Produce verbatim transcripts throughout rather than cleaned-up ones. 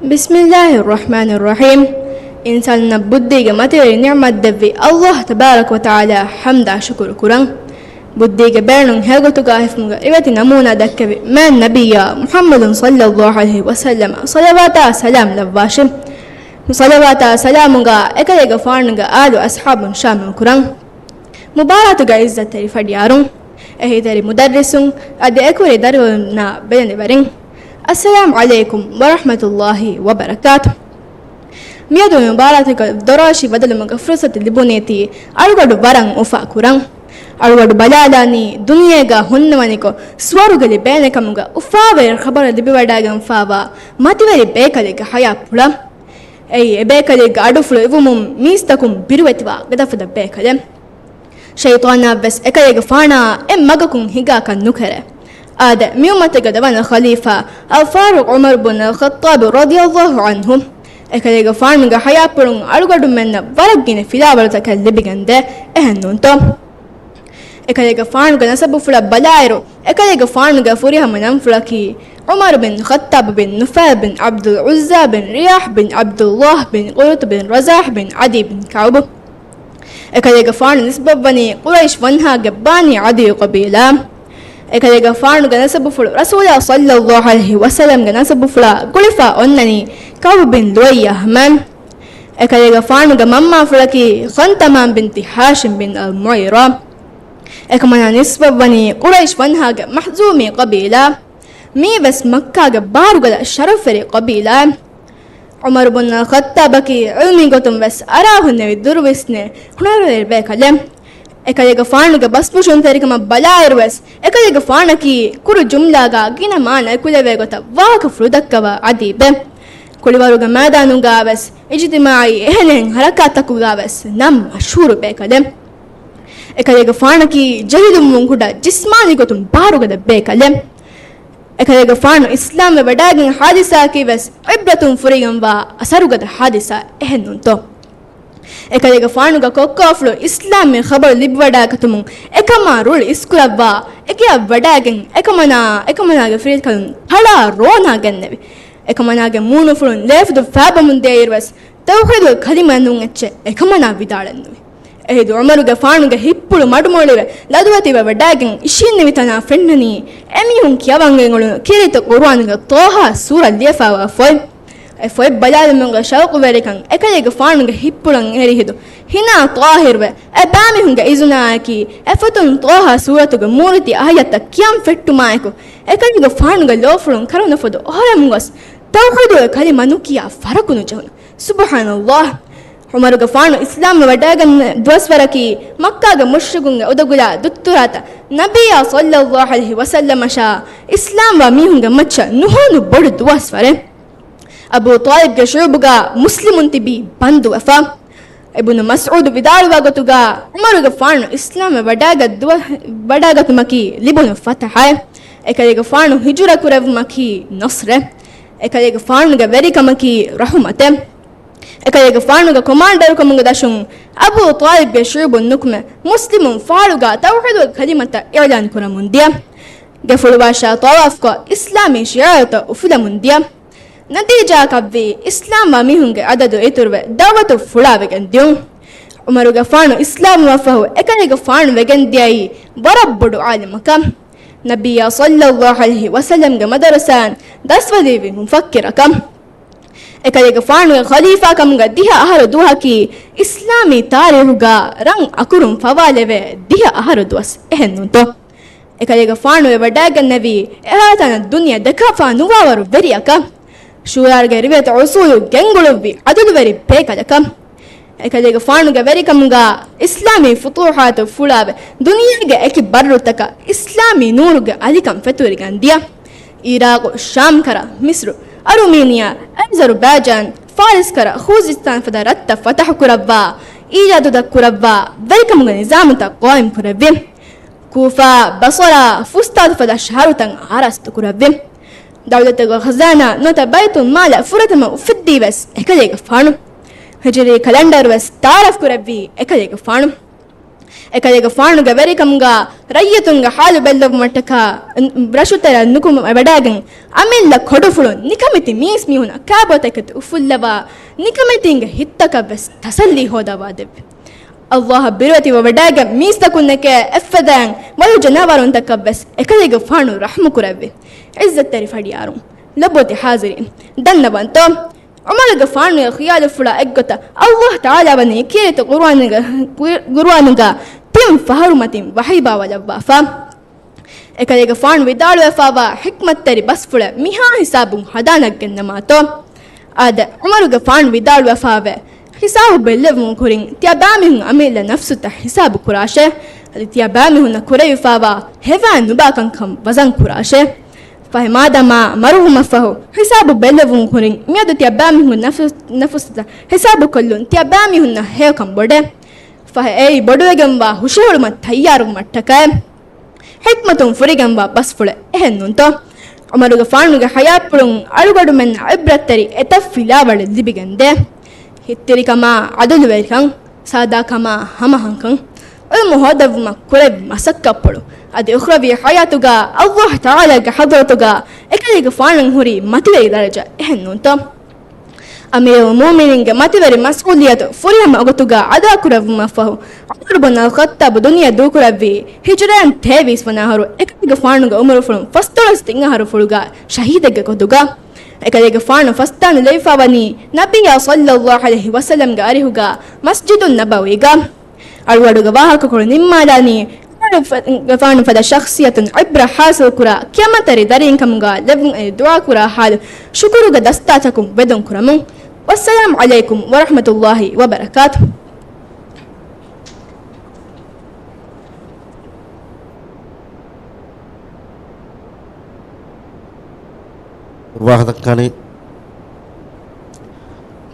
ބިސްމިއްލާހިއްރަޙްމާނިއްރަޙީމް. އިންސާނުންނަށް ބުއްދީގެ މަތިވެރި ނިޢުމަތް ދެއްވި އައްލާހު ތަބާރަކަ ވަތަޢާލާ ޙަމްދާ ޝުކުރު ކުރަން. ބުއްދީގެ ބޭނުން ހެޔޮގޮތުގާ ހިފުމުގެ ރިވެތި ނަމޫނާ ދައްކެވި މާތް ނަބިއްޔާ މުޙައްމަދު ޞައްލައްލާހު ޢަލައިހި ވަސައްލަމަށް ޞަލަވާތާ ސަލާމް ލައްވާށި. ޞަލަވާތާ ސަލާމުގާ އެކަލޭގެފާނުގެ އާލު އަޞްޙާބުން ޝާމިލް ކުރަން. މުބާރާތުގެ ޢިއްޒަތްތެރި ފަޑިޔާރުން، އެހީތެރި މުދައްރިސުން، އަދި އެކުރި ދަރިވަރުންނާ ބެލެނިވެރިން، އައްސަލާމް ޢަލައިކުމް ވަރަޙްމަތުﷲި ވަބަރަކާތު. މިއަދު މި މުބާރާތުގެ ދޮރާށި ވަދެލުމުގެ ފުރުޞަތު ލިބުނީތީ އަޅުގަޑު ވަރަށް އުފާ ކުރަން. އަޅުގަޑު ބަލާލާނީ ދުނިޔޭގަ ހުންނަވަނިކޮށް ސުވަރުގެ ލިބޭނެ ކަމުގެ އުފާވެރި ޚަބަރު ލިބިވަޑައިގެންފާވާ މަތިވެރި ބޭކަލެއްގެ ޙަޔާތްޕުޅަށް. އެއީ އެބޭކަލެއްގެ އަޑުފުޅު އިވުމުން މީސްތަކުން ބިރުވެތިވާ ގަދަފަދަ ބޭކަލެއް. ޝައިޠާނާ ވެސް އެކަލޭގެފާނާ އެއް މަގަކުން ހިނގާކަށް ނުކެރޭ. އާދެ، މިއުއްމަތުގެ ދެވަނަ ޚަލީފާ އަލްފާރޫޤް ޢުމަރު ބުން އަލްޚައްޠާބު ރަޟިޔަﷲ ޢަންހު. އެކަލޭގެފާނުގެ ޙަޔާތްޕުޅުން އަޅުގަޑުމެންނަށް ވަރަށް ގިނަ ފިލާވަޅުތަކެއް ލިބިގެންދޭ، އެހެންނޫންތޯ؟ އެކަލޭގެފާނުގެ ނަސަބުފުޅަށް ބަލާއިރު، އެކަލޭގެފާނުގެ ފުރިހަމަ ނަންފުޅަކީ ޢުމަރު ބިން ޚައްޠާބު ބިން ނުފައިލް ބިން ޢަބްދުލް ޢުއްޒާ ބިން ރިޔާޙް ބިން ޢަބްދުﷲ ބިން ޤުރުޠު ބިން ރަޒާޙް ބިން ޢަދީ ބިން ކަޢުބު. އެކަލޭގެފާނު ނިސްބަތްވަނީ ޤުރައިޝް ވަންހާގެ ބަނީ ޢަދީ ޤަބީލާ. އެކަލޭގެފާނުގެ ނަސަބުފުޅު ރަސޫލާ ޞައްލައްލާހު ޢަލައިހި ވަސައްލަމްގެ ނަސަބުފުޅާ ގުޅިފާ އޮންނަނީ ކަޢުބު ބިން ލުއައްޔާ ހަމައިން. އެކަލޭގެފާނުގެ މަންމާފުޅަކީ ޚަންތަމާން ބިންތި ހާޝިމް ބިން އަލް މުޣީރާ. އެކަމަނާ ނިސްބަތްވަނީ ޤުރައިޝް ވަންހާގެ މަޚްޒޫމީ ޤަބީލާ. މީވެސް މައްކާގެ ބާރުގަދަ ޝަރަފްވެރި ޤަބީލާއެއް. ޢުމަރު ބުން އަލްޚައްޠާބަކީ ޢިލްމީ ގޮތުން ވެސް އަރާ ހުންނެވި ދުރުވިސްނޭ ހުނަރުވެރި ބޭކަލެއް. އެކަލޭގެފާނުގެ ބަސްބުށުންތެރިކަމަށް ބަލާއިރުވެސް، އެކަލޭގެފާނަކީ ކުރު ޖުމްލާގާ ގިނަ މާނަ އެކުލެވޭ ގޮތަށް ވާހަކަފުޅު ދައްކަވާ އަދީބެއް. ކުޅިވަރުގެ މައިދާނުގާވެސް، އިޖުތިމާޢީ އެހެނިހެން ޙަރަކާތްތަކުގާވެސް ނަން މަޝްހޫރު ބޭކަލެއް. އެކަލޭގެފާނަކީ ޖެހިލުން ވުންކުޑަ ޖިސްމާނީ ގޮތުން ބާރުގަދަ ބޭކަލެއް. އެކަލޭގެފާނު އިސްލާމްވެ ވަޑައިގެން ޙާދިސާއަކީ ވެސް ޢިބްރަތުން ފުރިގެންވާ އަސަރުގަދަ ޙާދިސާ އެހެންނޫންތޯ؟ އެކަލޭގެފާނުގެ ކޮއްކާފުޅު އިސްލާމްވެ ޚަބަރު ލިބިވަޑައިގަތުމުން އެކަމާ ރުޅި އިސްކުރައްވާ، އެގެއަށް ވަޑައިގެން އެކަމަނާ، އެކަމަނާގެ ފިރިތަކުން ހަޅާ ރޯނާ ގެންނެވި. އެކަމަނާގެ މޫނުފުޅުން ލޭފުދު ފާބަމުން ދިޔައިރުވެސް، ތައުޙީދުގެ ކަލިމަ ނޫން އެއްޗެއް އެކަމަނާ ވިދާޅެއްނުވި. އެހިނދު ޢުމަރުގެފާނުގެ ހިތްޕުޅު މަޑުމޮޅިވެ، ލަދުވެތިވެ ވަޑައިގެން އިށީންނެވި ތަނާ ފެންނަނީ، އެމީހުން ކިޔަވަން ގެންގުޅުނު ކީރިތި ޤުރުއާނުގެ ޠާހާ ސޫރަ ލިޔެފައިވާ ފޮތް. އެ ފޮތް ބަލާލުމުގެ ޝައުޤުވެރިކަން އެކަލޭގެފާނުގެ ހިތްޕުޅަށް އެރި ހިނދު ހިނާ ޠާހިރުވެ، އެބައިމީހުންގެ އިޒުނާއަކީ، އެފޮތުން ޠާހާ ސޫރަތުގެ މޫރިތި އާޔަތްތައް ކިޔަން ފެއްޓުމާއެކު، އެކަލޭގެފާނުގެ ލޯފުޅުން ކަރުނަފޮދު އޮހޮރެމުން ގޮސް، ތައުޙީދުގެ ކަލިމަ ނުކިޔާ ފަރަކު ނުޖެހުނު. ސުބްޙާނަﷲ. ޢުމަރުގެފާނު އިސްލާމްވެ ވަޑައިގަންނަ ދުވަސްވަރަކީ، މައްކާގެ މުޝްރިކުންގެ އުދަގުލާ ދުއްތުރާތައް ނަބިއްޔާ ޞައްލައްލާހު ޢަލައިހި ވަސައްލަމަށާ އިސްލާމްވާ މީހުންގެ މައްޗަށް ނުހޫނު ބޮޑު ދުވަސްވަރެއް. އަބޫ ޠާލިބްގެ ޝުޢުބުގާ މުސްލިމުން ތިބީ ބަންދުވެފަ. އިބުނު މަސްޢޫދު ވިދާޅުވާ ގޮތުގާ، ޢުމަރުގެފާނު އިސްލާމްވެ ވަޑައިގަތް ދުވަ-، ވަޑައިގަތުމަކީ ލިބުނު ފަތަޙައެއް. އެކަލޭގެފާނު ހިޖުރަ ކުރެއްވުމަކީ ނަޞްރެއް. އެކަލޭގެފާނުގެ ވެރިކަމަކީ ރަޙުމަތެއް. އެކަލޭގެފާނުގެ ކޮމާންޑަރުކަމުގެ ދަށުން އަބޫ ޠާލިބްގެ ޝުޢުބުން ނުކުމެ، މުސްލިމުން ފާޅުގާ ތައުޙީދުގެ ކަލިމަތައް އިޢުލާން ކުރަމުން ދިޔަ. ގެފުޅުވާށާ ޠަވާފްކޮށް، އިސްލާމީ ޝިޢާރުތައް އުފުލަމުން ދިޔަ. ނަތީޖާއަކަށްވީ، އިސްލާމްވާ މީހުންގެ އަދަދު އިތުރުވެ، ދަޢުވަތު ފުޅާވެގެން ދިޔުން. ޢުމަރުގެފާނު އިސްލާމްވާފަހު، އެކަލޭގެފާނު ވެގެންދިޔައީ ވަރަށް ބޮޑު ޢާލިމަކަށް. ނަބިއްޔާ ޞައްލައްލާހު ޢަލައިހި ވަސައްލަމްގެ މަދަރުސާއިން ދަސްވަލީވި މުފައްކިރަކަށް. އެކަލޭގެފާނުގެ ޚަލީފާކަމުގެ ދިހަ އަހަރު ދުވަހަކީ، އިސްލާމީ ތާރީޚުގާ ރަން އަކުރުން ފަވާލެވޭ ދިހަ އަހަރު ދުވަސް އެހެންނޫންތޯ؟ އެކަލޭގެފާނު ވެވަޑައިގެންނެވީ، އެހާތަނަށް ދުނިޔެ ދެކާފާ ނުވާވަރު ވެރިއަކަށް. ޝޫރާގެ ރިވެތި އުޞޫލު ގެންގުޅުއްވި ޢަދުލުވެރި ބޭކަލަކަށް. އެކަލޭގެފާނުގެ ވެރިކަމުގާ އިސްލާމީ ފުތޫޙާތު ފުޅާވެ، ދުނިޔޭގެ އެކި ބައްރުތަކަށް އިސްލާމީ ނޫރުގެ އަލިކަން ފެތުރިގެން ދިޔަ. އީރާޤު، ޝާމް ކަރަ، މިޞްރު، އަރުމީނިއާ، އަޒަރުބައިޖާން، ފާރިސް ކަރަ، ޚޫޒިސްތާން ފަދަ ރަށްތައް ފަތަޙު ކުރައްވާ، އީޖާދުތައް ކުރައްވާ، ވެރިކަމުގެ ނިޒާމުތައް ޤާއިމް ކުރެއްވި. ކޫފާ، ބަޞަރާ، ފުސްތާތު ފަދަ ޝަހަރުތައް އާރާސްތު ކުރެއްވި. ދައުލަތުގެ ޚަޒާނާ ނުވަތަ ބައިތުލް މާލަށް ފުރަތަމަ އުފެއްދީ ވެސް އެކަލޭގެފާނު. ހިޖުރީ ކަލަންޑަރު ވެސް ތަޢާރަފް ކުރެއްވީ އެކަލޭގެފާނު. އެކަލޭގެފާނުގެ ވެރިކަމުގަ ރައްޔިތުންގެ ހާލު ބެއްލެވުމަށްޓަކާ، ރަށުތެރެއަށް ނުކުމެވަޑައިގެން، އަމިއްލަ ކޮޑުފުޅުން ނިކަމެތި މީސްމީހުންނަށް ކާބޯތަކެތި އުފުއްލަވާ، ނިކަމެތީންގެ ހިތްތަކަށްވެސް ތަސައްލީ ހޯދަވާދެއްވި. އައްލާހަށް ބިރުވެތިވެވަޑައިގެން މީސްތަކުންނެކޭ އެއްފަދައިން ވަލު ޖަނާވަރުންތަކަށްވެސް އެކަލޭގެފާނު ރަޙްމުކުރެއްވި. ޢިއްޒަތްތެރި ފަނޑިޔާރުން، ލޮބުވެތި ޙާޟިރީން، ދަންނަވަންތޯ؟ ޢުމަރުގެފާނުގެ ޚިޔާލުފުޅާ އެއްގޮތަށް އައްލާހު ތަޢާލާ ވަނީ ކީރިތި ޤުރުއާނުގަ، ޤުރުއާނުގަ ތިން ފަހަރު މަތިން ވަޙީ ބާވަލައްވާފަ. އެކަލޭގެފާނު ވިދާޅުވެފާވާ ޙިކްމަތްތެރި ބަސްފުޅެއް މިހާ ހިސާބުން ހަދާނެ ގެންނަމާތޯ؟ އާދެ، ޢުމަރުގެފާނު ވިދާޅުވެފާވޭ، ހިސާބު ބެއްލެވުމުގެ ކުރިން ތިޔަބައިމީހުން އަމިއްލަ ނަފްސުތައް ހިސާބު ކުރާށޭ. އަދި ތިޔަބައިމީހުންނަށް ކުރެވިފާވާ ހެވާ ނުބާ ކަންކަން ވަޒަން ކުރާށޭ. ފަހެ މާދަމާ މަރުވުމަށްފަހު ހިސާބު ބެއްލެވުމުގެ ކުރިން މިއަދު ތިޔަބައިމީހުންގެ ނަފްސު، ނަފްސުތައް ހިސާބުކޮށްލުން ތިޔަބައިމީހުންނަށް ހެޔޮކަން ބޮޑޭ. ފަހެ އެއީ ބޮޑުވެގެންވާ ހުށަހެޅުމަށް ތައްޔާރުވުމަށްޓަކައި ޙިކްމަތުން ފުރިގެންވާ ބަސްފުޅެއް، އެހެންނޫންތޯ؟ ޢުމަރުގެފާނުގެ ޙަޔާތްޕުޅުން އަޅުގަނޑުމެންނަށް ޢިބްރަތްތެރި އެތައް ފިލާވަޅެއް ލިބިގެންދޭ. ހިތްތިރިކަމާ، ޢަދުލުވެރިކަން، ސާދާކަމާ، ހަމަހަންކަން، ޢިލްމު ހޯދައްވުމަށް ކުރެއްވި މަސައްކަތްޕުޅު، އަދި އުޚްރަވީ ޙަޔާތުގަ އައްލާހު ތަޢާލާގެ ޙަޟްރަތުގަ އެކަލޭގެފާނަށް ހުރީ މަތިވެރި ދަރަޖަ، އެހެންނޫންތޯ؟ އަމީރުލް މުއުމިނީންގެ މަތިވެރި މަސްއޫލިއްޔަތު ފުރިހަމަ ވަގުތުގަ އަދާކުރެއްވުމަށްފަހު، ޢުމަރު ބުން އަލް ޚައްޠާބު ދުނިޔެ ދޫކުރެއްވީ ހިޖުރައިން ތޭވީސް ވަނަ އަހަރު، އެކަލޭގެފާނުގެ އުމުރުފުޅުން ފަސްދޮޅަސް ތިން އަހަރުފުޅުގަ ޝަހީދެއްގެ ގޮތުގަ. އެކަލޭގެފާނު ފަސްދާނު ލެވިފަވަނީ ނަބިއްޔާ ޞައްލައްލާހު ޢަލައިހި ވަސައްލަމްގެ އަރިހުގަ މަސްޖިދުއް ނަބަވީގަ. އަޅުގަޑުގެ ވާހަކަކޮޅު ނިންމާލާނީ، އުމަރުގެފާނު ފަދަ ޝަޚްޞިއްޔަތުން ޢިބްރަ ޙާޞިލްކުރާ، ކިޔަމަންތެރި ދަރީންކަމުގަ ލެއްވުން އެދި ދުޢާކުރާ ޙާލު، ޝުކުރުގެ ދަސްތާތަކުން ވެދުން ކުރަމުން. ވައްސަލާމް ޢަލައިކުމް ވަރަޙްމަތުﷲ ވަބަރަކާތު. ވާހަކަދައްކަނީ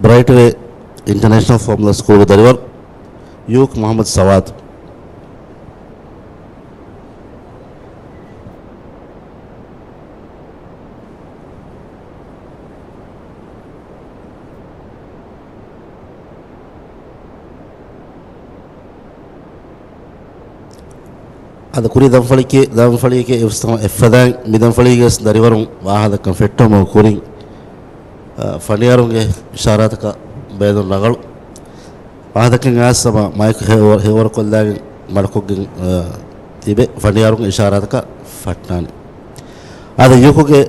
ބްރައިޓްވޭ އިންޓަރނޭޝަނަލް ފޯމުލާ ސްކޫލްގެ ދަރިވަރު ޔޫކް މުޙައްމަދު ސަވާދު. އަދި ކުރީ ދަންފަޅިއެކޭ، ދަންފަޅިއެކޭ އެއްފަދައިން މި ދަންފަޅީގެ ދަރިވަރުން ވާހަކަދައްކަން ފެއްޓުމުގެ ކުރިން، އަ، ފަނޑިޔާރުންގެ އިޝާރާތަކަށް ބޭނުން ރަނގަޅު. ވާހަކަދައްކަން އައިސް ހަމަ މައިކު ހެ-، ހެޔޮވަރުކޮށްލާގެން މަޑުކޮށްގެން، އަ، ތިބެ ފަނޑިޔާރުންގެ އިޝާރާތަކަށް ފައްޓާނެ. އަދި ޔޫކުގެ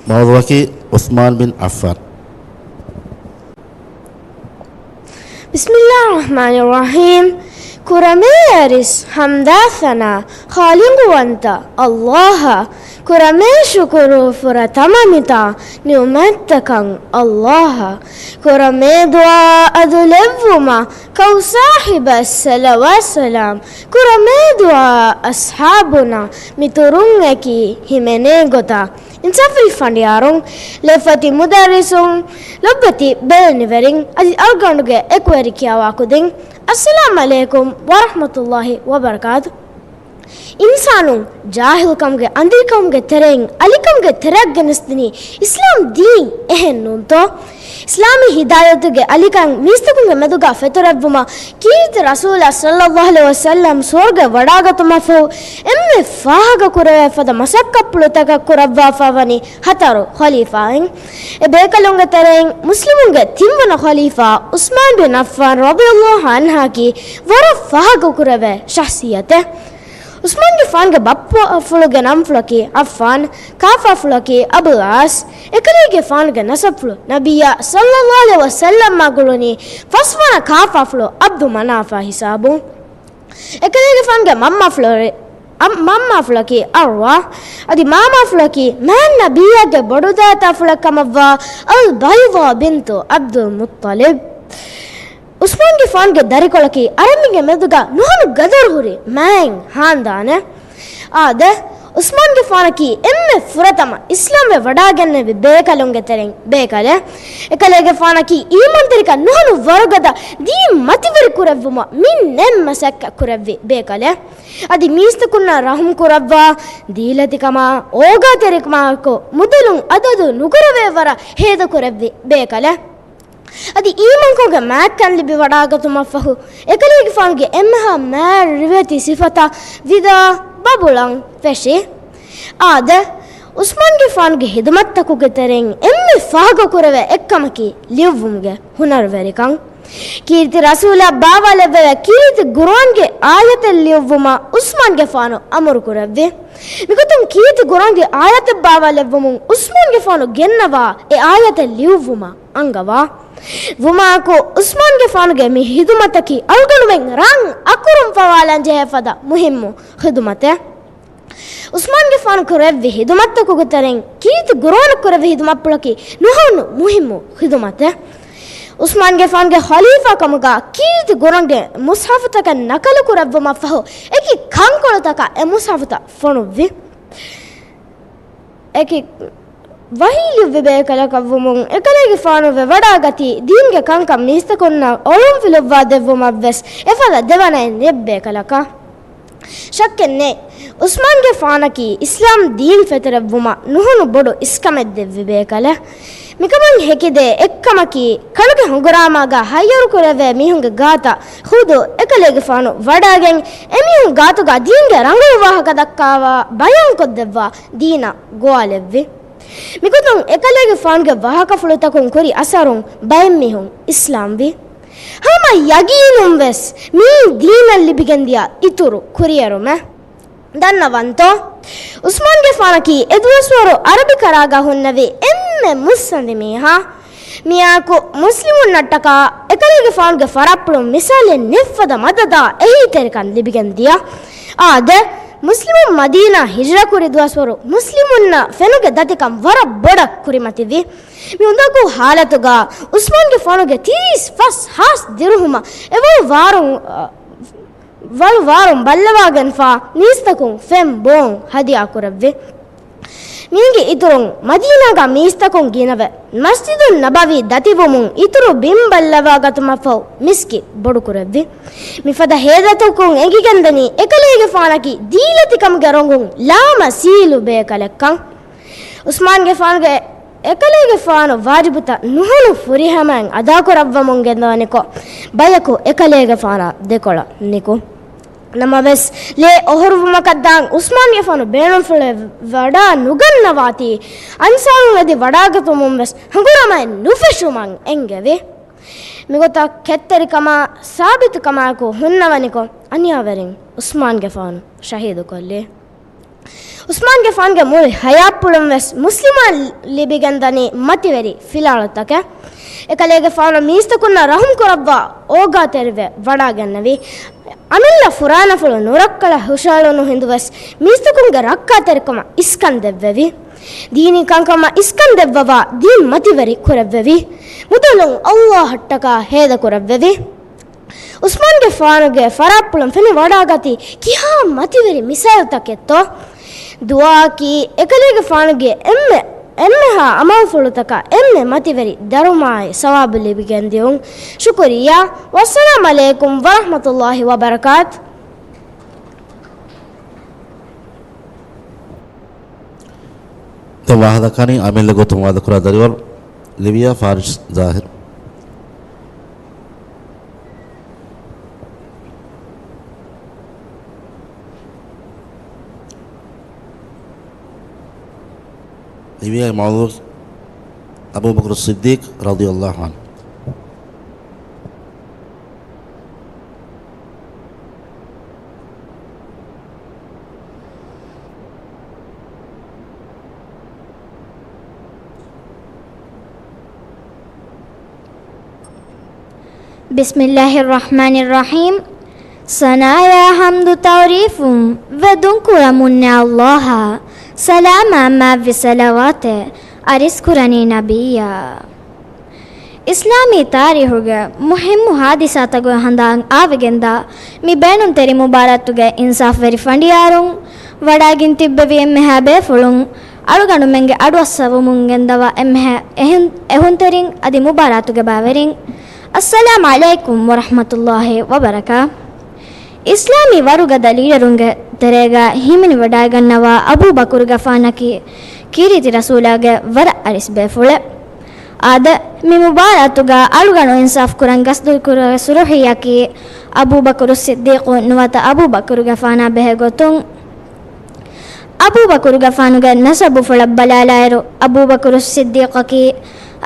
މައުޟޫޢަކީ ޢުސްމާން ބިން ޢައްފާން. ބިސްމިއްލާހި ރަޙްމާނި ރަޙީމް. ކުރަމޭ އަރިސް ޙަމްދާ ސަނާ ޚާލިޤުވަންތަ އައްލާހަށް. ކުރަމޭ ޝުކުރު ފުރަތަމަ މިތާ ނިޢުމަތްތަކަށް އައްލާހަށް. ކުރަމޭ ދުޢާ އަދުލެއްވުމަށް ކައު ސާހިބަށް ޞަލަވާތް ސަލާމް. ކުރަމޭ ދުޢާ އަޞްޙާބުންނަށް މިތުރުން އެކީ ހިމެނޭ ގޮތަށް. އިންސާފުވެރި ފަނޑިޔާރުން، ލެއްފަތި މުދައްރިސުން، ލޮބުވެތި ބެލެނިވެރިން، އަދި އަޅުގަނޑުގެ އެކުވެރި ކިޔަވާ ކުދިން، އައްސަލާމް ޢަލައިކުމް ވަރަޙްމަތުﷲ ވަބަރަކާތު. އިންސާނުން ޖާހިލްކަމުގެ އަނދިރިކަމުގެ ތެރެއިން އަލިކަމުގެ ތެރެއަށް ގެނެސްދިނީ އިސްލާމް ދީން، އެހެން ނޫންތޯ؟ އިސްލާމީ ހިދާޔަތުގެ އަލިކަން މީސްތަކުންގެ މެދުގަ ފެތުރެއްވުމަށް ކީރިތި ރަސޫލާ ޞައްލައްލާހު ޢަލައިހި ވަސައްލަމް ސުވަރުގެ ވަޑާގަތުމަށްފަހު އެންމެ ފާހަގަ ކުރެވޭ ފަދަ މަސައްކަތްޕުޅުތަކެއް ކުރައްވާފަ ވަނީ ހަތަރު ޚަލީފާއިން. އެ ބޭކަލުންގެ ތެރެއިން މުސްލިމުންގެ ތިންވަނަ ޚަލީފާ ޢުސްމާން ބިން ޢައްފާން ރަޟިޔައްލާހު ޢަންހަކީ ވަރަށް ފާހަގަ ކުރެވޭ ޝަޚްޞިއްޔަތެއް. ޢުސްމާންގެފާނުގެ ބައްޕަފުޅުގެ ނަންފުޅަކީ ޢައްފާން، ކާފާފުޅަކީ އަބުލް ޢާޞް. އެކަލޭގެފާނުގެ ނަސަބުފުޅު ނަބިއްޔާ ޞައްލައްލާހު ޢަލައިހި ވަސައްލަމާ ގުޅުނީ ފަސްވަނަ ކާފާފުޅު ޢަބްދު މަނާފާ ހިސާބުން. އެކަލޭގެފާނުގެ މަންމާފުޅު، އަ، މަންމާފުޅަކީ ޢަރުވާ، އަދި މާމާފުޅަކީ މާތް ނަބިއްޔާގެ ބޮޑުދައިތާފުޅެއް ކަމަށްވާ އަލްބައިޟާ ބިންތު ޢަބްދުލް މުއްޠަލިބް. ޢުސްމާންގެފާނުގެ ދަރިކޮޅަކީ އަރަބިންގެ މެދުގަ ނުހަނު ގަދަރު ހުރި މާތް ހާންދާނެއް. އާދެ، ޢުސްމާންގެފާނަކީ އެންމެ ފުރަތަމަ އިސްލާމްވެ ވަޑާގެންނެވި ބޭކަލުންގެ ތެރެއިން ބޭކަލެއް. އެކަލޭގެފާނަކީ އީމާންތެރިކަން ނުހަނު ވަރުގަދަ ދީން މަތިވެރި ކުރެއްވުމަށް މިންނެން މަސައްކަތް ކުރެއްވި ބޭކަލެއް. އަދި މީސްތަކުންނަށް ރަޙުމް ކުރައްވާ، ދީލަތިކަމާ، އޯގާތެރިކަމާއެކު މުދަލުން އަދަދު ނުކުރެވޭ ވަރަށް ހޭދަކުރެއްވި ބޭކަލެއް. އަދި އީމާންކަމުގެ މާތްކަން ލިބިވަޑާގަތުމަށްފަހު، އެކަލޭގެފާނުގެ އެންމެހާ މާތް ރިވެތި ސިފަތައް ވިދާ ބަބުޅަން ފެށި. އާދެ، ޢުސްމާންގެފާނުގެ ހިދުމަތްތަކުގެ ތެރެއިން އެންމެ ފާހަގަކުރެވޭ އެއްކަމަކީ ލިޔުއްވުމުގެ ހުނަރުވެރިކަން. ކީރިތި ރަސޫލާ ބާވާލެއްވެވޭ ކީރިތި ޤުރުއާންގެ އާޔަތެއް ލިޔުއްވުމަށް ޢުސްމާންގެފާނު އަމުރުކުރެއްވި. މިގޮތުން ކީރިތި ޤުރުއާންގެ އާޔަތެއް ބާވާލެއްވުމުން ޢުސްމާންގެފާނު ގެންނަވާ އެ އާޔަތެއް ލިޔުއްވުމަށް އަންގަވާ. ވުމާއެކު، ޢުސްމާންގެފާނުގެ މި ހިދުމަތަކީ އަޅުގަނޑުމެން ރަން އަކުރުން ފަވާލަން ޖެހޭ ފަދަ މުހިއްމު ޚިދުމަތެއް. ޢުސްމާންގެފާނު ކުރެއްވި ހިދުމަތްތަކުގެ ތެރެއިން ކީރިތި ޤުރުއާނަށް ކުރެއްވި ހިދުމަތްޕުޅަކީ ނުހަނު މުހިއްމު ޚިދުމަތެއް. ޢުސްމާންގެފާނުގެ ޚަލީފާ ކަމުގަ ކީރިތި ޤުރުއާންގެ މުޞްޙަފުތަކަށް ނަޤަލު ކުރެއްވުމަށްފަހު، އެކި ކަންކޮޅުތަކަށް އެ މުޞްޙަފުތައް ފޮނުއްވި. އެކި ވަޙީ ލިޔުއްވި ބޭކަލަކަށްވުމުން އެކަލޭގެފާނު ވެވަޑާގަތީ ދީންގެ ކަންކަން މީސްތަކުންނަށް އޮޅުންފިލުއްވާ ދެއްވުމަށްވެސް އެފަދަ ދެވަނައެއް ނެތް ބޭކަލަކަށް. ޝައްކެއް ނެތް، ޢުސްމާންގެފާނަކީ އިސްލާމް ދީން ފެތުރެއްވުމަށް ނުހަނު ބޮޑު އިސްކަމެއް ދެއްވި ބޭކަލެއް. މިކަމުން ހެކިދޭ އެއްކަމަކީ، ކަނުގެ ހަނގުރާމާގަ ހައްޔަރުކުރެވޭ މީހުންގެ ގާތަށް ޚުދު އެކަލޭގެފާނު ވަޑާގެން، އެމީހުން ގާތުގަ ދީންގެ ރަނގަޅު ވާހަކަ ދައްކާވާ ބަޔާންކޮށްދެއްވާ ދީނަށް ގޮވާލެއްވި. މިގޮތުން އެކަލޭގެފާނުގެ ވާހަކަފުޅުތަކުން ކުރި އަސަރުން ބައެއް މީހުން އިސްލާމްވި. ހަމަ ޔަގީނުން ވެސް މިއީ ދީނަށް ލިބިގެންދިޔަ އިތުރު ކުރިއެރުމެއް. ދަންނަވަންތޯ؟ ޢުސްމާންގެފާނަކީ އެދުވަސްވަރު ޢަރަބިކަރާގަ ހުންނެވި އެންމެ މުއްސަނދި މީހާ. މިއާއެކު މުސްލިމުންނަށްޓަކާ އެކަލޭގެފާނުގެ ފަރާތްޕުޅުން މިސާލެއް ނެތްފަދަ މަދަދާ އެހީތެރިކަން ލިބިގެންދިޔަ. އާދެ، މުސްލިމުން މަދީނާ ހިޖްރަކުރި ދުވަސްވަރު މުސްލިމުންނަށް ފެނުގެ ދަތިކަން ވަރަށް ބޮޑަށް ކުރިމަތިވި. މި އުނދަގޫ ޙާލަތުގަ ޢުސްމާންގެފާނުގެ ތިރީސް ފަސް ހާސް ދިރުހުމަށް އެ ވަޅު ވާރުން، ވަޅު ވާރުން ބައްލަވާގެންފާ މީސްތަކުން ފެން ބޯން ހަދިޔާކުރެއްވި. މީގެ އިތުރުން މަދީނާގަ މީސްތަކުން ގިނަވެ، މަސްޖިދުއް ނަބަވީ ދަތިވުމުން އިތުރު ބިން ބައްލަވާގަތުމަށްފަހު މިސްކިތް ބޮޑުކުރެއްވި. މިފަދަ ހޭދަތަކުން އެނގިގެންދަނީ އެކަލޭގެފާނަކީ ދީލަތިކަމުގެ ރޮނގުން ލާމަސީލު ބޭކަލެއްކަން. ޢުސްމާންގެފާނުގެ އެކަލޭގެފާނު ވާޖިބުތައް ނުހަނު ފުރިހަމައިން އަދާކުރައްވަމުން ގެންދަވަނިކޮށް، ބަޔަކު އެކަލޭގެފާނާ ދެކޮޅަށް ނިކު. ނަމަވެސް، ލޭ އޮހޮރުވުމަކަށްދާން ޢުސްމާންގެފާނު ބޭނުންފުޅެއް ވަޑާ ނުގަންނަވާތީ، އަންޞާރުން އެދި ވަޑާގަތުމުން ވެސް ހަނގުރާމައެއް ނުފެށުމަށް އެންގެވި. މިގޮތަށް ކެތްތެރިކަމާ ސާބިތުކަމާއެކު ހުންނަވަނިކޮށް، އަނިޔާވެރިން ޢުސްމާންގެފާނު ޝަހީދުކޮށްލި. ޢުސްމާންގެފާނުގެ މުޅި ޙަޔާތްޕުޅުން ވެސް މުސްލިމާ ލިބިގެންދަނީ މަތިވެރި ފިލާޅުތަކެއް. އެކަލޭގެފާނު މީސްތަކުންނަށް ރަޙުމް ކުރައްވާ އޯގާތެރިވެ ވަޑާގެންނެވި. އަމިއްލަ ފުރާނަފުޅު ނުރައްކަލަށް ހުށައެޅުނު ހިނދުވެސް މީސްތަކުންގެ ރައްކާތެރިކަމަށް އިސްކަން ދެއްވެވި. ދީނީ ކަންކަމަށް އިސްކަން ދެއްވަވާ ދީން މަތިވެރި ކުރެއްވެވި. މުދަލުން ﷲ އަށްޓަކާ ހޭދަކުރެއްވެވި. ޢުސްމާންގެފާނުގެ ފަރާތްޕުޅުން ފެނިވަޑާގަތީ ކިހާ މަތިވެރި މިސާލުތަކެއްތޯ؟ ދުޢާއަކީ އެކަލޭގެފާނުގެ އެންމެ، އެންމެހާ ޢަމަލުފުޅުތަކަށް އެންމެ މަތިވެރި ދަރުމައާއި ސަވާބު ލިބިގެންދިއުން. ޝުކުރިއްޔާ. ވައްސަލާމް ޢަލައިކުމް ވަރަޙްމަތުﷲި ވަބަރަކާތު. ދެން ވާހަކަދައްކާނީ އަމިއްލަ ގޮތުން ވާދަކުރާ ދަރިވަރު ލިވިޔާ ފާރިޝް ޒާހިރު. ލިވިޔާގެ މައުޟޫޢު އަބޫބަކުރު ޞިއްދީޤް ރަޟިޔަﷲ ޢަންހު. ބިސްމިﷲިއްރަޙްމާނިއްރަޙީމް. ސަނާޔާ ޙަމްދު ތަޢުރީފުން ވެދުން ކުރަމުންނެ ﷲ އަށް، ސަލާމާ މާތްވި ޞަލަވާތެއް އަރިސްކުރަނީ ނަބިއްޔާ. އިސްލާމީ ތާރީޚުގެ މުހިއްމު ހާދިސާތަކުގެ ހަނދާން އާވެގެންދާ މި ބޭނުންތެރި މުބާރާތުގެ އިންސާފްވެރި ފަނޑިޔާރުން ވަޑާގެން ތިއްބެވި އެންމެހާ ބޭފުޅުން އަޅުގަނޑުމެންގެ އަޑުއައްސަވަމުން ގެންދަވާ އެންމެހާ އެހުން-، އެހުންތެރިން އަދި މުބާރާތުގެ ބައިވެރިން، އައްސަލާމް ޢަލައިކުމް ވަރަޙްމަތުﷲި ވަބަރަކާ. އިސްލާމީ ވަރުގަދަ ލީޑަރުންގެ ތެރޭގަ ހިމެނިވަޑައިގަންނަވާ އަބޫބަކުރުގެފާނަކީ ކީރިތި ރަސޫލާގެ ވަރަށް އަރިސް ބޭފުޅެއް. އާދެ، މި މުބާރާތުގަ އަޅުގަނޑު އިންސާފު ކުރަން ގަސްދުކުރެވޭ ސުރުޚީއަކީ އަބޫބަކުރުއް ޞިއްދީޤު ނުވަތަ އަބޫބަކުރުގެފާނާ ބެހޭ ގޮތުން. އަބޫބަކުރުގެފާނުގެ ނަސަބުފުޅަށް ބަލާލާއިރު، އަބޫބަކުރުއް ޞިއްދީޤަކީ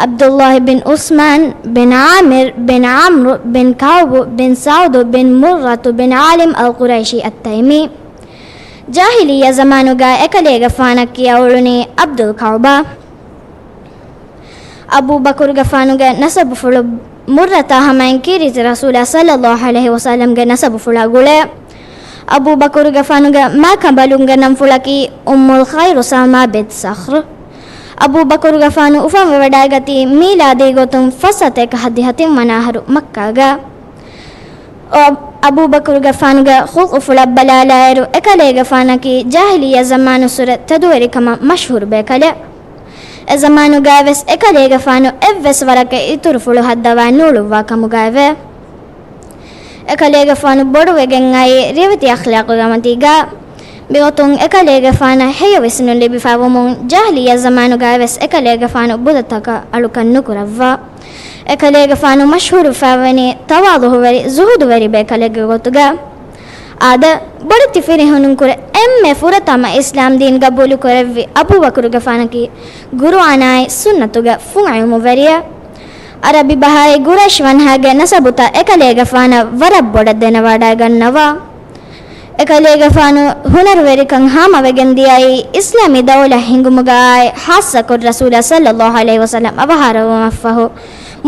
ޢަބްދުﷲ ބިން ޢުޘްމާން ބިން ޢާމިރު ބިން ޢަމްރު ބިން ކަޢުބު ބިން ސަޢުދު ބިން މުއްރަތު ބިން ޢާލިމް އަލްޤުރައިޝީ އައްތައިމީ. ޖާހިލިއްޔަ ޒަމާނުގަ އެކަލޭގެފާނަށް ކިޔާ އުޅުނީ ޢަބްދުލް ކަޢުބާ. އަބޫބަކުރުގެފާނުގެ ނަސަބުފުޅު މުއްރަތާ ހަމައިން ކީރިތި ރަސޫލާ ޞައްލައްލާހު ޢަލައިހި ވަސައްލަމްގެ ނަސަބުފުޅާ ގުޅޭ. އަބޫބަކުރުގެފާނުގެ މާކަނބަލުންގެ ނަންފުޅަކީ އުއްމުލް ޚައިރު ސަލްމާ ބިންތު ޞަޚްރު. އަބޫބަކުރުގެފާނު އުފަންވެވަޑައިގަތީ މީލާދީ ގޮތުން ފަސް ސަތޭކަ ހަތްދިހަ ތިންވަނަ އަހަރު މައްކާގަ. އަ-، އަބޫބަކުރުގެފާނުގެ ޚުލްޤުފުޅަށް ބަލާލާއިރު، އެކަލޭގެފާނަކީ ޖާހިލިއްޔަ ޒަމާނުއްސުރެ ތެދުވެރިކަމަށް މަޝްހޫރު ބޭކަލެއް. އެ ޒަމާނުގައިވެސް އެކަލޭގެފާނު އެއްވެސް ވަރަކަށް އިތުރުފުޅު ހައްދަވާ ނޫޅުއްވާ ކަމުގައެވެ. އެކަލޭގެފާނު ބޮޑުވެގެން އައީ ރިވެތި އަޚްލާޤުގެ މަތީގަ. މިގޮތުން އެކަލޭގެފާނަށް ހެޔޮ ވިސްނުން ލިބިފައިވުމުން، ޖާހިލިއްޔަ ޒަމާނުގައިވެސް އެކަލޭގެފާނު ބުދަތަކަށް އަޅުކަން ނުކުރައްވާ. އެކަލޭގެފާނު މަޝްހޫރުވެފައިވަނީ ތަވާޟުޢުވެރި، ޒުހުދުވެރި ބޭކަލެއްގެ ގޮތުގަ. އާދެ، ބޮޑެތި ފިރިހެނުންކުރެ އެންމެ ފުރަތަމަ އިސްލާމް ދީން ގަބޫލުކުރެއްވި އަބޫބަކުރުގެފާނަކީ ޤުރުއާނާއި ސުންނަތުގެ ފުން ޢިލްމުވެރިއެއް. ޢަރަބި ބަހާއި ޤުރައިޝް ވަންހާގެ ނަސަބުތައް އެކަލޭގެފާނަށް ވަރަށް ބޮޑަށް ދެނެވަޑައިގަންނަވާ. އެކަލޭގެފާނު ހުނަރުވެރިކަން ހާމަވެގެން ދިޔައީ އިސްލާމީ ދައުލަތް ހިންގުމުގައި، ޚާއްޞަކޮށް ރަސޫލާ ޞައްލައްލާހު ޢަލައިހި ވަސައްލަމް އަވަހާރަވުމަށްފަހު،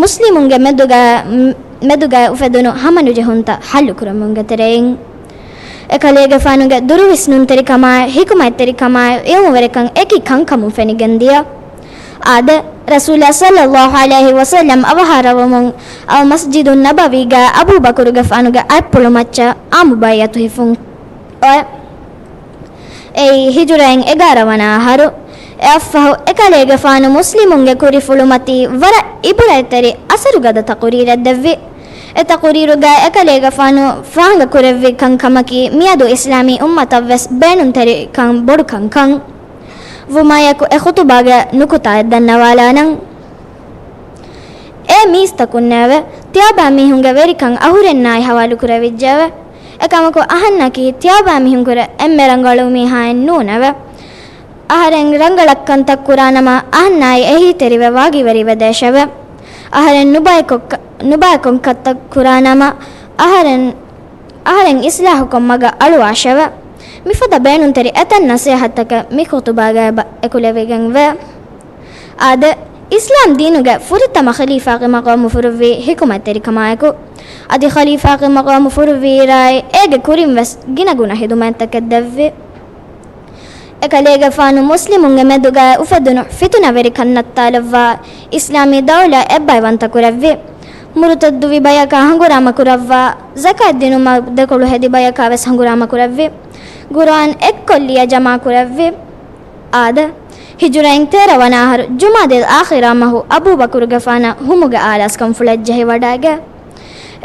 މުސްލިމުންގެ މެދުގަ، މެދުގައި އުފެދުނު ހަމަނުޖެހުންތައް ޙައްލުކުރަމުންގެ ތެރެއިން، އެކަލޭގެފާނުގެ ދުރުވިސްނުންތެރިކަމާއި، ޙިކުމަތްތެރިކަމާއި، ޢިލްމުވެރިކަން އެކި ކަންކަމުން ފެނިގެންދިޔަ. އާދެ، ރަސޫލާ ޞައްލައްލާހު ޢަލައިހި ވަސައްލަމް އަވަހާރަވަމުން އަލްމަސްޖިދުއް ނަބަވީގަ އަބޫބަކުރުގެފާނުގެ އަތްޕުޅު މައްޗަށް އާއްމު ބައިޢަތު ހިފުން އޮތް. އެއީ ހިޖުރައިން އެގާރަ ވަނަ އަހަރު. އެއަށްފަހު އެކަލޭގެފާނު މުސްލިމުންގެ ކުރިފުޅުމަތީ ވަރަށް އިބުރަތްތެރި އަސަރުގަދަ ތަޤުރީރެއް ދެއްވި. އެ ތަޤުރީރުގައި އެކަލޭގެފާނު ފާހަގަކުރެއްވި ކަންކަމަކީ، މިއަދު އިސްލާމީ އުއްމަތަށްވެސް ބޭނުންތެރިކަން ބޮޑު ކަންކަން. ވުމާއެކު އެ ޚުތުބާގެ ނުކުތާއެއް ދަންނަވާލާނަން. އޭ މީސްތަކުންނޭވެ! ތިޔަބައިމީހުންގެ ވެރިކަން އަހުރެންނާއި ހަވާލުކުރެވިއްޖެއެވެ. އެކަމަކު އަހަންނަކީ ތިޔަބައިމީހުންކުރެ އެންމެ ރަނގަޅު މީހާއެއް ނޫނެވެ. އަހަރެން ރަނގަޅަށް ކަންތައް ކުރާނަމަ، އަހަންނާއި އެހީތެރިވެ ވާގިވެރިވެދޭށެވެ. އަހަރެން ނުބައިކޮށް، ނުބައިކޮށް ކަންތައް ކުރާނަމަ، އަހަރެން، އަހަރެން އިސްލާހުކޮށް މަގަށް އަޅުވާށެވެ. މިފަދަ ބޭނުންތެރި އެތައް ނަސޭހަތްތަކެއް މި ޚުތުބާގައި ބަ-، އެކުލެވިގެންވޭ. އާދެ، އިސްލާމް ދީނުގެ ފުރަތަމަ ޚަލީފާގެ މަޤާމު ފުރުއްވީ ޙިކުމަތްތެރިކަމާއެކު، އަދި ޚަލީފާގެ މަޤާމު ފުރުއްވިއިރާއި، އޭގެ ކުރިން ވެސް ގިނަ ގުނަ ޚިދުމަތްތަކެއް ދެއްވި. އެކަލޭގެފާނު މުސްލިމުންގެ މެދުގައި އުފެދުނު ފިތުނަވެރިކަން ނައްތާލައްވާ، އިސްލާމީ ދައުލަ އެއްބައިވަންތަ ކުރެއްވި. މުރުތައްދުވި ބަޔަކާ ހަނގުރާމަ ކުރައްވާ، ޒަކާތް ދިނުމަށް ދެކޮޅު ހެދި ބަޔަކާ ވެސް ހަނގުރާމަ ކުރެއްވި. ޤުރުއާން އެއްކޮށް ލިޔަ ޖަމާ ކުރެއްވި. އާދެ، ހިޖުރައިން ތޭރަ ވަނަ އަހަރު ޖުމާދިލް އާޚިރާ މަހު އަބޫބަކުރުގެފާނަށް ހުމުގެ އާލާސްކަންފުޅެއް ޖެހިވަޑައިގެ.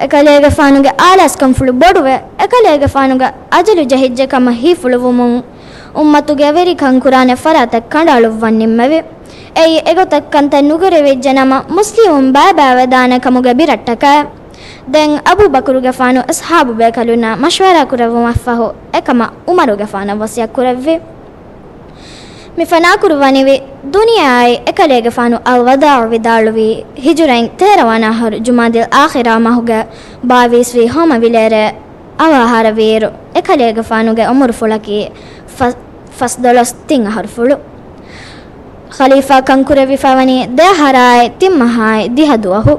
އެކަލޭގެފާނުގެ އާލާސްކަންފުޅު ބޮޑުވެ، އެކަލޭގެފާނުގެ އަޖަލު ޖެހިއްޖެ ކަމަށް ހީފުޅުވުމުން، އުއްމަތުގެ ވެރިކަން ކުރާނެ ފަރާތެއް ކަނޑައަޅުއްވަން ނިންމެވި. އެއީ އެގޮތަށް ކަންތައް ނުކުރެވިއްޖެ ނަމަ، މުސްލިމުން ބައިބައިވެދާނެ ކަމުގެ ބިރައްޓަކަށް. ދެން އަބޫބަކުރުގެފާނު އަޞްޙާބު ބޭކަލުންނާ މަޝްވަރާ ކުރެއްވުމަށްފަހު، އެކަމަށް އުމަރުގެފާނަށް ވަޞިއްޔަތް ކުރެއްވި. މި ފަނާކުރުވަނިވި ދުނިޔެއާއި އެކަލޭގެފާނު އަލްވަދާޢު ވިދާޅުވީ، ހިޖުރައިން ތޭރަ ވަނަ އަހަރު ޖުމާދިލް އާޚިރާ މަހުގެ ބާވީސްވީ ހަމަ ވިލޭރޭ އަވަހާރަވިއިރު، އެކަލޭގެފާނުގެ އުމުރުފުޅަކީ ފަ-، ފަސްދޮޅަސް ތިން އަހަރުފުޅު. ޚަލީފާ ކަންކުރެވިފައިވަނީ ދެއަހަރާއި ތިން މަހާއި ދިހަ ދުވަހު.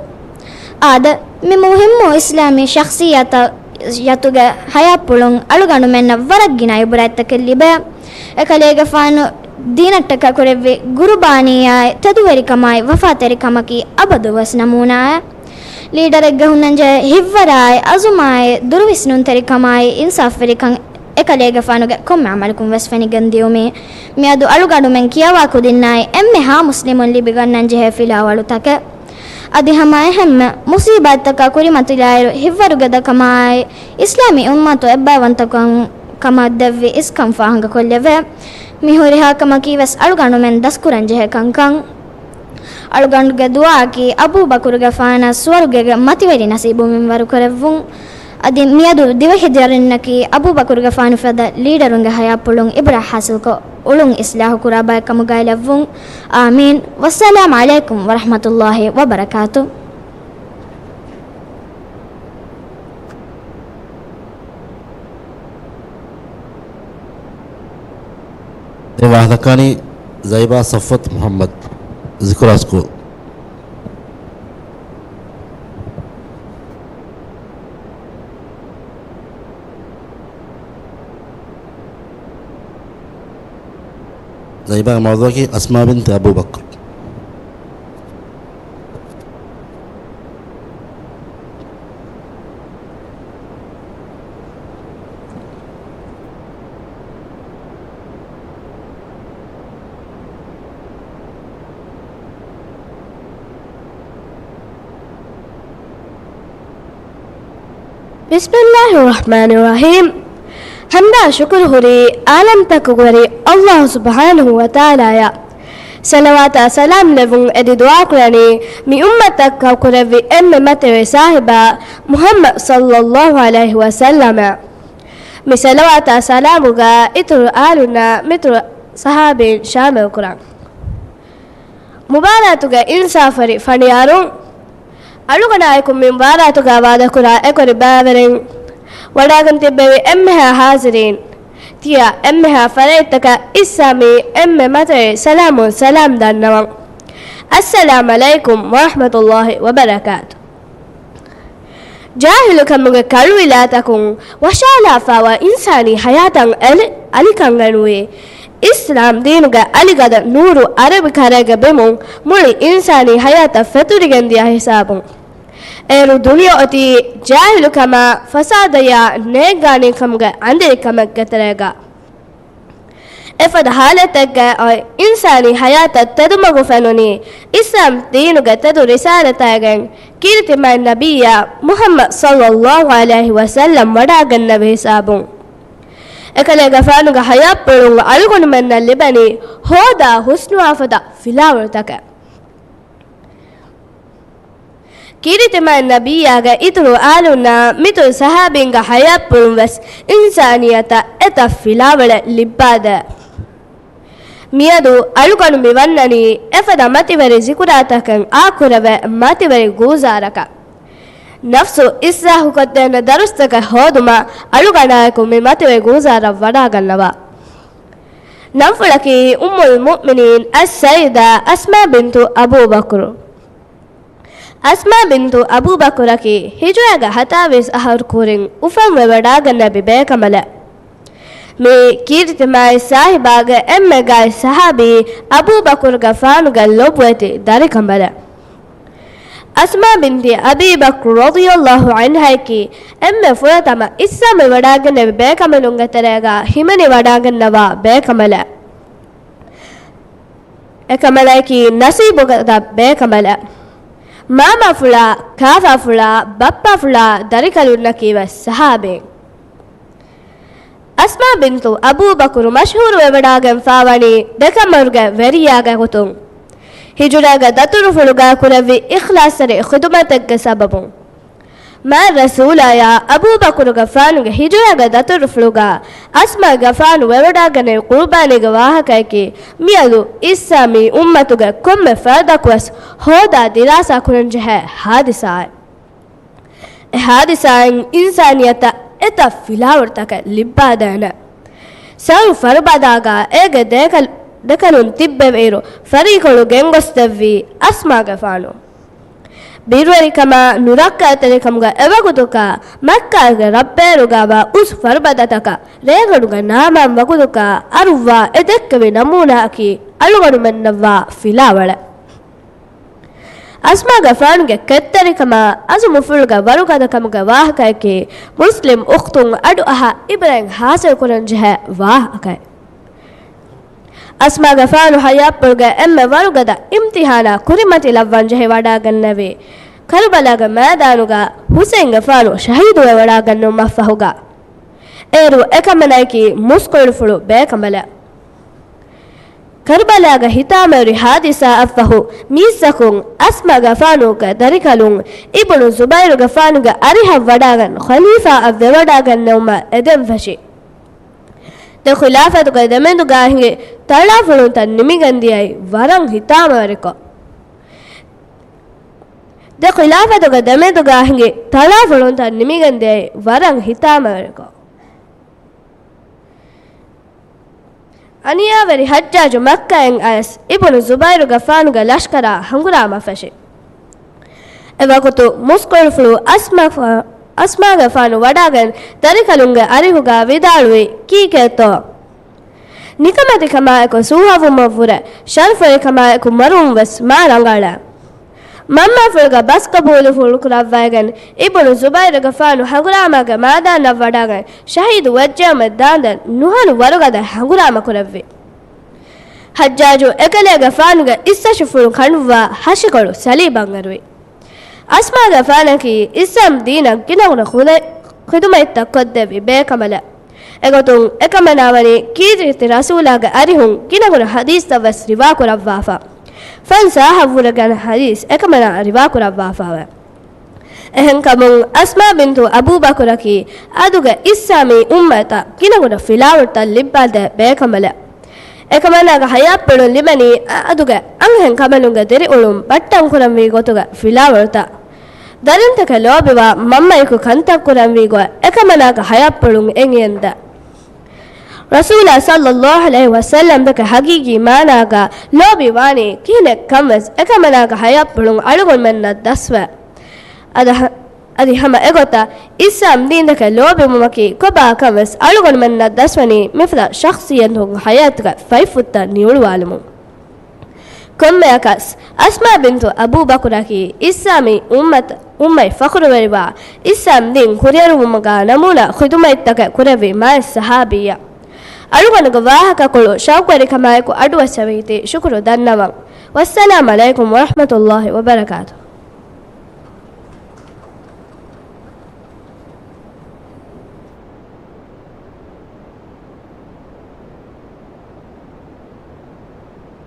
އާދެ، މި މުހިއްމު އިސްލާމީ ޝަޚްޞިއްޔަތުގެ ހަޔާތްޕުޅުން އަޅުގަނޑުމެންނަށް ވަރަށް ގިނަ ޢިބްރަތްތަކެއް ލިބޭ. އެކަލޭގެފާނު ދީނަށްޓަކާ ކުރެއްވި ގުރުބާނީއާއި ތެދުވެރިކަމާއި ވަފާތެރިކަމަކީ އަބަދުވެސް ނަމޫނާއެއް. ލީޑަރެއްގެ ހުންނަންޖެހޭ ހިތްވަރާއި އަޒުމާއި ދުރުވިސްނުންތެރިކަމާއި އިންސާފުވެރިކަން އެކަލޭގެފާނުގެ ކޮންމެ ޢަމަލަކުން ވެސް ފެނިގެން ދިޔުމީ، މިއަދު އަޅުގަނޑުމެން ކިޔަވާ ކުދިންނާއި އެންމެހާ މުސްލިމުން ލިބިގަންނަން ޖެހޭ ފިލާވަޅުތަކެއް. އަދި ހަމަ އެހެންމެ މުސީބާތްތަކާ ކުރިމަތިލާއިރު، ހިތްވަރުގެ ދަކަމާއި އިސްލާމީ އުއްމަތު އެއްބައިވަންތަކަން ކަމަށް ދެއްވި އިސްކަން ފާހަގަކޮށްލެވޭ. މި ހުރިހާ ކަމަކީ ވެސް އަޅުގަނޑުމެން ދަސްކުރަން ޖެހޭ ކަންކަން. އަޅުގަނޑުގެ ދުޢާއަކީ އަބޫބަކުރުގެފާނަށް ސުވަރުގޭގެ މަތިވެރި ނަސީބު މިންވަރު ކުރެއްވުން. އަދި މިއަދު ދިވެހި ދަރިންނަކީ އަބޫބަކުރުގެފާނު ފަދަ ލީޑަރުންގެ ހަޔާތްޕުޅުން އިބްރާ ހާސިލްކޮށް، އުޅުން އިސްލާހު ކުރާ ބައެއް ކަމުގައި ލެއްވުން. އާމީން. ވައްސަލާމް ޢަލައިކުމް ވަރަޙްމަތުﷲ ވަބަރަކާތު. ދެން ވާހަކަ ދައްކާނީ ޒައިބާ ޞަފްވަތު މުޙައްމަދު، ޒިކުރާ ސްކޫލް. ޒައިބާގެ މައުޟޫޢަކީ އަސްމާ ބިންތު އަބޫބަކްރު. بسم الله الرحمن الرحيم. ޙަމްދާ ޝުކުރު ހުރީ ޢާލަމްތަކުގެ ވެރި ﷲ ސުބްޙާނަހޫ ވަތަޢާލާއަށް. ޞަލަވާތާ ސަލާމް ލެއްވުން އެދި ދުޢާ ކުރަނީ މި އުއްމަތަށް ކައުކުރެއްވި އެންމެ މަތިވެރި ސާހިބާ މުޙައްމަދު ޞައްލައްލާހު ޢަލައިހި ވަސައްލަމަށް. މި ޞަލަވާތާ ސަލާމުގަ އިތުރު އާލުންނާ މިތުރު ޞަޙާބީން ޝާމިލް ކުރަން. މުބާރާތުގެ އިންސާފުވެރި ފަނޑިޔާރުން، އަޅުގަނޑާއެކު މި މުބާރާތުގަ ވާދަކުރާ އެކުރި ބައިވެރިން، ވަޑާގެން ތިއްބެވި އެންމެހާ ޙާޟިރީން، ތިޔަ އެންމެހާ ފަރާތްތަކަށް އިސްލާމީ އެންމެ މަތިވެރި ސަލާމުން ސަލާމް ދަންނަވަން. އައްސަލާމް ޢަލައިކުމް ވަރަޙްމަތުﷲ ވަބަރަކާތު. ޖާހިލުކަމުގެ ކަޅުއިލާތަކުން ވަށާލާފައިވާ އިންސާނީ ޙަޔާތަށް އަލި-، އަލިކަން އެނުވީ، އިސްލާމް ދީނުގެ އަލިގަދަ ނޫރު ޢަރަބި ކަރޭގެ ބިމުން މުޅި އިންސާނީ ޙަޔާތަށް ފެތުރިގެން ދިޔަ ހިސާބުން. އޭރު ދުނިޔެ އޮތީ ޖާހިލުކަމާ ފަސާދަޔާ ނޭއްގާނީކަމުގެ އަނދިރިކަމެއްގެ ތެރޭގަ. އެފަދަ ޙާލަތެއްގައި އޮތް އިންސާނީ ޙަޔާތަށް ތެދުމަގު ފެނުނީ، އިސްލާމް ދީނުގެ ތެދު ރިސާލަތާގެން ކީރިތި މާތް ނަބިއްޔާ މުޙައްމަދު ޞައްލައްލާހު ޢަލައިހި ވަސައްލަމް ވަޑާގެންނެވި ހިސާބުން. އެކަލޭގެފާނުގެ ޙަޔާތްޕުޅުން އަޅުގަނޑުމެންނަށް ލިބެނީ ހޯދާ ޙުސްނުވާ ފަދަ ފިލާވަޅުތަކެއް. ކީރިތި މާތް ނަބިއްޔާގެ އިތުރު އާލުންނާ މިތުރު ޞަޙާބީންގެ ޙަޔާތްޕުޅުން ވެސް އިންސާނިއްޔަތަށް އެތައް ފިލާވަޅެއް ލިއްބާދޭ. މިއަދު އަޅުގަނޑު މި ވަންނަނީ އެފަދަ މަތިވެރި ޒިކުރާތަކެއް އާކުރެވޭ މަތިވެރި ގޫޒާރަކަށް. ނަފްސު އިޞްލާޙުކޮށްދޭނެ ދަރުސްތަކެއް ހޯދުމަށް އަޅުގަނޑާއެކު މި މަތިވެރި ގޫޒާރަށް ވަޑާގަންނަވާ. ނަންފުޅަކީ އުއްމުލް މުއުމިނީން އައްސައިދާ އަސްމާ ބިންތު އަބޫބަކުރު. އަސްމާ ބިންތު އަބޫބަކުރަކީ ހިޖުރާގެ ހަތާވީސް އަހަރު ކުރިން އުފަންވެވަޑާގެންނެވި ބޭކަނބަލެއް. މި ކީރިތި މާތް ސާހިބާގެ އެންމެ ގާތް ޞަޙާބީ އަބޫބަކުރުގެފާނުގެ ލޮބުވެތި ދަރިކަނބަލެއް. އަސްމާ ބިންތި އަބީ ބަކްރު ރަޟިޔަﷲ ޢަންހައަކީ އެންމެ ފުރަތަމަ އިސްލާމްވެވަޑާގެންނެވި ބޭކަނބަލުންގެ ތެރޭގަ ހިމެނިވަޑާގެންނަވާ ބޭކަނބަލެއް. އެކަނބަލަކީ ނަސީބުގަދަ ބޭކަނބަލެއް. މާމާފުޅާ، ކާފާފުޅާ، ބައްޕާފުޅާ، ދަރިކަލުންނަކީ ވެސް ޞަޙާބީން. އަސްމާ ބިންތު އަބޫބަކުރު މަޝްހޫރުވެވަޑާގެންފާވަނީ ދެކަނބަލުގެ ވެރިޔާގެ ގޮތުން. ހިޖުރާގެ ދަތުރުފުޅުގަ ކުރެއްވި އިޚްލާޞްތެރި ޚިދުމަތެއްގެ ސަބަބުން. މާތް ރަސޫލާޔާ އަބޫބަކުރުގެފާނުގެ ހިޖުރާގެ ދަތުރުފުޅުގަ އަސްމާގެފާނު ވެވަޑާގެންނެވި ޤުރުބާނީގެ ވާހަކަޔަކީ މިއަދު އިސްލާމީ އުއްމަތުގެ ކޮންމެ ފަރުދަކުވެސް ހޯދާ ދިރާސާ ކުރަންޖެހޭ ޙާދިސާއެއް. އެ ޙާދިސާއިން އިންސާނިއްޔަތަށް އެތައް ފިލާވަޅުތަކެއް ލިއްބާދޭނެ. ސައުރު ފަރުބަދާގަ އޭގެ ދޭކަލް-، ދެކަލުން ތިއްބެވިއިރު ފަރީކޮޅު ގެންގޮސްދެއްވީ އަސްމާގެފާނު. ބިރުވެރިކަމާ ނުރައްކާތެރިކަމުގަ އެވަގުތުކާ މައްކާގެ ރަށްބޭރުގަވާ އުސް ފަރުބަދަތަކަށް ރޭގަނޑުގެ ނާމާން ވަގުތުކާ އަރުއްވާ އެ ދެއްކެވި ނަމޫނާއަކީ އަޅުގަނޑުމެންނަށްވާ ފިލާވަޅެއް. އަސްމާގެފާނުގެ ކެތްތެރިކަމާ އަޒުމުފުޅުގެ ވަރުގަދަކަމުގެ ވާހަކަޔަކީ މުސްލިމް އުޚްތުން އަޑުއަހާ އިބްރަތް ޙާޞިލްކުރަންޖެހޭ ވާހަކައެއް. އަސްމާގެފާނު ޙަޔާތްޕުޅުގެ އެންމެ ވަރުގަދަ އިމްތިޙާނާ ކުރިމަތިލައްވަންޖެހިވަޑާގެންނެވީ، ކަރުބަލާގެ މައިދާނުގަ ޙުސައިންގެފާނު ޝަހީދުވެވަޑާގެންނެވުމަށްފަހުގަ. އޭރު އެކަނބަލަކީ މުސްކުޅިފުޅު ބޭކަނބަލެއް. ކަރުބަލާގެ ހިތާމަވެރި ހާދިސާއަށްފަހު، މީސްއަކުން އަސްމާގެފާނުގެ ދަރިކަލުން އިބުނު ޒުބައިރުގެފާނުގެ އަރިހަށް ވަޑާގެން ޚަލީފާއަށް ވެވަޑާގަންނެވުމަށް އެދެން ފެށި. ދެ ޚިލާފަތުގެ ދެމެދުގާ ހިނގި ތަޅާފުޅުންތައް ނިމިގެން ދިޔައީ ވަރަށް ހިތާމަވެރިކޮށް. ދެ ޚިލާފަތުގެ ދެމެދުގާ ހިނގި ތަޅާފުޅުންތައް ނިމިގެން ދިޔައީ ވަރަށް ހިތާމަވެރިކޮށް. އަނިޔާވެރި ޙައްޖާޖު މައްކައިން އައިސް އިބުނު ޒުބައިރުގެފާނުގެ ލަޝްކަރާ ހަނގުރާމަ ފެށި. އެވަގުތު މުސްކުޅިފުޅު އަސްމާ، އަސްމާގެފާނު ވަޑާގެން ދަރިކަލުންގެ އަރިހުގާ ވިދާޅުވީ ކީކޭތޯ؟ ނިކަމެތިކަމާއެކު ސޫހަވުމަށްވުރެ، ޝަރަފުވެރިކަމާއެކު މަރުވުން ވެސް މާ ރަނގަޅޭ. މަންމާފުޅުގެ ބަސްގަބޫލުފުޅު ކުރައްވައިގެން، އިބުނު ޒުބައިރުގެފާނު ހަނގުރާމާގެ މައިދާނަށް ވަޑާގެން، ޝަހީދު ވެއްޖެއަމެއް ދާންދެން ނުހަނު ވަރުގަދަ ހަނގުރާމަ ކުރެއްވި. ޙައްޖާޖު އެކަލޭގެފާނުގެ އިސްތަށިފުޅު ކަނޑުއްވާ ހަށިކޮޅު ސަލީބަށް އެރުވި. އަސްމާގެފާނަކީ އިސްލާމް ދީނަށް ގިނަގުނަ ޚުދަ-، ޚިދުމަތްތައް ކޮށްދެއްވި ބޭކަނބަލެއް. އެގޮތުން އެކަމަނާ ވަނީ ކީރިތި ރަސޫލާގެ އަރިހުން ގިނަގުނަ ޙަދީޘްތައް ވެސް ރިވާކުރައްވާފަ. ފަންސާހަށްވުރެ ގިނަ ޙަދީޘް އެކަމަނާ ރިވާކުރައްވާފައެވެ. އެހެންކަމުން އަސްމާ ބިންތު އަބޫބަކުރަކީ އަދުގެ އިސްލާމީ އުއްމަތަށް ގިނަގުނަ ފިލާވަޅުތައް ލިއްބާދޭ ބޭކަނބަލެއް. އެކަމަނާގެ ޙަޔާތްޕުޅުން ލިބެނީ އަ-، އަދުގެ އަންހެން ކަނބަލުންގެ ދިރިއުޅުން ބައްޓަން ކުރަންވީ ގޮތުގެ ފިލާވަޅުތައް. ދަރިންތަކެއް ލޯބިވާ މަންމަޔަކު ކަންތައް ކުރަންވީ ގޮތް އެކަމަނާގެ ޙަޔާތްޕުޅުން އެނގިއެންދެ. ރަސޫލާ ޞައްލައްލާހު ޢަލައިހި ވަސައްލަމް ދެކެ ޙަޤީޤީ މާނާގަ ލޯބިވާނީ ކިހިނެއްކަން ވެސް އެކަމަނާގެ ޙަޔާތްޕުޅުން އަޅުގަނޑުމެންނަށް ދަސްވެ. އަދަ-، އަދި ހަމަ އެގޮތަށް އިސްލާމް ދީންދެކެ ލޯބިވުމަކީ ކޮބާކަން ވެސް އަޅުގަނޑުމެންނަށް ދަސްވަނީ މިފަދަ ޝަޚްޞިއްޔަތުން ޙަޔާތުގެ ފަތްފުށްތައް ނިއުޅުވާލުމުން. ކޮންމެއަކަސް، އަސްމާ ބިންތު އަބޫބަކުރަކީ އިސްލާމީ އުއްމަތަށް، އުއްމަތް ފަޚުރުވެރިވާ، އިސްލާމް ދީން ކުރިއެރުވުމުގަ ނަމޫނާ ޚިދުމަތްތަކެއް ކުރެއްވި މާތް ޞަޙާބީއެއް. އަޅުގަނޑުގެ ވާހަކަކޮޅު ޝައުޤުވެރިކަމާއެކު އަޑުއައްސަވީތީ ޝުކުރު ދަންނަވަން. ވައްސަލާމް ޢަލައިކުމް ވަރަޙްމަތުﷲ ވަބަރަކާތުހު.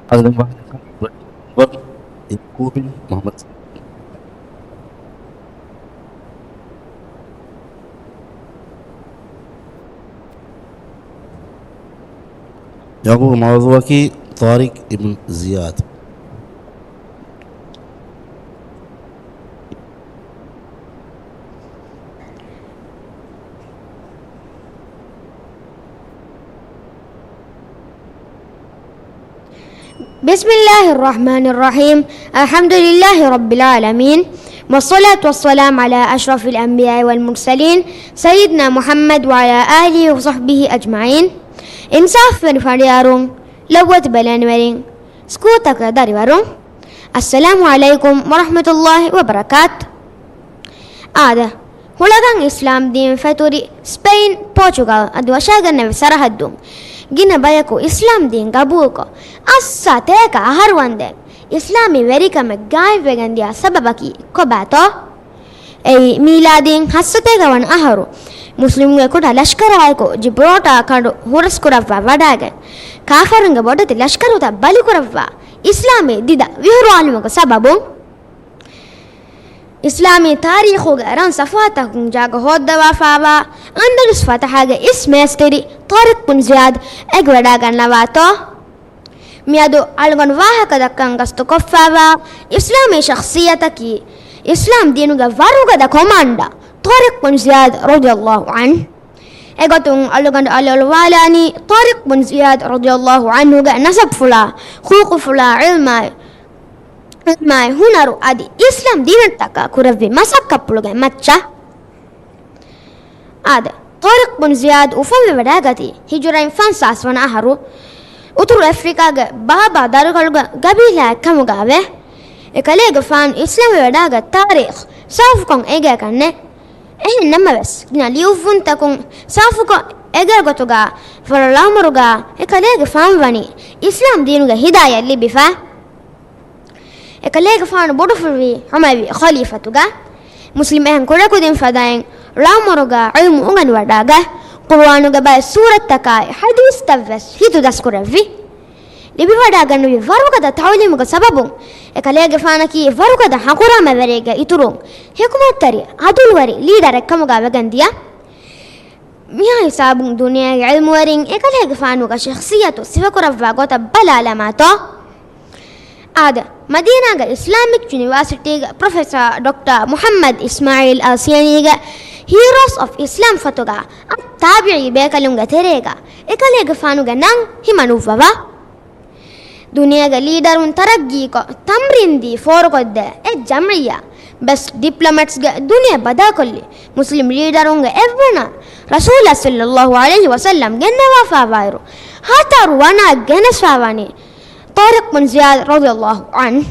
އަދި ދެން ވާހަކަ ވަ-، ވަ-، ޔަޢުޤޫބް ބިން މުޙައްމަދު. ޔަޢުޤޫބްގެ މައުޟޫޢަކީ ޠާރިޤް އިބްނު ޒިޔާދު. بسم الله الرحمن الرحيم. الحمد لله رب العالمين. والصلاة والسلام على أشرف الأنبياء والمرسلين سيدنا محمد وعلى آله وصحبه أجمعين. އިންސާފުވެރި ފަނޑިޔާރުން، ލޮބުވެތި ބެލެނިވެރިން، ސްކޫލްތަކުގެ ދަރިވަރުން، އައްސަލާމު ޢަލައިކުމް ވަރަޙްމަތުﷲ ވަބަރަކާތު. އާދެ، ހުޅަގަން އިސްލާމް ދީން ފެތުރި ސްޕެއިން، ޕޯޗުގަލް އަދި ވަށާގެންނެވި ސަރަހައްދުން ގިނަ ބަޔަކު އިސްލާމް ދީން ގަބޫލުކޮށް، އައްސަ ތޭކަ އަހަރު ވަންދެން އިސްލާމީ ވެރިކަމެއް ގާއިމްވެގެން ދިޔަ ސަބަބަކީ ކޮބާތޯ؟ އެއީ، މީލާދީން ހައްސަތޭކަ ވަނަ އަހަރު، މުސްލިމުންގެ ކުޑަ ލަޝްކަރާއެކު ޖިބްރޯޓާ ކަނޑު ހުރަސްކުރައްވާ ވަޑާގެން، ކާފަރުންގެ ބޮޑެތި ލަޝްކަރުތައް ބަލިކުރައްވާ، އިސްލާމީ ދިދަ ވިހުރުވާލުމުގެ ސަބަބުން، އިސްލާމީ ތާރީޚުގެ ރަން ސަފުހާތަކުން ޖާގަ ހޯއްދަވާފާވާ އަންދަލުސް ފަތަޙާގެ އިސް މޭސްތިރި ޠާރިޤް ބުން ޒިޔާދު އެނގިވަޑާގަންނަވާތޯ؟ މިއަދު އަޅުގަނޑު ވާހަކަ ދައްކަން ގަސްތުކޮށްފާވާ އިސްލާމީ ޝަޚްޞިއްޔަތަކީ، އިސްލާމް ދީނުގެ ވަރުގަދަ ކޮމާންޑަރ ޠާރިޤް ބުން ޒިޔާދު ރަޟިޔަﷲ ޢަންހު. އެގޮތުން އަޅުގަނޑު އަލިއޮޅުވާލާނީ ޠާރިޤް ބުން ޒިޔާދު ރަޟިޔަﷲ ޢަންހުގެ ނަސަބުފުޅާ، ޚުލްޤުފުޅާ، ޢިލްމާއި، ޢިލްމާއި ހުނަރު އަދި އިސްލާމް ދީނަށްޓަކާ ކުރެއްވި މަސައްކަތްޕުޅުގެ މައްޗަށް. އާދެ، ޠާރިޤް ބުން ޒިޔާދު އުފަންވެވަޑައިގަތީ ހިޖުރައިން ފަންސާސް ވަނަ އަހަރު، އުތުރު އެފްރިކާގެ ބާބާ ދަރުކަލުގެ ގަބީލާއެއް ކަމުގަވޭ. އެކަލޭގެފާނު އިސްލާމްވެވަޑައިގަތް ތާރީޚް ސާފުކޮށް އެނގޭކަށްނެތް. އެހެން ނަމަވެސް، ގިނަ ލިޔުއްވުންތަކުން ސާފުކޮށް އެނގޭ ގޮތުގަ ފުރަތަމަ ލައުމަރުގަ އެކަލޭގެފާނު ވަނީ އިސްލާމް ދީނުގެ ހިދާޔަތް ލިބިފަ. އެކަލޭގެފާނު ބޮޑުފުޅުވީ އުމަވި ޚަލީފަތުގަ. މުސްލިމް އެހެން ކުޑަކުދިން ފަދައިން ޅައުމަރުގަ ޢިލްމު އުނގަންވަޑައިގަ، ޤުރުއާނުގެ ބައެއް ސޫރަތްތަކާއި ޙަދީޘްތައްވެސް ހިތުދަސްކުރެއްވި. ލިބިވަޑައިގަންނެވި ވަރުގަދަ ތަޢުލީމުގެ ސަބަބުން އެކަލޭގެފާނަކީ ވަރުގަދަ ހަނގުރާމަވެރިއެއްގެ އިތުރުން ޙިކުމަތްތެރި، ޢަދުލުވެރި ލީޑަރެއް ކަމުގަ ވެގެންދިޔަ. މިހާ ހިސާބުން ދުނިޔޭގެ ޢިލްމުވެރިން އެކަލޭގެފާނުގެ ޝަޚްޞިއްޔަތު ސިފަކުރައްވާ ގޮތަށް ބަލާލަމާތޯ؟ އާދެ، މަދީނާގެ އިސްލާމިކް ޔުނިވާސިޓީގެ ޕްރޮފެސާ ޑޮކްޓަރ މުޙައްމަދު އިސްމާޢީލް އަލްސިޔަނީގެ ހީރޯސް އޮފް އިސްލާމް ފޮތުގަ އައްތާބިޢީ ބޭކަލުންގެ ތެރޭގަ އެކަލޭގެފާނުގެ ނަން ހިމަނުއްވަވާ. ދުނިޔޭގެ ލީޑަރުން ތަރައްގީކޮށް، ތަމްރީންދީ ފޯރުކޮށްދޭ އެ ޖަމްޢިއްޔާ ބެސްޓް ޑިޕްލޮމެޓްސްގެ ދުނިޔެ ބަދަލުކޮށްލި މުސްލިމް ލީޑަރުންގެ އެއްވަނަ ރަސޫލާ ޞައްލައްލާހު ޢަލައިހި ވަސައްލަމް ގެންނަވާފައިވާއިރު، ހަތަރު ވަނައަށް ގެނެސްފައިވަނީ ޠާރިޤް ބުން ޒިޔާދު ރަޟިޔައްލާހު ޢަންހު.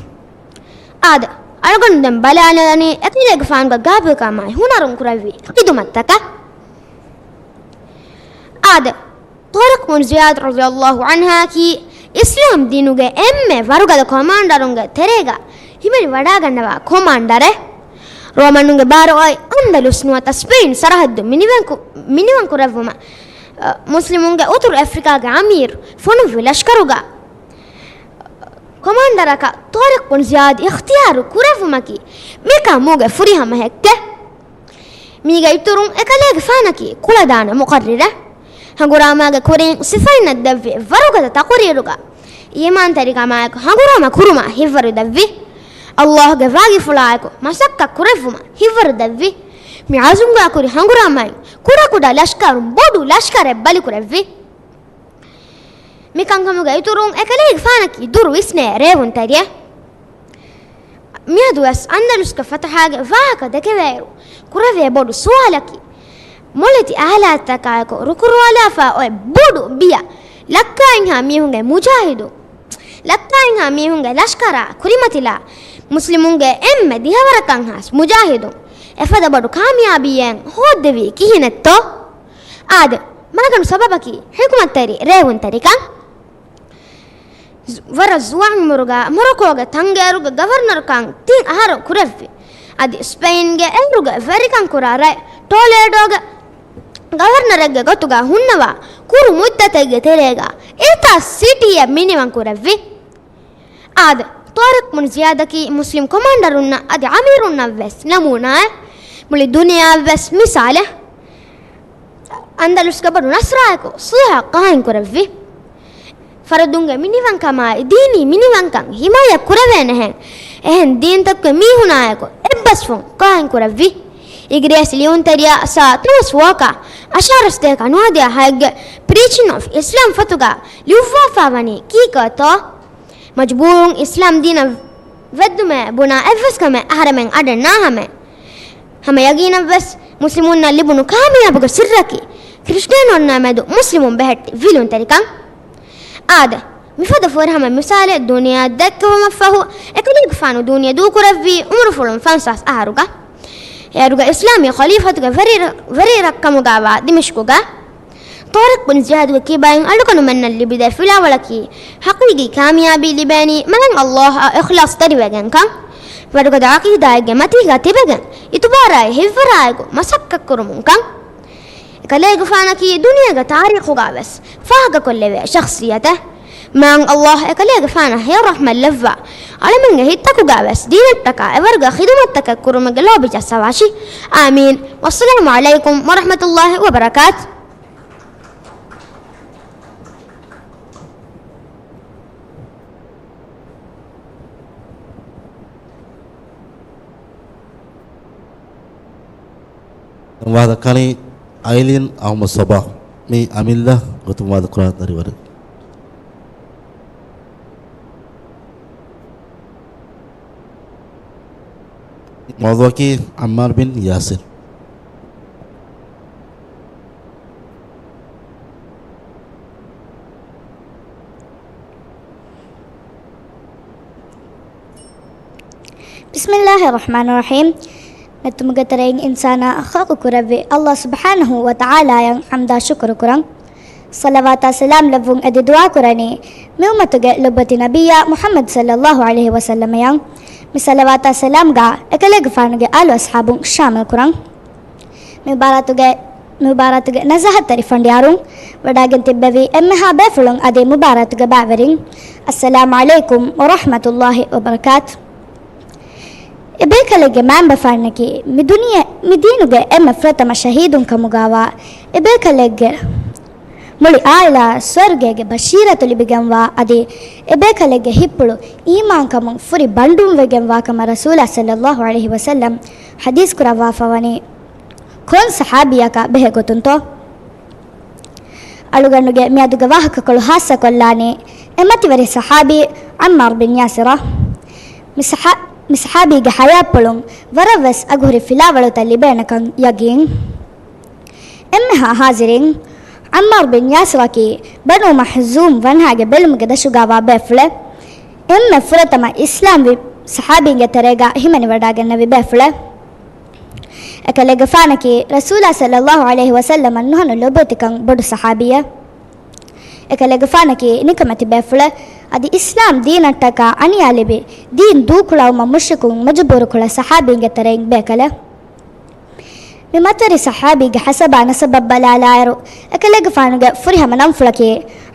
އާދެ، އަޅުގަނޑު ދެން ބަލާލަނީ އެކަލޭގެފާނުގެ ގާބިލްކަމާއި ހުނަރުން ކުރެއްވި ޚިދުމަތްތަކަށް. އާދެ، ޠާރިޤް ބުން ޒިޔާދު ރަޟިޔައްލާހު ޢަންހާއަކީ އިސްލާމް ދީނުގެ އެންމެ ވަރުގަދަ ކޮމާންޑަރުންގެ ތެރޭގަ ހިމެނި ވަޑައިގަންނަވާ ކޮމާންޑަރެއް. ރޯމަނުންގެ ބާރު އޮތް އަންދަލުސް ނުވަތަ ސްޕެއިން ސަރަހައްދު މިނިވަންކު-، މިނިވަން ކުރެއްވުމަށް، އަ، މުސްލިމުންގެ އުތުރު އެފްރިކާގެ އަމީރު ފޮނުއްވި ލަޝްކަރުގަ ކޮމާންޑަރަކަށް ޠާރިޤް ބުން ޒިޔާދު އިޚްތިޔާރު ކުރެއްވުމަކީ މިކަމުގެ ފުރިހަމަ ހެއްކެއް. މީގެ އިތުރުން އެކަލޭގެފާނަކީ ކުޅަދާނަ މުޤައްރިރެއް. ހަނގުރާމާގެ ކުރިން ސިފައިންނަށް ދެއްވި ވަރުގަދަ ތަޤުރީރުގަ އީމާންތެރިކަމާއެކު ހަނގުރާމަ ކުރުމަށް ހިއްވަރު ދެއްވި. ﷲ ގެ ވާގިފުޅާއެކު މަސައްކަތް ކުރެއްވުމަށް ހިއްވަރު ދެއްވި. މި ޢަޒުމްގާ ކުރި ހަނގުރާމައިން ކުޑަކުޑަ ލަޝްކަރުން ބޮޑު ލަޝްކަރެއް ބަލިކުރެއްވި. މި ކަންކަމުގެ އިތުރުން އެކަލޭގެފާނަކީ ދުރު ވިސްނޭ ރޭވުންތެރިއެއް. މިއަދުވެސް އަންދަލުސްގެ ފަތަޙާގެ ވާހަކަ ދެކެވޭއިރު ކުރެވޭ ބޮޑު ސުވާލަކީ، މޮޅެތި އާލާތްތަކާއެކު ރުކުރުވާލާފަ އޮތް ބޮޑު ބިޔަ ލައްކާއިންހާ މީހުންގެ މުޖާހިދު، ލައްކާއިންހާ މީހުންގެ ލަޝްކަރާ ކުރިމަތިލާ، މުސްލިމުންގެ އެންމެ ދިހަވަރަކަށް ހާސް މުޖާހިދުން އެފަދަ ބޮޑު ކާމިޔާބީއެއް ހޯއްދެވީ ކިހިނެއްތޯ؟ އާދެ، މާގަނޑު ސަބަބަކީ ޙިކުމަތްތެރި ރޭވުންތެރިކަން. ވަރަށް ޒުވާން އުމުރުގަ މޮރޮކޯގެ ތަންގޭރުގެ ގަވަރނަރުކަން ތިން އަހަރު ކުރެއްވި. އަދި ސްޕެއިންގެ އޭރުގެ ވެރިކަން ކުރާ ރަށް ޓޮލޭޑޯގެ ގަވަރނަރެއްގެ ގޮތުގަ ހުންނަވާ ކުރު މުއްދަތެއްގެ ތެރޭގަ އެތާ ސިޓީއެއް މިނިވަން ކުރެއްވި. އާދެ، ޠާރިޤް ބުން ޒިޔާދަކީ މުސްލިމް ކޮމާންޑަރުންނަށް އަދި އަމީރުންނަށް ވެސް ނަމޫނާއެއް. މުޅި ދުނިޔެއަށް ވެސް މިސާލެއް. އަންދަލުސްގެ ބޮޑު ނަޞްރާއެކު ޞުލްޙަ ޤާއިމް ކުރެއްވި. ފަރުދުންގެ މިނިވަންކަމާއި ދީނީ މިނިވަންކަން ހިމާޔަތް ކުރެވޭނެހެން އެހެން ދީންތަކުގެ މީހުނާއެކު އެއްބަސްވުން ޤާއިމް ކުރެއްވި. އިނގިރޭސި ލިޔުންތެރިޔާ ސާ ތޯމަސް ވޯކާ އަށާރަސް ދޭކަ ނުވަދިހަ ހައެއްގެ ޕްރީޗިން އޮފް އިސްލާމް ފޮތުގަ ލިޔުއްވާފައިވަނީ ކީކޭތޯ؟ މަޖުބޫރުން އިސްލާމް ދީނަށް ވެއްދުމޭ ބުނާ އެއްވެސް ކަމެއް އަހަރެމެން އަޑެއް ނާހަމޭ. ހަމަ ޔަގީނަށްވެސް މުސްލިމުންނަށް ލިބުނު ކާމިޔާބުގެ ސިއްރަކީ ކްރިސްޓިއަނުންނާ މެދު މުސްލިމުން ބެހެއްޓި ވިލުންތެރިކަން. އާދެ، މިފަދަ ފުރިހަމަ މިސާލެއް ދުނިޔެއަށް ދެއްކެވުމަށްފަހު، އެކަލޭގެފާނު ދޫނިޔެ ދޫކުރެއްވީ އުމުރުފުޅުން ފަންސާސް އަހަރުގަ. އޭރުގަ އިސްލާމީ ޚަލީފަތުގެ ވެރިރަ-، ވެރިރަށްކަމުގަވާ ދިމިޝްޤުގަ. ޠާރިޤް ބުން ޒިޔާދުގެ ކިބައިން އަޅުގަނޑުމެންނަށް ލިބިދޭ ފިލާވަޅަކީ، ޙަޤީޤީ ކާމިޔާބީ ލިބޭނީ މާތް ﷲ އަށް އިޚްލާޞްތެރިވެގެންކަން، ވަރުގަދަ ޢަޤީދާއެއްގެ މަތީގަ ތިބެގެން، އިތުބާރާއި ހިތްވަރާއެކު މަސައްކަތްކުރުމުންކަން. އެކަލޭގެފާނަކީ ދުނިޔޭގެ ތާރީޚުގަވެސް ފާހަގަކޮށްލެވޭ ޝަޚްޞިއްޔަތެއް. މާތް ﷲ އެކަލޭގެފާނަށް ހެޔޮ ރަޙްމަތް ލެއްވާ، އަޅަމެންގެ ހިތްތަކުގަވެސް ދީނަށްޓަކާ އެވަރުގެ ޚިދުމަތްތަކެއް ކުރުމުގެ ލޯބި ޖައްސަވާށި. އާމީން. ވައްސަލާމު ޢަލައިކުމް ވަރަޙްމަތުﷲ ވަބަރަކާތު. ވާދަކަނީ އައިލިން އަޙްމަދު ޞަބާ، މި އަމިއްލަ ގޮތުން ވާދަކުރާ ދަރިވަރެއް. މައުޟޫޢަކީ ޢައްމާރު ބިން ޔާސިރް. ބިސްމިﷲ އައްރަޙްމާނި އައްރަޙީމް. ނެތުމުގެ ތެރެއިން އިންސާނާ ޚަލްޤު ކުރެއްވި ﷲ ސުބްޙާނަހޫ ވަތަޢާލާއަށް ޙަމްދާ ޝުކުރު ކުރަން. ޞަލަވާތާ ސަލާމް ލެއްވުން އެދި ދުޢާ ކުރަނީ މި އުއްމަތުގެ ލޮބުވެތި ނަބިއްޔާ މުޙައްމަދު ޞައްލަﷲ ޢަލައިހި ވަސައްލަމަޔަށް. މި ޞަލަވާތާ ސަލާމްގާ އެކަލޭގެފާނުގެ އާލު އަޞްޙާބުން ޝާމިލް ކުރަން. މި އިބާރާތުގެ މުބާރާތުގެ ނަޒާހަތްތެރި ފަނޑިޔާރުން، ވަޑާގެން ތިއްބެވި އެންމެހާ ބޭފުޅުން އަދި މުބާރާތުގެ ބައިވެރިން، އައްސަލާމު ޢަލައިކުމް ވަރަޙްމަތުﷲި ވަބަރަކާތު. އެބޭކަލެއްގެ މައިންބަފައިންނަކީ މި ދުނިޔެ، މި ދީނުގެ އެންމެ ފުރަތަމަ ޝަހީދުން ކަމުގާވާ އެބޭކަލެއްގެ މުޅި އާއިލާ ސުވަރުގޭގެ ބަޝީރަތު ލިބިގެންވާ އަދި އެބޭކަލެއްގެ ހިތްޕުޅު އީމާންކަމުން ފުރި ބަންޑުންވެގެންވާ ކަމަށް ރަސޫލާ ޞައްލައްލާހު ޢަލައިހި ވަސައްލަމް ޙަދީޘް ކުރައްވާފަ ވަނީ ކޮން ޞަޙާބީއަކާ ބެހޭ ގޮތުންތޯ؟ އަޅުގަނޑުގެ މިއަދުގެ ވާހަކަކޮޅު ހާއްސަކޮށްލާނީ އެ މަތިވެރި ޞަޙާބީ ޢައްމާރު ބިން ޔާސިރަށް. މި ޞަޙާ-، މި ޞަޙާބީގެ ޙަޔާތްޕުޅުން ވަރަށްވެސް އަގުހުރި ފިލާވަޅުތައް ލިބޭނެކަން ޔަގީން. އެންމެހާ ޙާޟިރީން، ޢައްމާރު ބިން ޔާސިރަކީ ބަނޫ މަޚްޒޫމް ވަންހާގެ ބެލުމުގެ ދަށުގާވާ ބޭފުޅެއް. އެންމެ ފުރަތަމަ އިސްލާމްވި ޞަޙާބީންގެ ތެރޭގަ ހިމެނިވަޑާގެންނެވި ބޭފުޅެއް. އެކަލޭގެފާނަކީ ރަސޫލާ ޞައްލައްލާހު ޢަލައިހި ވަސައްލަމަށް ނުހަނު ލޮބުވެތިކަން ބޮޑު ޞަޙާބީއެއް. އެކަލޭގެފާނަކީ ނިކަމެތި ބޭފުޅެއް. އަދި އިސްލާމް ދީނަށްޓަކާ އަނިޔާ ލިބި، ދީން ދޫކުޅައުމަށް މުޝްރިކުން މަޖުބޫރުކުޅަ ޞަޙާބީންގެ ތެރެއިން ބޭކަލެއް. މި މަތިވެރި ޞަޙާބީގެ ހަސަބާ ނަސަބަށް ބަލާލާއިރު، އެކަލޭގެފާނުގެ ފުރިހަމަ ނަންފުޅަކީ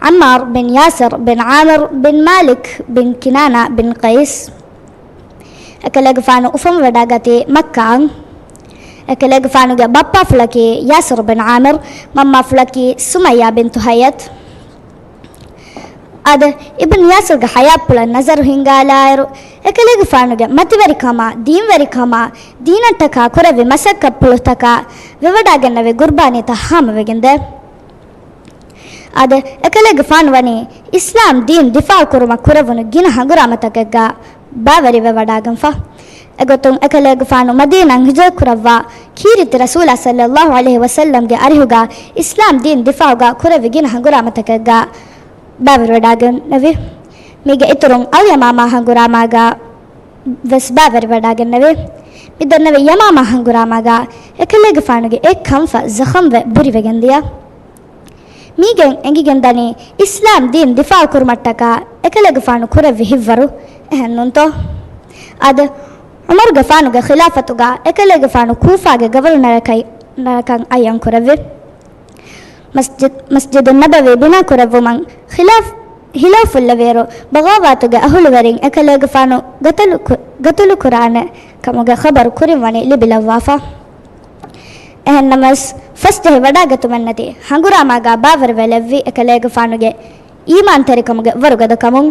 ޢައްމާރު ބިން ޔާސިރު ބިން ޢާމިރު ބިން މާލިކް ބިން ކިނާނާ ބިން ޤައިސް. އެކަލޭގެފާނު އުފަންވަޑާގަތީ މައްކާއަށް. އެކަލޭގެފާނުގެ ބައްޕާފުޅަކީ ޔާސިރު ބިން ޢާމިރު، މަންމާފުޅަކީ ސުމައްޔާ ބިންތު ޙައްޔަތް. އާދެ، އިބްނު ޔާސިރުގެ ޙަޔާތްޕުޅަށް ނަޒަރު ހިންގާލާއިރު، އެކަލޭގެފާނުގެ މަތިވެރިކަމާ، ދީންވެރިކަމާ، ދީނަށްޓަކާ ކުރެއްވި މަސައްކަތްޕުޅުތަކާ ވެވަޑާގެންނެވި ގުރުބާނީތައް ހާމަވެގެންދޭ. އާދެ، އެކަލޭގެފާނު ވަނީ އިސްލާމް ދީން ދިފާޢު ކުރުމަށް ކުރެވުނު ގިނަ ހަނގުރާމަތަކެއްގަ ބައިވެރިވެވަޑާގެންފަ. އެގޮތުން އެކަލޭގެފާނު މަދީނާއަށް ހިޖުރަ ކުރައްވާ ކީރިތި ރަސޫލާ ޞައްލައްލާހު ޢަލައިހި ވަސައްލަމްގެ އަރިހުގަ އިސްލާމް ދީން ދިފާޢުގަ ކުރެއްވި ގިނަ ހަނގުރާމަތަކެއްގަ ބައިވެރިވެވަޑާގެންނެވި. މީގެ އިތުރުން އަލްޔަމާމާ ހަނގުރާމާގަ ވެސް ބައިވެރިވެވަޑާގެންނެވި. މި ދަންނަވި ޔަމާމާ ހަނގުރާމާގަ އެކަލޭގެފާނުގެ އެއް ކަންފަ ޒަޚަމްވެ ބުރިވެގެންދިޔަ. މީގެން އެނގިގެންދަނީ އިސްލާމް ދީން ދިފާޢު ކުރުމަށްޓަކާ އެކަލޭގެފާނު ކުރެއްވި ހިތްވަރު. އެހެންނޫންތޯ؟ އާދެ، ޢުމަރުގެފާނުގެ ޚިލާފަތުގަ އެކަލޭގެފާނު ކޫފާގެ ގަވަރުނަރަކަށް، ނަރަކަށް އައްޔަން ކުރެއްވި. މަސްޖިދު، މަސްޖިދު ނަބަވީ ބިނާ ކުރެއްވުމަށް ޚިލާފް، ހިލާފުއްލަވިއިރު، ބަޣާވާތުގެ އަހުލުވެރިން އެކަލޭގެފާނު ގަތުލު ކު، ގަތުލު ކުރާނެ ކަމުގެ ޚަބަރު ކުރިން ވަނީ ލިބިލައްވާފަ. އެހެންނަމަވެސް، ފަސްޖެހި ވަޑާގަތުމެއްނެތި ހަނގުރާމާގާ ބާވަރުވެލެއްވި އެކަލޭގެފާނުގެ އީމާންތެރިކަމުގެ ވަރުގަދަކަމުން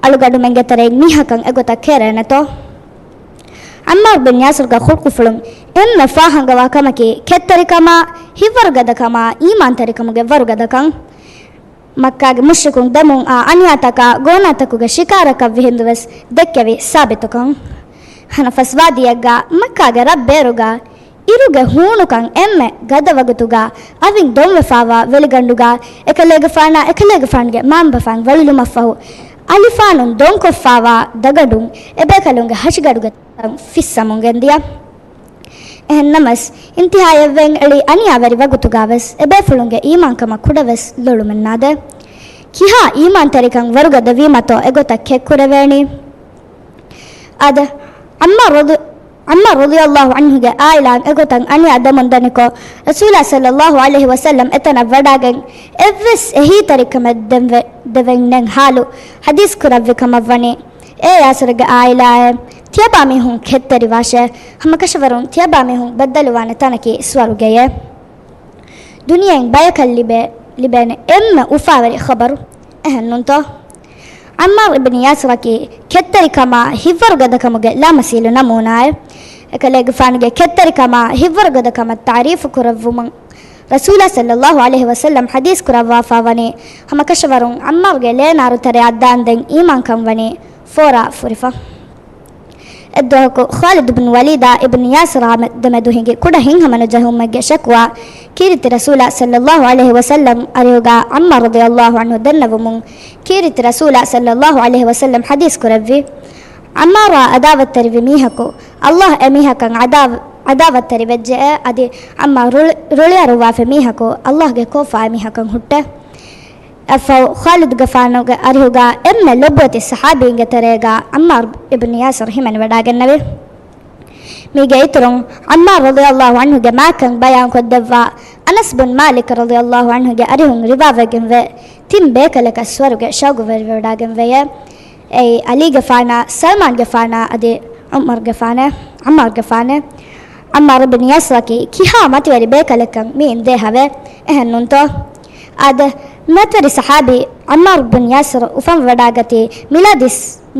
އަޅުގަނޑުމެންގެ ތެރެއިން މީހަކަށް އެގޮތަށް ކެރޭނެތޯ؟ ޢައްމާރު ބިން ޔާސިރުގެ ޚުލްޤުފުޅުން އެންމެ ފާހަނގަވާ ކަމަކީ ކެތްތެރިކަމާ، ހިތްވަރުގަދަކަމާ، އީމާންތެރިކަމުގެ ވަރުގަދަކަން. މައްކާގެ މުޝްރިކުން ދެމުން އާ އަނިޔާތަކާ ގޯނާތަކުގެ ޝިކާރަކަށްވި ހިނދުވެސް ދެއްކެވި ސާބިތުކަން. ހަނަފަސް ވާދީއެއްގާ މައްކާގެ ރަށް ބޭރުގާ އިރުގެ ހޫނުކަން އެންމެ ގަދަ ވަގުތުގާ އަވިން ދޮންވެފާވާ ވެލިގަނޑުގާ އެކަލޭގެފާނާ އެކަލޭގެފާނުގެ މައިންބަފައިން ވަޅުލުމަށްފަހު، އަލިފާނުން ދޮންކޮށްފާވާ ދަގަނޑުން އެބޭކަލުންގެ ހަށިގަޑުގެ ތަން ފިއްސަމުން ގެންދިޔަ. އެހެންނަމަވެސް، އިންތިހާޔަށްވެން އެޅި އަނިޔާވެރި ވަގުތުގާވެސް އެބޭފުޅުންގެ އީމާންކަމަށް ކުޑަވެސް ލޮޅުމެއްނާދޭ. ކިހާ އީމާންތެރިކަން ވަރުގަދަވީމަތޯ އެގޮތަށް ކެތްކުރެވޭނީ؟ އާދެ، ޢައްމާރު ރަޟި، ޢައްމާރު ރަޟިޔަﷲ ޢަންހުގެ އާއިލާއަށް އެގޮތަށް އަނިޔާ ދެމުން ދަނިކޮށް، ރަސޫލާ ޞައްލަﷲ ޢަލައިހި ވަސައްލަމް އެތަނަށް ވަޑާގެން އެއްވެސް އެހީތެރިކަމެއް ދެންވެ، ދެވެން ނެތް ޙާލު ޙަދީޘް ކުރެއްވި ކަމަށްވަނީ. އޭ ޔާސިރުގެ އާއިލާއޭ، ތިޔަބާމީހުން ކެތްތެރިވާށޭ. ހަމަކަށަވަރުން ތިޔަބާމީހުން ބައްދަލުވާނެ ތަނަކީ ސުވަރުގެޔޭ. ދުނިޔެއިން ބަޔަކަށް ލިބޭ، ލިބޭނެ އެންމެ އުފާވެރި ޚަބަރު. އެހެންނޫންތޯ؟ ޢައްމާރު އިބްނު ޔާސިރަކީ ކެތްތެރިކަމާ، ހިތްވަރުގަދަކަމުގެ ލާމަސީލު ނަމޫނާއެއް. އެކަލޭގެފާނުގެ ކެތްތެރިކަމާ، ހިތްވަރުގަދަކަމަށް ތަޢުރީފު ކުރެއްވުމަށް ރަސޫލާ ޞައްލަﷲ ޢަލައިހި ވަސައްލަމް ޙަދީޘް ކުރައްވާފާވަނީ، ހަމަކަށަވަރުން ޢައްމާރުގެ ލޭނާރު ތެރެއަށް ދާންދެން އީމާންކަން ވަނީ ފޯރާ ފުރިފަ. އެއްދުވަހަކު ޚާލިދު ބިން ވަލީދާ އިބްނު ޔާސިރާ ދެމެދު ހިނގި ކުޑަ ހިތްހަމަނުޖެހުމެއްގެ ޝަކުވާ ކީރިތި ރަސޫލާ ޞައްލަﷲ ޢަލައިހި ވަސައްލަމް އަރިހުގާ ޢައްމާރު ރަޟިޔަﷲ ޢަންހު ދެންނެވުމުން، ކީރިތި ރަސޫލާ ޞައްލަﷲ ޢަލައިހި ވަސައްލަމް ޙަދީޘް ކުރެއްވި، ޢައްމާރާ ޢަދާވަތްތެރިވި މީހަކު ﷲ އެމީހަކަށް ޢަދާ، ޢަދާވަތްތެރިވެއްޖެއޭ، އަދި ޢައްމާރު ރުޅި، ރުޅިއަރުއްވާފި މީހަކު ﷲގެ ކޯފާ އެމީހަކަށް ހުއްޓޭ. އެއަށްފަހު ޚާލިދުގެފާނުގެ އަރިހުގާ އެންމެ ލޮބުވެތި ޞަޙާބީންގެ ތެރޭގާ ޢައްމާރު އިބްނު ޔާސިރު ހިމެނިވަޑާގެންނެވި. މީގެ އިތުރުން ޢައްމާރު ރަޟިޔަﷲ ޢަންހުގެ މާތްކަން ބަޔާންކޮށްދެއްވާ އަނަސް ބުން މާލިކް ރަޟިޔަﷲ ޢަންހުގެ އަރިހުން ރިވާވެގެންވޭ، ތިން ބޭކަލަކަށް ސުވަރުގެ ޝައުގުވެރިވެވަޑާގެންވެޔޭ. އެއީ ޢަލީގެފާނާ، ސަލްމާންގެފާނާ އަދި ޢުމަރުގެފާނޭ، ޢައްމާރުގެފާނޭ. ޢައްމާރު ބިން ޔާސިރަކީ ކިހާ މަތިވެރި ބޭކަލެއްކަން މިއިން ދޭހަވޭ، އެހެންނޫންތޯ؟ އާދެ، މަތިވެރި ޞަޙާބީ ޢައްމާރު ބިން ޔާސިރު އުފަންވެވަޑާގަތީ މީލާދީ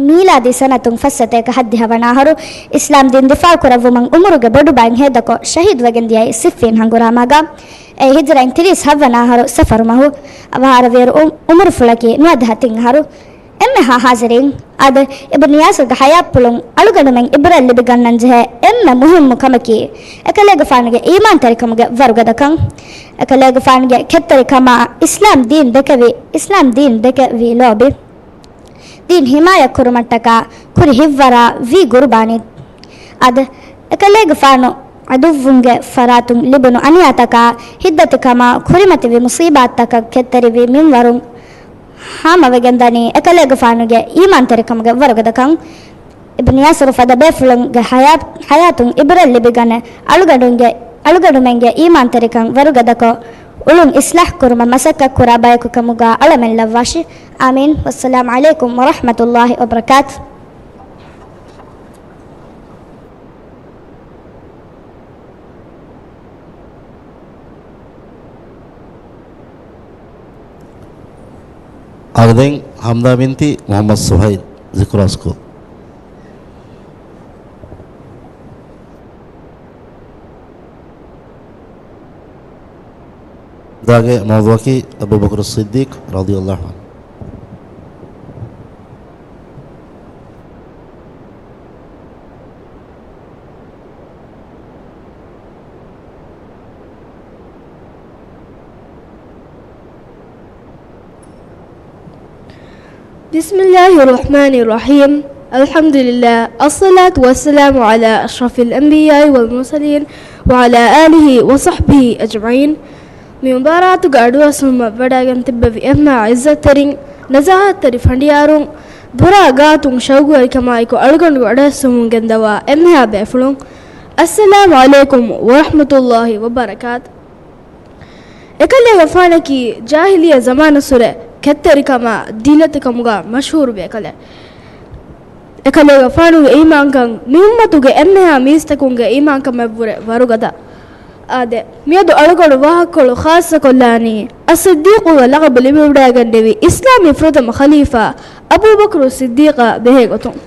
މީލާދީ ސަނަތުން ފައްސަތޭކަ ހައްދިހަ ވަނަ އަހަރު، އިސްލާމް ދީން ދިފާޢުކުރެއްވުމަށް އުމުރުގެ ބޮޑުބައިން ހޭދަކޮށް، ޝަހީދުވެގެން ދިޔައީ ސިއްފީން ހަނގުރާމާގަ. އެ ހިޖްރައިން ތިރީސް ހައްވަނަ އަހަރު ސަފަރު މަހު. އަވަހާރަވިއިރު އު-، އުމުރުފުޅަކީ ނުވަދިހަ ތިން އަހަރު. އެންމެހާ ޙާޟިރީން، އާދެ، އިބްނު ޔާސިރުގެ ޙަޔާތްޕުޅުން އަޅުގަނޑުމެން ޢިބްރަތް ލިބިގަންނަންޖެހޭ އެންމެ މުހިއްމު ކަމަކީ، އެކަލޭގެފާނުގެ އީމާންތެރިކަމުގެ ވަރުގަދަކަން. އެކަލޭގެފާނުގެ ކެތްތެރިކަމާ އިސްލާމް ދީން ދެކެވި، އިސްލާމް ދީން ދެކެވި ލޯބި. ދީން ހިމާޔަތްކުރުމަށްޓަކާ ކުރި ހިތްވަރާ ވީ ގުރުބާނީ. އަދި އެކަލޭގެފާނު ޢަދުއްވުންގެ ފަރާތުން ލިބުނު އަނިޔާތަކާ ހިތްދަތިކަމާ ކުރިމަތިވި މުޞީބާތްތަކަށް ކެތްތެރިވި މިންވަރުން ހާމަވެގެންދަނީ އެކަލޭގެފާނުގެ އީމާންތެރިކަމުގެ ވަރުގަދަކަން. އިބްނު ޔާސިރު ފަދަ ބޭފުޅުންގެ ޙަޔާ-، ޙަޔާތުން ޢިބްރަތް ލިބިގަނެ، އަޅުގަނޑުންގެ، އަޅުގަނޑުމެންގެ އީމާންތެރިކަން ވަރުގަދަކޮށް، އުޅުން އިޞްލާޙް ކުރުމަށް މަސައްކަތްކުރާ ބަޔަކު ކަމުގަ އަޅަމެން ލައްވާށި. އާމީން. ވައްސަލާމް ޢަލައިކުމް ވަރަޙްމަތުﷲ ވަބަރަކާތު. އާދެ، ދެން ހަމްދާ ބިންތި މުޙައްމަދު ސުހައިލް ޒިކްރާ ސްކޫލް. ދާގެ މައުޟޫޢަކީ އަބޫބަކުރު ޞިއްދީޤް ރަޟިޔަﷲ ޢަންހު. بسم الله الرحمن الرحيم. الحمد لله. الصلاة والسلام على أشرف الأنبياء والمرسلين وعلى آله وصحبه أجمعين. މި މުބާރާތުގެ އަޑުއައްސުމަށް ވަޑައިގެން ތިއްބެވި އެންމެހާ ޢިއްޒަތްތެރިން، ނަޒާހަތްތެރި ފަނޑިޔާރުން، ދުރާ ގާތުން ޝައުގުވެރިކަމާއެކު އަޅުގަނޑު އަޑުއައްސަމުން ގެންދަވާ އެންމެހާ ބޭފުޅުން، އައްސަލާމު ޢަލައިކުމް ވަރަޙްމަތުﷲ ވަބަރަކާތު. އެކަލޭގެފާނަކީ ޖާހިލިއްޔަ ޒަމާނަށްވުރެ ކެތްތެރިކަމާ ދީލަތިކަމުގަ މަޝްހޫރު ބޭކަލެއް. އެކަލޭގެފާނުގެ އީމާންކަން މި އުއްމަތުގެ އެންމެހާ މީސްތަކުންގެ އީމާންކަމަށްވުރެ ވަރުގަދަ. އާދެ، މިއަދު އަޅުގަނޑު ވާހަކަކޮޅު ޚާއްޞަކޮށްލާނީ، އައްޞިއްދީޤުގެ ލަޤަބު ލިބިވަޑައިގެންނެވި އިސްލާމީ ފުރަތަމަ ޚަލީފާ އަބޫބަކުރު ޞިއްދީޤާ ބެހޭގޮތުން.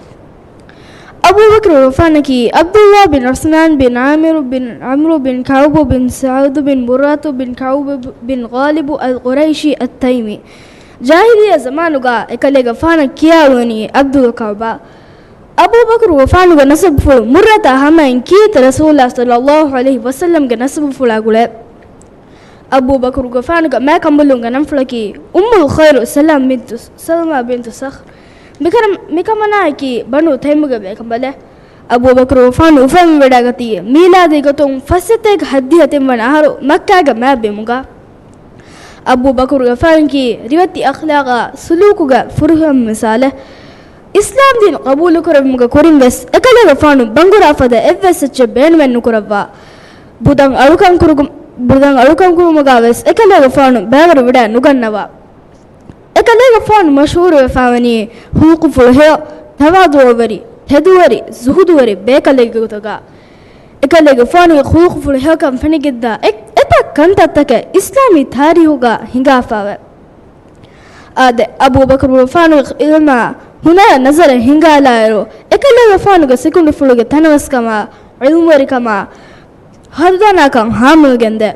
އަބޫބަކުރުގެފާނަކީ ޢަބްދުﷲ ބިން ޢުޘްމާން ބިން ޢާމިރު ބިން ޢަމްރު ބިން ކަޢުބު ބިން ސަޢުދު ބިން މުރައްރަތު ބިން ކަޢުބު ބިން ޣާލިބު އަލްޤުރައިޝީ އައްތައިމީ. ޖާހިލިއްޔަ ޒަމާނުގަ އެކަލޭގެފާނަށް ކިޔާ އުޅެނީ ޢަބްދުލް ކަޢުބާ. އަބޫބަކުރުގެފާނުގެ ނަސަބުފުޅު މުރައްރަތާ ހަމައިން ކީރިތި ރަސޫލާ ޞައްލައްލާހު ޢަލައިހި ވަސައްލަމްގެ ނަސަބުފުޅާ ގުޅޭ. އަބޫބަކުރުގެފާނުގެ މާތް ކަނބަލުންގެ ނަންފުޅަކީ އުއްމުލް ޚައިރު ސަލާމް ބިންތު ސަލްމާ ބިންތު ޞަޚްރު. މިކަރަ-، މިކަމަނާއަކީ ބަނޫ ތައިމުގެ ބޭކަނބަލެއް. އަބޫބަކުރުގެފާނު އުފަންވެވަޑައިގަތީ މީލާދީ ގޮތުން ފައްސަތޭކަ ހައްދިހަ ތިންވަނަ އަހަރު މައްކާގެ މާބިމުގަ. އަބޫބަކުރުގެފާނަކީ ރިވެތި އަޚްލާޤާ ސުލޫކުގެ ފުރިހަމަ މިސާލެއް. އިސްލާމްދީން ޤަބޫލުކުރެއްވުމުގެ ކުރިން ވެސް އެކަލޭގެފާނު ބަނގުރާ ފަދަ އެއްވެސް އެއްޗެއް ބޭނުމެއް ނުކުރައްވާ. ބުދަށް އަޅުކަން ކުރު-، ބުދަށް އަޅުކަން ކުރުމުގަ ވެސް އެކަލޭގެފާނު ބައިވަރު ވެޑައި ނުގަންނަވާ. އެކަލޭގެފާނު މަޝްހޫރުވެފައިވަނީ ހުލުޤުފުޅު ހެޔޮ، ތަވާޟުޢުވެރި، ތެދުވެރި، ޒުހުދުވެރި ބޭކަލެއްގެ ގޮތުގަ. އެކަލޭގެފާނުގެ ޚުލުޤުފުޅު ހެޔޮކަން ފެނިގެންދާ އެ-، އެތައް ކަންތައްތަކެއް އިސްލާމީ ތާރީޚުގަ ހިނގާފައެވެ. އާދެ، އަބޫބަކުރުގެފާނުގެ ޢިލްމާ ހުނަރަށް ނަޒަރެއް ހިނގާލާއިރު، އެކަލޭގެފާނުގެ ސިކުނޑިފުޅުގެ ތަނަވަސްކަމާ، ޢިލްމުވެރިކަމާ، ހަރުދަނާކަން ހާމަވެގެންދޭ.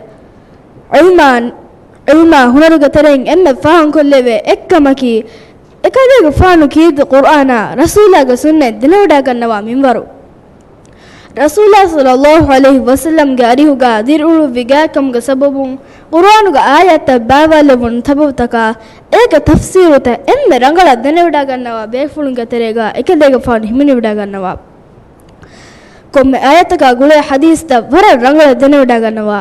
ޢިލްމާ، ޢިލްމާ ހުނަރުގެ ތެރެއިން އެންމެ ފާހަގަކޮށްލެވޭ އެއްކަމަކީ، އެކަލޭގެފާނު ކީރިތި ޤުރްއާނާ ރަސޫލާގެ ސުންނަތް ދެނެވަޑައިގަންނަވާ މިންވަރު. ރަސޫލާ ޞައްލައްލާހު ޢަލައިހި ވަސައްލަމްގެ އަރިހުގަ ދިރިއުޅުއްވި ގާތްކަމުގެ ސަބަބުން، ޤުރްއާނުގެ އާޔަތްތައް ބާވާލެވުނު ސަބަބުތަކާ، އޭގެ ތަފްސީރުތައް އެންމެ ރަނގަޅަށް ދެނެވަޑައިގަންނަވާ ބޭފުޅުންގެ ތެރޭގަ އެކަލޭގެފާނު ހިމެނިވަޑައިގަންނަވާ. ކޮންމެ އާޔަތަކާ ގުޅޭ ޙަދީޘްތައް ވަރަށް ރަނގަޅަށް ދެނެވަޑައިގަންނަވާ.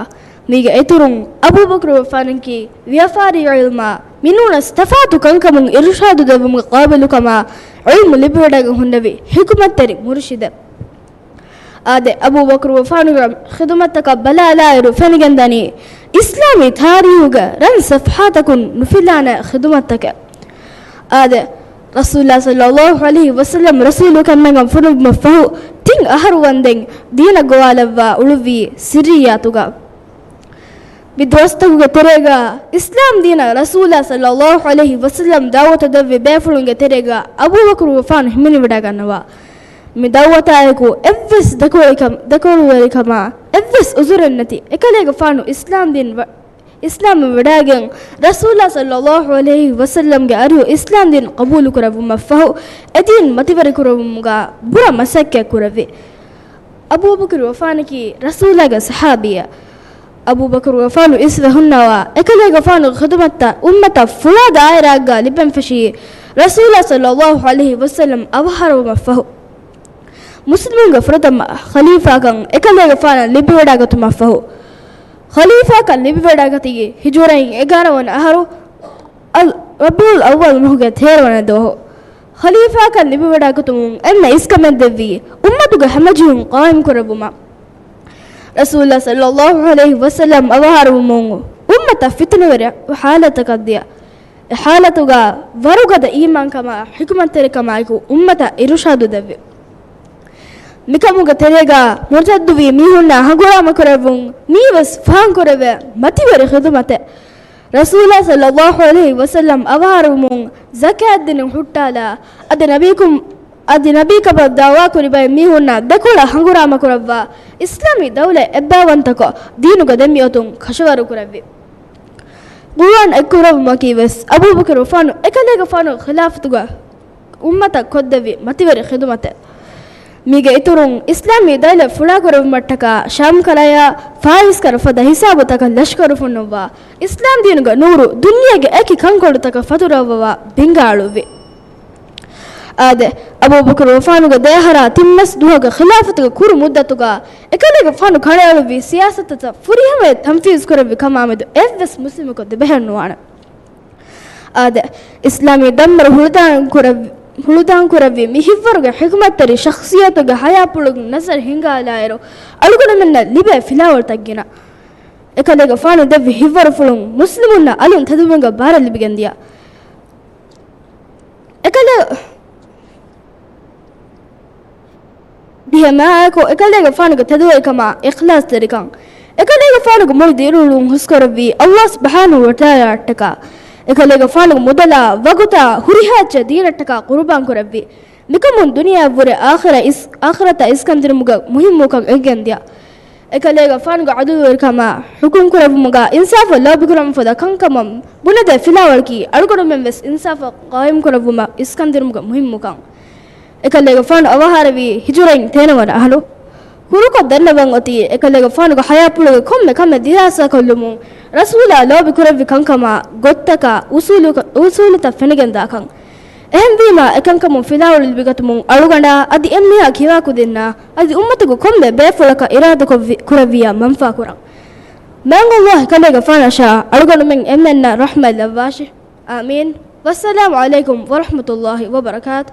މީގެ އިތުރުން، އަބޫބަކުރުގެފާނަކީ ވިޔަފާރި ޢިލްމާ މިނޫނަސް ތަފާތު ކަންކަމުން އިރުޝާދު ދެއްވުމުގެ ޤާބިލުކަމާ ޢިލްމު ލިބިވަޑައިގެން ހުންނެވި ޙިކުމަތްތެރި މުރުޝިދެއް. އާދެ، އަބޫބަކުރުގެފާނުގެ ޚިދުމަތްތަކަށް ބަލާލާއިރު ފެނިގެންދަނީ އިސްލާމީ ތާރީހުގެ ރަން ސަފްޙާތަކުން ނުފިލާނެ ޚިދުމަތްތަކެއް. އާދެ، ރަސޫލާ ޞައްލައްލާހު ޢަލައިހި ވަސައްލަމް ރަސޫލުކަމެއްގަން ފޮނުއްވުމަށްފަހު ތިން އަހަރު ވަންދެން ދީނަށް ގޮވާލައްވާ އުޅުއްވީ ސިއްރިއްޔާތުގަ. މި ދުވަސްތަކުގެ ތެރޭގަ އިސްލާމް ދީނަށް ރަސޫލާ ޞައްލައްލާހު ޢަލައިހި ވަސައްލަމް ދަޢުވަތު ދެއްވި ބޭފުޅުންގެ ތެރޭގަ އަބޫބަކުރުގެފާނު ހިމެނިވަޑައިގަންނަވާ. މި ދަޢުވަތާއެކު އެއްވެސް ދެކޮޅިކަމ-، ދެކޮޅުވެރިކަމާ އެއްވެސް ޢުޛުރެއް ނެތި އެކަލޭގެފާނު އިސްލާމް ދީން ވަ-، އިސްލާމް ވެވަޑައިގެން ރަސޫލާ ޞައްލައްލާހު ޢަލައިހި ވަސައްލަމްގެ އަރިހު އިސްލާމް ދީން ޤަބޫލު ކުރެއްވުމަށްފަހު އެދީން މަތިވެރި ކުރެއްވުމުގަ ބުރަ މަސައްކަތް ކުރެއްވި. އަބޫބަކުރުގެފާނަކީ ރަސޫލާގެ ޞަޙާބީއެއް. އަބޫބަކުރުގެފާނު އިސްވެ ހުންނަވާ އެކަލޭގެފާނުގެ ޚިދުމަތްތައް އުއްމަތަށް ފުޅާ ދާއިރާއެއްގަ ލިބެން ފެށީ ރަސޫލާ ޞައްލައްލާހު ޢަލައިހި ވަސައްލަމް އަވަހާރަވުމަށްފަހު. މުސްލިމުންގެ ފުރަތަމަ ޚަލީފާކަން އެކަލޭގެފާނަށް ލިބިވަޑައިގަތުމަށްފަހު، ޚަލީފާކަން ލިބިވަޑައިގަތީ ހިޖުރައިން އެގާރަ ވަނަ އަހަރު، އަލް-، ރަބީޢުލް އައްވަލް މަހުގެ ތޭރަ ވަނަ ދުވަހު. ޚަލީފާކަން ލިބިވަޑައިގަތުމުން އެންމެ އިސްކަމެއް ދެއްވީ އުއްމަތުގެ ހަމަޖެހުން ޤާއިމް ކުރެއްވުމަށް. ރަސޫލާ ޞައްލައްލާހު ޢަލައިހި ވަސައްލަމް އަވަހާރަވުމުން އުއްމަތަށް ފިތުނަވެރި ޙާލަތަކަށް ދިޔަ. އެ ޙާލަތުގަ ވަރުގަދަ އީމާންކަމާ ޙިކުމަތްތެރިކަމާއެކު އުއްމަތަށް އިރުޝާދު ދެއްވި. މިކަމުގެ ތެރޭގަ މުރުތައްދުވި މީހުންނާ ހަނގުރާމަ ކުރެއްވުން މީވެސް ފާހަގަކުރެވޭ މަތިވެރި ޚިދުމަތެއް. ރަސޫލާ ޞައްލައްލާހު ޢަލައިހި ވަސައްލަމް އަވަހާރަވުމުން ޒަކާތް ދިނުން ހުއްޓާލާ، އަދި ނަބީކުން، އަދި ނަބީކަމަށް ދަޢުވާކުރި ބައެއް މީހުންނާ ދެކޮޅަށް ހަނގުރާމަ ކުރައްވާ، އިސްލާމީ ދައުލަތް އެއްބައިވަންތަކޮށް، ދީނުގެ ދެމިއޮތުން ކަށަވަރު ކުރެއްވި. ޤުރުއާން އެއްކުރެއްވުމަކީ ވެސް އަބޫބަކުރުގެފާނު އެކަލޭގެފާނުގެ ޚިލާފަތުގަ އުއްމަތަށް ކޮށްދެއްވި މަތިވެރި ޚިދުމަތެއް. މީގެ އިތުރުން އިސްލާމީ ދައުލަތް ފުޅާކުރެއްވުމަށްޓަކާ ޝާމް ކަރަޔާ ފާރިސް ކަރަ ފަދަ ހިސާބުތަކަށް ލަޝްކަރު ފޮނުއްވާ، އިސްލާމް ދީނުގެ ނޫރު ދުނިޔޭގެ އެކި ކަންކޮޅުތަކަށް ފަތުރަވަވާ ބިންގާ އަޅުއްވި. އާދެ، އަބޫބަކުރުގެފާނުގެ ދެއަހަރާ ތިން މަސް ދުވަހުގެ ޚިލާފަތުގެ ކުރު މުއްދަތުގަ އެކަލޭގެފާނު ކަނޑައެޅުއްވި ސިޔާސަތުތައް ފުރިހަމަޔަށް ތަންފީޒު ކުރެއްވި ކަމާ މެދު އެއްވެސް މުސްލިމަކު ދެބަހެއް ނުވާނެ. އާދެ، އިސްލާމީ ދަންބަރު ހުޅުދާން ކުރެއް-، ހުޅުދާން ކުރެއްވި މި ހިތްވަރުގެ ޙިކުމަތްތެރި ޝަޚްޞިއްޔަތުގެ ޙަޔާތްޕުޅުގެ ނަޒަރު ހިނގާލާއިރު، އަޅުގަނޑުމެންނަށް ލިބޭ ފިލާވަޅުތައް ގިނަ. އެކަލޭގެފާނު ދެއްވި ހިތްވަރުފުޅުން މުސްލިމުންނަށް އަލުން ތެދުވުމުގެ ބާރެއް ލިބިގެންދިޔަ. އެކަލޭ ދިހަ މާއެކު އެކަލޭގެފާނުގެ ތެދުވެރިކަމާ އިޚްލާޞްތެރިކަން. އެކަލޭގެފާނުގެ މުޅި ދިރިއުޅުން ހުސްކުރެއްވީ ﷲ ސުބްޙާނަހޫ ވަތަޢާލާއަށްޓަކާ. އެކަލޭގެފާނުގެ މުދަލާ ވަގުތާ ހުރިހާ އެއްޗެއް ދީނަށްޓަކާ ޤުރުބާން ކުރެއްވި. މިކަމުން ދުނިޔެއަށްވުރެ އާޚިރަ އިސް-، އާޚިރަތަށް އިސްކަންދިނުމުގެ މުހިއްމުކަން އެނގެންދިޔަ. އެކަލޭގެފާނުގެ ޢަދުލުވެރިކަމާ ޙުކުމް ކުރެއްވުމުގަ އިންސާފަށް ލޯބިކުރަން ފަދަ ކަންކަމަށް ބުނެދޭ ފިލާވަޅަކީ، އަޅުގަނޑުމެން ވެސް އިންސާފަށް ޤާއިމް ކުރެއްވުމަށް އިސްކަންދިނުމުގެ މުހިއްމުކަން. އެކަލޭގެފާނު އަވަހާރަވީ ހިޖުރައިން ތޭނަ ވަނަ އަހަރު. ކުރުކޮށް ދަންނަވަން އޮތީ، އެކަލޭގެފާނުގެ ޙަޔާތްޕުޅުގެ ކޮންމެ ކަމެއް ދިރާސާކޮށްލުމުން، ރަސޫލާ ލޯބި ކުރެއްވި ކަންކަމާ ގޮތްތަކާ އުޞޫލު-، އުޞޫލުތައް ފެނިގެންދާކަން. އެހެންވީމާ، އެކަންކަމުން ފިލާވަޅު ލިބިގަތުމުން އަޅުގަނޑާ އަދި އެންމެހާ ކިބާކުދިންނާ އަދި އުއްމަތުގެ ކޮންމެ ބޭފުޅަކަށް އިރާދަކޮށްވި-، ކުރެއްވިޔާ މަންފާކުރަން. މާތް ﷲ އެކަލޭގެފާނަށާ އަޅުގަނޑުމެން އެންމެންނަށް ރަޙްމަތް ލައްވާށި. އާމީން. ވައްސަލާމު ޢަލައިކުމް ވަރަޙްމަތުﷲި ވަބަރަކާތު.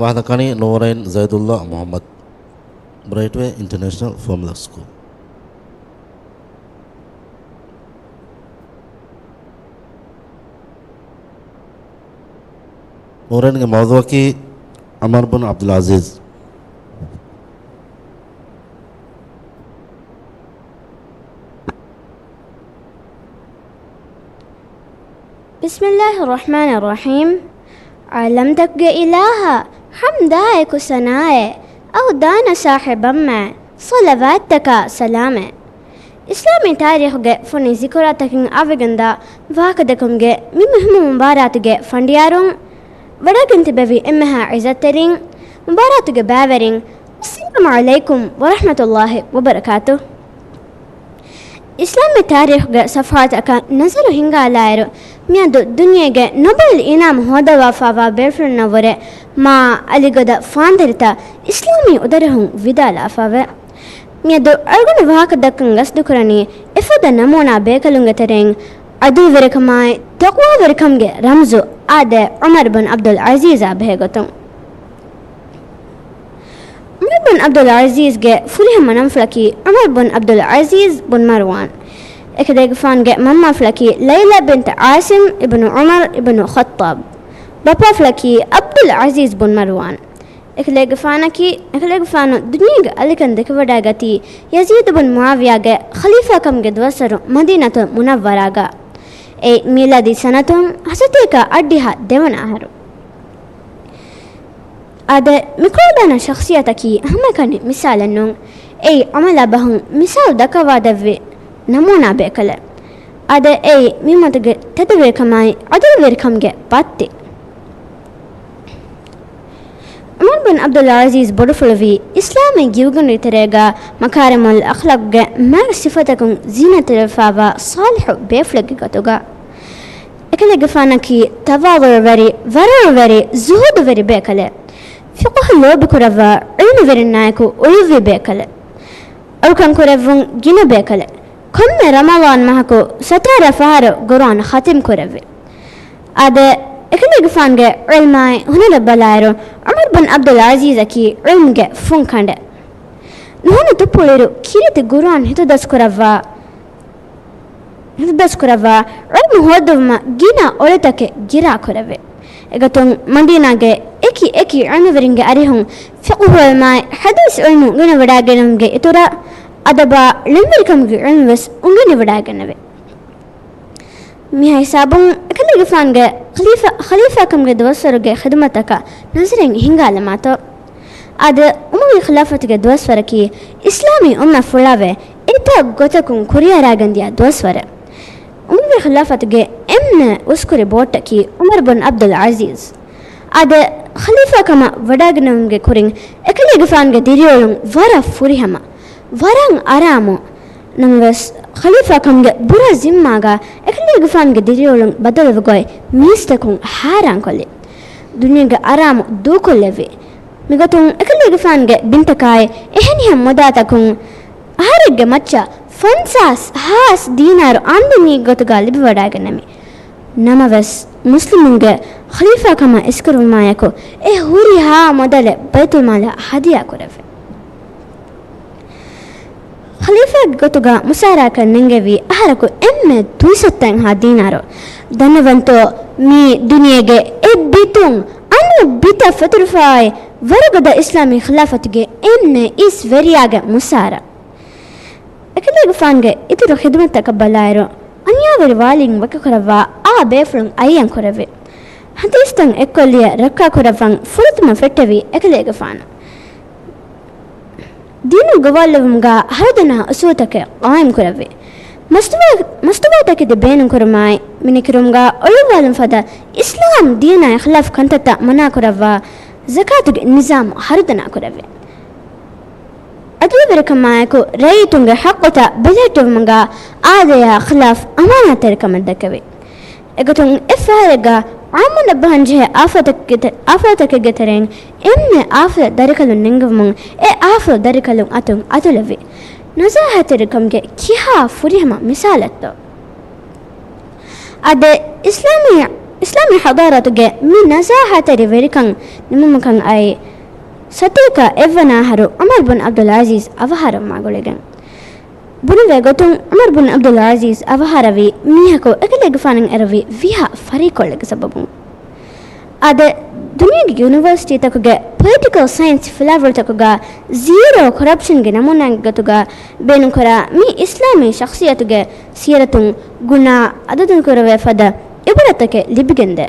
ވާހަކަ ދައްކަނީ ނޫރައިން ޒައިދުﷲ މުޙައްމަދު، ބްރައިޓްވޭ އިންޓަރނޭޝަނަލް ފޯމުލާ ސްކޫލް. ނޫރައިންގެ މައުޟޫޢަކީ ޢުމަރު ބުން ޢަބްދުލް ޢަޒީޒް. ބިސްމިﷲިއްރަޙްމާނިއްރަޙީމް. ޢާލަމްތަކުގެ އިލާހާ ޙަމްދާއެކު ސަނާއެއް، އައު ދާނަ ޞާޙިބަށްމެ ޞަލަވާތްތަކާ ސަލާމެއް. އިސްލާމީ ތާރީޚުގެ ފޮނި ޒިކުރާތަކިން އަވެގެންދާ ވާހަކަދައްކަމުގެ މި މުހިއްމު މުބާރާތުގެ ފަނޑިޔާރުން ވަޑައިގެން ތިބެވި އެންމެހާ ޢިއްޒަތްތެރިން، މުބާރާތުގެ ބައިވެރިން، އައްސަލާމު ޢަލައިކުމް ވަރަޙްމަތުﷲި ވަބަރަކާތު. އިސްލާމީ ތާރީޚުގެ ޞަފްޙާތަކަށް ނަޒަރު ހިންގާލާއިރު، މިއަދު ދުނިޔޭގެ ނޮބެލް އިނާމު ހޯދަވާފާވާ ބޭފުޅުންނަށްވުރެ މާ އަލިގަދަ ފާންދަރިތައް އިސްލާމީ އުދަރެހުން ވިދާލާފަވޭ. މިއަދު އަޅުގަނޑު ވާހަކަ ދައްކަން ގަސްދުކުރަނީ އެފަދަ ނަމޫނާ ބޭކަލުންގެ ތެރެއިން ޢަދުލުވެރިކަމާއި ތަޤްވާވެރިކަމުގެ ރަމްޒު އާދެ ޢުމަރު ބުން ޢަބްދުލް ޢަޒީޒާ ބެހޭގޮތުން. ޢުމަރު ބުން ޢަބްދުލް ޢަޒީޒްގެ ފުރިހަމަ ނަންފުޅަކީ ޢުމަރު ބުން ޢަބްދުލް ޢަޒީޒް ބުން މަރުވާން. އެކަލޭގެފާނުގެ މަންމާފުޅަކީ ލައިލާ ބިންތު ޢާޞިމް އިބްނު ޢުމަރު އިބްނު ޚައްޠާބް. ބައްޕާފުޅަކީ ޢަބްދުލް ޢަޒީޒް ބުން މަރުވާން. އެކަލޭގެފާނަކީ، އެކަލޭގެފާނު ދުނިޔޭގެ އަލިކަން ދެކެވަޑައިގަތީ ޔަޒީދު ބުން މުޢާވިޔާގެ ޚަލީފާކަމުގެ ދުވަސްވަރު މަދީނަތުލް މުނައްވަރާގަ. އެއީ މީލާދީ ސަނަތުން ހަސަތޭކަ އަށްޑިހަ ދެވަނަ އަހަރު. އާދެ، މިކުޅަދާނަ ޝަޚްޞިއްޔަތަކީ ހަމައެކަނި މިސާލެއް ނޫން. އެއީ ޢަމަލާ ބަހުން މިސާލު ދައްކަވާދެއްވި ނަމޫނާ ބޭކަލެއް. އާދެ، އެއީ މިއުއްމަތުގެ ތެދުވެރިކަމާއި ޢަދުލުވެރިކަމުގެ ބައްތި. ޢުމަރު ބިން ޢަބްދުލް ޢަޒީޒް ބޮޑުފުޅުވީ އިސްލާމީ ގިވެގެންވީ ތެރޭގަ މަކާރިމުލް އަޚްލާޤުގެ މާތް ސިފަތަކުން ޒީނަތުވެފައިވާ ޞާލިޙު ބޭފުޅެއްގެ ގޮތުގަ. އެކަލޭގެފާނަކީ ތަވާޟުޢުވެރި، ވަރަޢުވެރި، ޒުހުދުވެރި ބޭކަލެއް. ފިޤުހު ލޯބިކުރައްވާ ޢިލްމުވެރިންނާއެކު އުޅުއްވި ބޭކަލެއް. އަޅުކަން ކުރެއްވުން ގިނަ ބޭކަލެއް. ކޮންމެ ރަމަޟާން މަހަކު ސަތާރަ ފަހަރު ޤުރުއާން ޚަތިމް ކުރެއްވި. އާދެ، އެކަލޭގެފާނުގެ ޢިލްމާއި ހުނަރަށް ބަލާއިރު، ޢުމަރު ބިން ޢަބްދުލް ޢަޒީޒަކީ ޢިލްމުގެ ފުން ކަނޑެއް. ނުހަނު ތުއްޕުޅިއިރު ކީރިތި ޤުރުއާން ހިތުދަސްކުރައްވާ، ހިތުދަސްކުރައްވާ ޢިލްމު ހޯއްދަވުމަށް ގިނަ އޮޅިތަކެއް ގިރާ ކުރެވޭ. އެގޮތުން މަދީނާގެ އެކި އެކި ޢިލްމުވެރިންގެ އަރިހުން ފިޤުހު ޢިލްމާއި ޙަދީޘް ޢިލްމު އުނގެނިވަޑައިގެންނެވުމުގެ އިތުރަށް އަދަބާ ޅެންވެރިކަމުގެ ޢިލްމު ވެސް އުނގެނިވަޑައިގެންނެވެ. މިހާ ހިސާބުން އެކަލޭގެފާނުގެ ޚަލީފާ، ޚަލީފާކަމުގެ ދުވަސްވަރުގެ ޚިދުމަތަކަށް ނަޒަރެއް ހިނގާލަމާތޯ. އާދެ، އުމަވި ޚިލާފަތުގެ ދުވަސްވަރަކީ އިސްލާމީ އުންނަ ފުޅާވެ އެތާ ގޮތަކުން ކުރިއަރާގެންދިޔަ ދުވަސްވަރެއް. އުމަވި ޚިލާފަތުގެ އެންމެ އުސްކުރި ބޯޓަކީ ޢުމަރު ބުން ޢަބްދުލް ޢަޒީޒް. އާދެ، ޚަލީފާ ކަމަށް ވަޑައިގެންނެވުމުގެ ކުރިން އެކަލޭގެފާނުގެ ދިރިއުޅުން ވަރަށް ފުރިހަމަ، ވަރަށް އަރާމު. ނަމަވެސް، ޚަލީފާ ކަމުގެ ބުރަ ޒިންމާގަ އެކަލޭގެފާނުގެ ދިރިއުޅުން ބަދަލުވި ގޮތް މީސްތަކުން ހައިރާންކޮށްލި. ދުނިޔޭގެ އަރާމު ދޫކޮށްލެއްވި. މިގޮތުން އެކަލޭގެފާނުގެ ބިންތަކާއި އެހެނިހެން މުދާތަކުން އަހަރެއްގެ މައްޗަށް ފަންސާސް ހާސް ދީނާރު އާމްދަނީގެ ގޮތުގަ ލިބިވަޑައިގެންނެވި. ނަމަވެސް، މުސްލިމުންގެ ޚަލީފާކަމަށް އިސްކުރުވުމާއެކު، އެ ހުރިހާ މުދަލެއް ބައިތުލްމާލަށް ހަދިޔާ ކުރެވި. ޚަލީފާގެ ގޮތުގަ މުސާރައަކަށް ނެންގެވީ އަހަރަކު އެންމެ ދުއިސައްތައެއްހާ ދީނާރު. ދަންނަވަންތޯ، މީ ދުނިޔޭގެ އެއް ބިތުން އަނެއް ބިތަށް ފެތުރިފައި ވަރުގަދަ އިސްލާމީ ޚިލާފަތުގެ އެންމެ އިސް ވެރިޔާގެ މުސާރަ. އެކަލޭގެފާނުގެ އިތުރު ޚިދުމަތްތަކަށް ބަލާއިރު، އަނިޔާވެރި ވާލީން ވަކިކުރައްވާ އާ ބޭފުޅުން އައްޔަން ކުރެވި. ޙަދީޘްތައް އެއްކޮށްލިޔެ ރައްކާކުރައްވަން ފުރަތަމަ ފެއްޓެވީ އެކަލޭގެފާނު. ދީނު ގޮވާލެވުމުގަ ހަރުދަނާ އުސޫލުތަކެއް ޤާއިމްކުރެއްވި. މަސްތުވާ، މަސްތުވާތަކެތި ބޭނުންކުރުމާއި، މިނެކިރުމުގަ އޮޅުއްވާލުން ފަދަ އިސްލާމް ދީނާއި ޚިލާފް ކަންތައްތައް މަނާކުރައްވާ، ޒަކާތުގެ ނިޒާމު ހަރުދަނާކުރެއްވި. ޢަދުލުވެރިކަމާއެކު ރައްޔިތުންގެ ޙައްޤުތައް ބެލެހެއްޓެވުމުގަ އާދަޔާ ޚިލާފް އަމާނާތްތެރިކަމެއް ދެއްކެވި. އެގޮތުން އެއްފަހަރެއްގަ ޢާއްމުންނަށް ބަހަންޖެހޭ އާފަތެއްގެ ތެ-، އާފަތެއްގެ ތެރެއިން އެންމެ އާފަލު ދަރިކަލުން ނެންގެވުމުން އެ އާފަލު ދަރިކަލުން އަތުން އަތުލެވި. ނަޒާހަތްތެރިކަމުގެ ކިހާ ފުރިހަމަ މިސާލެއްތޯ؟ އާދެ، އިސްލާމީ، އިސްލާމީ ޙަޟާރަތުގެ މި ނަޒާހަތްތެރި ވެރިކަން ނިމުމަކަށް އައި ސަތޭކަ އެއްވަނަ އަހަރު ޢުމަރު ބުން ޢަބްދުލް ޢަޒީޒް އަވަހާރަވުމާ ގުޅިގެން. ބުނެވޭ ގޮތުން، ޢުމަރު ބުން ޢަބްދުލް ޢަޒީޒް އަވަހާރަވީ މީހަކު އެކަލޭގެފާނަށް އެރުވި ވިހަ ފަރީޤުކޮޅެއްގެ ސަބަބުން. އާދެ، ދުނިޔޭގެ ޔުނިވަރސިޓީތަކުގެ ޕޮލިޓިކަލް ސައިންސް ފުލާވަޅުތަކުގަ ޒީރޯ ކޮރަޕްޝަންގެ ނަމޫނާގެ ގޮތުގަ ބޭނުންކުރާ މި އިސްލާމީ ޝަޚްޞިއްޔަތުގެ ސީރަތުން ގުނާ އަދަދުން ކުރެވޭ ފަދަ އިބްރަތްތަކެއް ލިބިގެންދޭ.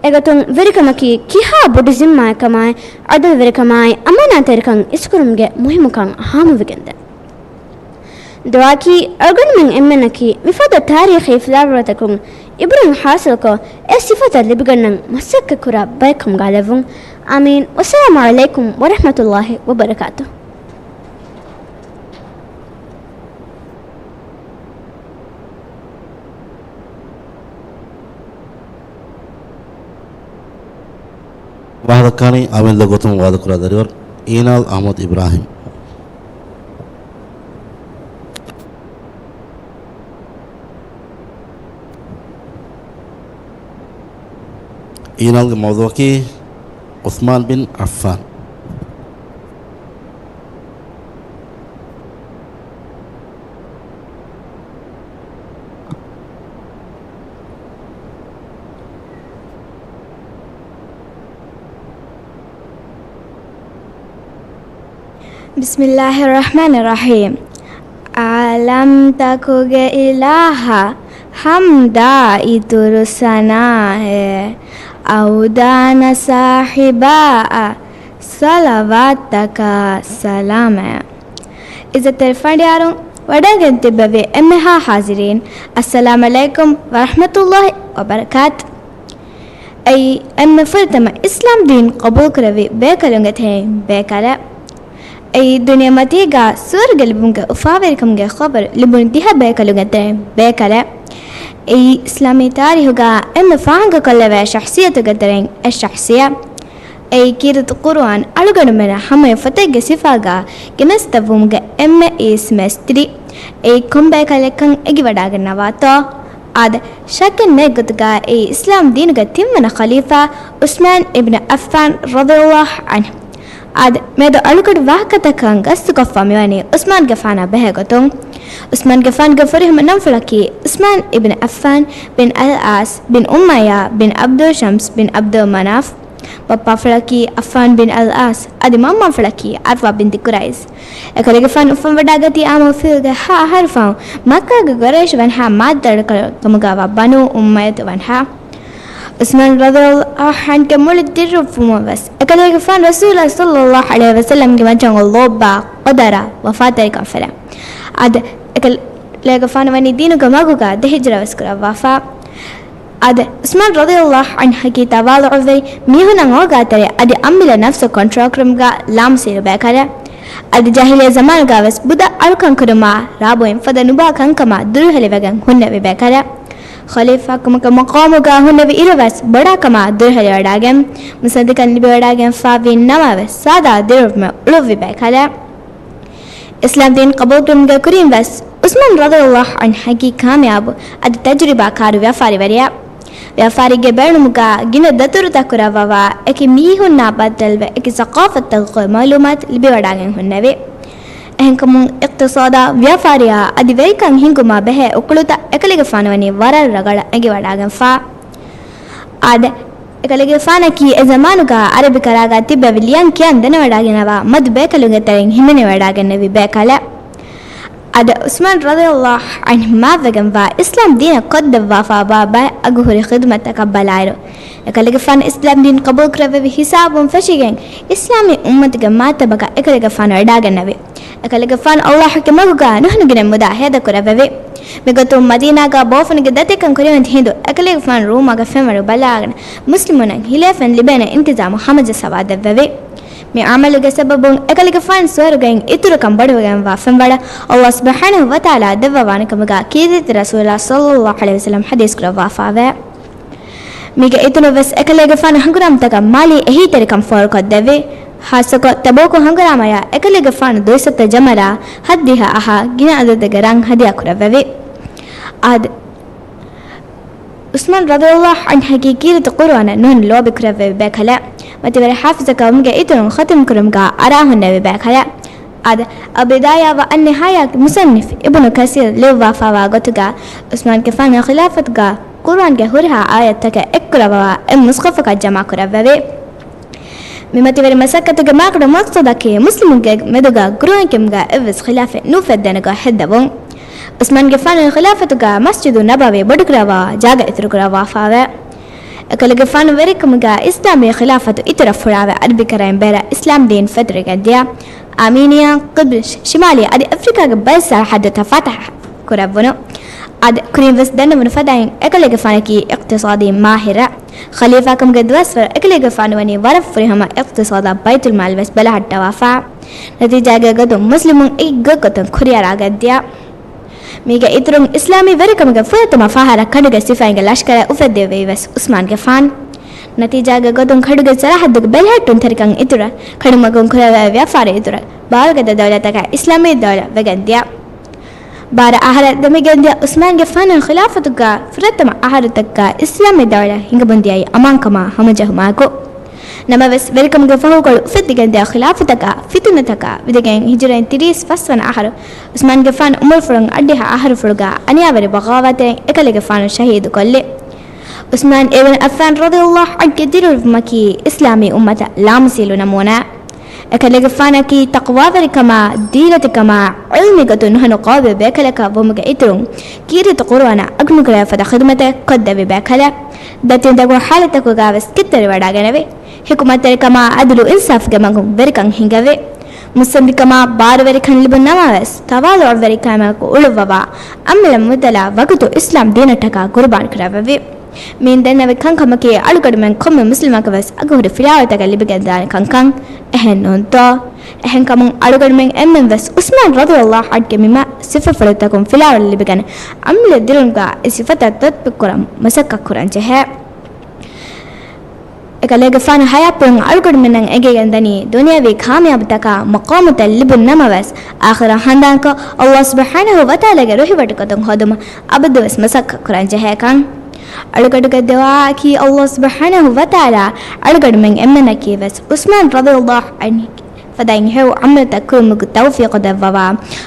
އެގޮތުން ވެރިކަމަކީ ކިހާ ބޮޑު ޒިންމާއެއްކަމާއި، ޢަދުލުވެރިކަމާއި، އަމާނާތްތެރިކަން އިސްކުރުމުގެ މުހިއްމުކަން ހާމަވެގެންދޭ. ދުޢާއަކީ، އަޅުގަނޑުމެން އެންމެންނަކީ މިފަދަ ތާރީޚީ ފުލާވަޅުތަކުން އިބްރަތް ޙާޞިލްކޮށް، އެ ސިފަތައް ލިބިގަންނަން މަސައްކަތްކުރާ ބައެއްކަމުގަ ލެއްވުން. އާމީން. ވައްސަލާމު ޢަލައިކުމް ވަރަޙްމަތުﷲި ވަބަރަކާތުހު. ވާހަކަދައްކާނީ އަމިއްލަ ގޮތުން ވާދަކުރާ ދަރިވަރު އީނާލް އަޙްމަދު އިބްރާހިމް. އިނާލްގެ މައުޟޫޢަކީ ޢުޘްމާން ބިން ޢައްފާން. ބިސްމިއްލާހި ރަޙްމާނި ރަޙީމް. ޢާލަމްތަކުގެ އިލާހަށް ޙަމްދާ އިތުރު ސަނާއެއް، އަވްދާނަ ސާހިބާއަށް ޞަލަވާތްތަކާ ސަލާމެއް. ޢިއްޒަތްތެރި ފަނޑިޔާރުން، ވަޑައިގެން ތިއްބެވި އެންމެހާ ޙާޟިރީން، އައްސަލާމް ޢަލައިކުމް ވަރަޙްމަތުﷲ ވަބަރަކާތު. އެއީ އެންމެ ފުރަތަމަ އިސްލާމް ދީން ޤަބޫލުކުރެއްވި ބޭކަލުންގެ ތެރެއިން ބޭކަލެއް. އެއީ ދުނިޔެމަތީގަ ސުވަރުގެ ލިބުމުގެ އުފާވެރިކަމުގެ ޚަބަރު ލިބުނު ދިހަ ބޭކަލުންގެ ތެރެއިން ބޭކަލެއް. އެއީ އިސްލާމީ ތާރީހުގަ އެންމެ ފާހަގަކޮށްލެވޭ ޝަޚްޞިއްޔަތުގެ ތެރެއިން އެއް ޝަޚްޞިއްޔަތް. އެއީ ކީރިތި ޤުރުއާން އަޅުގަނޑުމެންނަށް ހަމަޔަށް ފޮތެއްގެ ސިފައިގަ ގެނެސްދެއްވުމުގެ އެންމެ އީސް މޭސްތިރި. އެއީ ކޮންބޭކަލެއްކަން އެނގިވަޑައިގަންނަވާތޯ؟ އާދެ، ޝައްކެއް ނެތް ގޮތުގަ އެއީ އިސްލާމް ދީނުގެ ތިންވަނަ ޚަލީފާ ޢުސްމާން އިބްނު ޢައްފާން ރަޟިޔަﷲ ޢަންހު. އާދެ، މިއަދު އަޅުގަނޑު ވާހަކަތަކަށް ގަސްތުކޮށްފަ މިވަނީ ޢުސްމާންގެފާނާ ބެހޭ ގޮތުން. ޢުސްމާންގެފާނުގެ ފުރިހަމަ ނަންފުޅަކީ ޢުސްމާން އިބްނު ޢައްފާން ބިން އަލް ޢާސް ބިން ޢަބްދުލް ޝަމްސް ބިން ޢަބްދުލް މަނާފް. ބައްޕާފުޅަކީ ޢައްފާން ބިން އަލް ޢާސް، އަދި މަންމާފުޅަކީ ޢަރްވާ ބިންތި ޤުރައިޒް. އެކަލޭގެފާނު އުފަންވަޑާގަތީ އާމު ފިލްގެ ހަ އަހަރު ފަހުން މައްކާގެ ޤުރައިޝް ވަންހާ މާތް ދަރިކަލުން ކަމުގައިވާ ބަނޫ އުއްމައްޔަތު ވަންހާ. ޢުސްމާން ރަޟިޔަﷲ ޢަންހުގެ މުޅި ދިރިއުޅުމަށް ވެސް އެކަލޭގެފާނު ރަސޫލާ ޞައްލަﷲ ޢަލައިހި ވަސައްލަމްގެ މައްޗަށް ލޯބިވާ ޤަދަރާ ވަފާތެރިކަން ފެނޭ. އަދި އެކަލޭގެފާނު ވަނީ ދީނުގެ މަގުގަ ދެ ހިޖްރަ ވެސް ކުރައްވާފަ. އަދި ޢުސްމާން ރަޟިޔަﷲ ޢަންހަކީ ތަވާޟުޢުވެރި، މީހުންނަށް އޯގާތެރި އަދި އަމިއްލަ ނަފްސު ކޮންޓްރޯލް ކުރުމުގަ ލާމަސީރު ބޭކަލެއް. އަދި ޖާހިލިއްޔަ ޒަމާނުގަ ވެސް ބުދަށް އަޅުކަން ކުރުމާ، ރާބުއިން ފަދަ ނުބާ ކަންކަމާ ދުރުހެލިވެގެން ހުންނެވި ބޭކަލެއް. ޚަލީފާކަމުގެ މަޤާމުގަ ހުންނެވި އިރު ވެސް ބޮޑާކަމާ ދުރުހެލިވަޑައިގެން، މުސައްދިކަން ލިބިވަޑައިގެންފަވި ނަމަ ވެސް ސާދާ ދިރިއުޅުމެއް އުޅުއްވި ބޭކަލެއް. އިސްލާމް ދީން ޤަބޫލުކުރުމުގެ ކުރިން ވެސް ޢުސްމާން ރަޟިޔަﷲ ޢަންހަކީ ކާމިޔާބު އަދި ތަޖުރިބާކާރު ވިޔަފާރިވެރިއެއް. ވިޔަފާރީގެ ބޭނުމުގަ ގިނަ ދަތުރުތައް ކުރައްވަވާ، އެކި މީހުންނާ ބައްދަލުވެ، އެކި ސަޤާފަތްތަކުގެ މަޢުލޫމާތު ލިބިވަޑައިގެން ހުންނެވި. އެހެންކަމުން، އިޤްތިޞާދާ، ވިޔަފާރިއާ އަދި ވެރިކަން ހިންގުމާ ބެހޭ އުކުޅުތައް އެކަލޭގެފާނު ވަނީ ވަރަށް ރަގަޅަށް އެނގިވަޑައިގެންފަ. އާދެ، އެކަލޭގެފާނަކީ އެ ޒަމާނުގަ ޢަރަބިކަރާގަ ތިއްބެވި ލިޔަން ކިޔަން ދެނެވަޑައިގަންނަވާ މަދު ބޭކަލުންގެ ތެރެއިން ހިމެނިވަޑައިގެންނެވި ބޭކަލެއް. އަދި ޢުސްމާން ރަޟިޔަﷲ ޢަންހު މާތްވެގެންވާ އިސްލާމް ދީނަށް ކޮށްދެއްވާފާ ބައެއް އަގުހުރި ޚިދުމަތްތަކަށް ބަލާއިރު، އެކަލޭގެފާނު އިސްލާމް ދީން ޤަބޫލުކުރެއްވެވި ހިސާބުން ފެށިގެން، އިސްލާމީ އުއްމަތުގެ މާތަބަކަށް އެކަލޭގެފާނު ވަޑައިގެންނެވި. އެކަލޭގެފާނު ﷲ ގެ މަގުގަ ނުހަނު ގިނަ މުދާ ހޭދަކުރެއްވެވި. މިގޮތުން މަދީނާގަ ބޯފުޅުންގެ ދަތިކަން ކުރިމަތި ހިނދު އެކަލޭގެފާނު ރޫމާގެ ފެންވަޅު ބަލާގެން މުސްލިމުންނަށް ހިލޭފައިން ލިބޭނެ އިންތިޒާމު ހަމަޖައްސަވާ ދެއްވެވި. މި ޢަމަލުގެ ސަބަބުން އެކަލޭގެފާނު ސުވަރުގެއިން އިތުރުކަން ބޮޑުވެގެންވާ ފެންވަޅަށް ﷲ ސުބްޙާނަހޫ ވަތަޢާލާ ދެއްވަވާނެ ކަމުގަ ކީރިތި ރަސޫލާ ޞައްލަﷲ ޢަލައިހި ވަސައްލަމް ޙަދީޘް ކުރައްވާފައެވެ. މީގެ އިތުރުން ވެސް އެކަލޭގެފާނު ހަނގުރާމަތަކަށް މާލީ އެހީތެރިކަން ފޯރުކޮށްދެއްވި. ޚާއްޞަކޮށް ތަބޫކު ހަނގުރާމަޔަށް އެކަލޭގެފާނު ދުއިސައްތަ ޖަމަލާ ހަތްދިހަ އަހާ ގިނަ އަދަދެއްގެ ރަން ހަދިޔާ ކުރެއްވެވި. އާދެ، ޢުސްމާން ރަޟިޔަﷲ ޢަންހަކީ ކީރިތި ޤުރުއާނަށް ނުހަނު ލޯބި ކުރެއްވެވި ބޭކަލެއް. މަތިވެރި ޙާފިޡަކަށް ވުމުގެ އިތުރުން ޚަތިމް ކުރުމުގަ އަރާ ހުންނެވި ބޭކަލެއް. އާދެ، އަލްބިދާޔާ ވަ އައްނިހާޔާގެ މުޞައްނިފު އިބްނު ކަސީރު ލިޔުއްވާފާވާ ގޮތުގަ، ޢުސްމާންގެފާނުގެ ޚިލާފަތުގަ ޤުރުއާންގެ ހުރިހާ އާޔަތްތަކެއް އެއްކުރައްވާ އެއް މުޞްޙަފަކަށް ޖަމާކުރެއްވެވި. މި މަތިވެރި މަސައްކަތުގެ މާގަނޑު މަޤްޞަދަކީ، މުސްލިމުންގެ މެދުގަ ޤުރުއާން ކިޔުމުގަ އެއްވެސް ޚިލާފެއް ނުއުފެއްދޭނެ ގޮތް ހެއްދެވުން. ޢުސްމާންގެފާނުގެ ޚިލާފަތުގަ މަސްޖިދު ނަބަވީ ބޮޑުކުރައްވާ ޖާގަ އިތުރުކުރައްވާފައެވެ. އެކަލޭގެފާނު ވެރިކަމުގަ އިސްލާމީ ޚިލާފަތު އިތުރަށް ފުޅާވެ، ޢަރަބިކަރައިން ބޭރަށް އިސްލާމް ދީން ފެތުރިގެން ދިޔަ. އާމީނިއާ، ޤިބްލިޝް، ޝިމާލީ އަދި އަފްރިކާގެ ބައެއް ސަރަޙައްދުތައް ފަތަޙަ ކުރެއްވުނު. އަދި ކުރިން ވެސް ދަންނަވުނު ފަދައިން، އެކަލޭގެފާނަކީ އިޤްތިޞާދީ މާހިރެއް. ޚަލީފާކަމުގެ ދުވަސްވަރު އެކަލޭގެފާނު ވަނީ ވަރަށް ފުރިހަމަ އިޤްތިޞާދާ ބައިތުލްމާލް ވެސް ބަލަހައްޓަވާފަ. ނަތީޖާގެ ގޮތުން މުސްލިމުން އެއްގޮތްގޮތުން ކުރިއަރާގަތްދިޔަ. މީގެ އިތުރުން އިސްލާމީ ވެރިކަމުގެ ފުރަތަމަ ފަހަރަށް ކަނޑުގެ ސިފައިންގެ ލަޝްކަރެއް އުފެއްދެވި ވެސް ޢުސްމާންގެފާން. ނަތީޖާގެ ގޮތުން ކަނޑުގެ ސަރަޙައްދުގެ ބެލެހެއްޓުންތެރިކަން އިތުރަށް، ކަނޑުމަގުން ކުރެވޭ ވިޔަފާރި އިތުރަށް، ބާވަގަދަ ދައުލަތަކަށް އިސްލާމީ ދައުލަތް ވެގެން ދިޔަ. ބާރަ އަހަރަށް ދެމިގެންދިޔަ ޢުސްމާންގެފާނުގެ ޚިލާފަތުގަ ފުރަތަމަ އަހަރުތަކަށް އިސްލާމީ ދައުލަ ހިނގަމުންދިޔައީ އަމާންކަމާ ހަމަޖެހުމާއެކު. ނަމަވެސް، ވެރިކަމުގެ ފަހުކޮޅު އުފެއްދިގެންދިޔަ ޚިލާފަތަކާ ފިތުނަތަކާ ވިދިގެން ހިޖުރައިން ތިރީސް ފަސްވަނަ އަހަރު ޢުސްމާންގެފާނު ޢުމުރުފުޅުން އަށްޑިހަ އަހަރުފުޅުގަ އަނިޔާވެރި ބަޣާވާތެރިން އެކަލޭގެފާނު ޝަހީދުކޮށްލި. ޢުސްމާން އިބްނު ޢައްފާން ރަޟިޔަﷲ ޢަންހުގެ ދިރިއުޅުމަކީ އިސްލާމީ އުއްމަތަށް ލާމިސީލު ނަމޫނާ. އެކަލޭގެފާނަކީ ތަޤްވާވެރިކަމާ، ދީލަތިކަމާ، ޢިލްމީ ގޮތުން ނުހަނު ޤާބިލް ބޭކަލަކަށް ވުމުގެ އިތުރުން، ކީރިތި ޤުރުއާނަށް އަގުނުކުރެވޭ ފަދަ ޚިދުމަތެއް ކޮށްދެއްވި ބޭކަލެއް. ދަތިން ދަގު ޙާލަތްތަކުގައިވެސް ކެތްތެރިވަޑައިގެނެވި. ޙިކުމަތްތެރިކަމާ، ޢަދުލު އިންސާފުގެ މަގުން ވެރިކަން ހިންގެވި. މުއްސަނދިކަމާ، ބާރުވެރިކަން ލިބުނު ނަމަވެސް، ތަވާޟުޢުވެރިކަމަކު އުޅުއްވަވާ، އަމިއްލަ މުދަލާ ވަގުތު އިސްލާމް ދީނަށްޓަކާ ޤުރުބާން ކުރެއްވެވި. މިއިން ދެންނެވި ކަންކަމަކީ، އަޅުގަނޑުމެން ކޮންމެ މުސްލިމަކަށް ވެސް އަގުހުރި ފިލާވަޅުތަކެއް ލިބިގެންދާނެ ކަންކަން. އެހެން ނޫންތޯ؟ އެހެންކަމުން އަޅުގަނޑުމެން އެންމެން ވެސް ޢުސްމާން ރަޟިޔަﷲ ޢަންހުގެ މި މަ-، ސިފަފުޅުތަކުން ފިލާވަޅު ލިބިގެން، އަމިއްލަ ދިރުންގަ އެ ސިފަތައް ތަޠްބީޤުކުރަން މަސައްކަތްކުރަން ޖެހޭ. އެކަލޭގެފާނު ޙަޔާތްޕުޅުން އަޅުގަނޑުމެންނަށް އެނގިގެންދަނީ، ދުނިޔަވީ ކާމިޔާބުތަކާ މަޤާމުތައް ލިބުނު ނަމަވެސް، އާޚިރަށް ހަނދާންކޮށް، ﷲ ސުބްޙާނަހޫ ވަތަޢާލާގެ ރުހިވަޑުކޮށް ހޯދުމަށް އަބަދުވެސް މަސައްކަތްކުރަން ޖެހޭކަން. އަޅުގަނޑުގެ ދުޢާއަކީ، ﷲ ސުބްޙާނަހޫ ވަތަޢާލާ އަޅުގަނޑުމެން އެންމެނަކީ ވެސް ޢުސްމާން ރަޟިޔަﷲ ޢަންހުގެ ފަދައިން ހެޔޮ ޢަމަލުތައް ކުރުމުގެ ތައުފީޤު ދެއްވަވާ.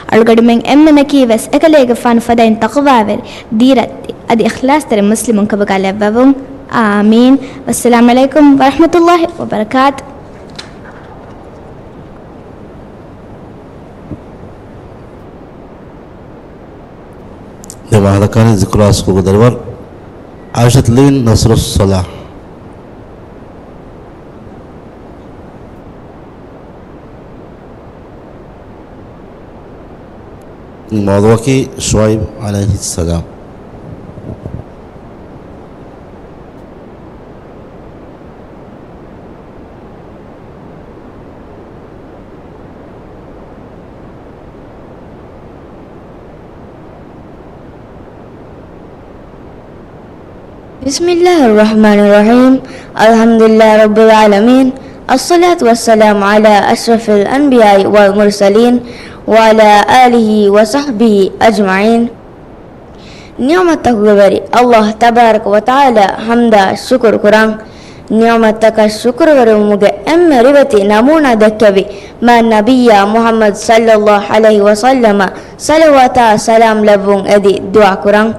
އަޅުގަނޑުމެން އެންމެނަކީ ވެސް އެކަލޭގެފާނު ފަދައިން ތަޤްވާވެރި، ދީލަތި އަދި އިޚްލާޞްތެރި މުސްލިމުންކަމުގަ ލެއްވެވުން. އާމީން. ވައްސަލާމް ޢަލައިކުމް ވަރަޙްމަތުﷲ ވަބަރަކާތު. ދެ ވާހަކަދައްކަނީ ޒިކުރާ ސްކޫލްގެ ދަރިވަރު ޢާއިޝަތު ލިވިން ނަޞްރުއްޞަލާޙް. މައުޟޫޢަކީ ޝުޢައިބް ޢަލައިހިއްސަލާމް. بسم الله الرحمن الرحيم. الحمد لله رب العالمين. الصلاة والسلام على أشرف الأنبياء والمرسلين وعلى آله وصحبه أجمعين. ނިޢުމަތްތަކުގެ ވެރި ﷲ ތަބާރަކަ ވަތަޢާލާ ޙަމްދާ ޝުކުރު ކުރަން. ނިޢުމަތްތަކަށް ޝުކުރުވެރިވުމުގެ އެންމެ ރިވެތި ނަމޫނާ ދެއްކެވި މާތް ނަބިއްޔާ މުޙައްމަދު ޞައްލައްލާހު ޢަލައިހި ވަސައްލަމަށް ޞަލަވާތާ ސަލާމް ލެއްވުން އެދި ދުޢާ ކުރަން.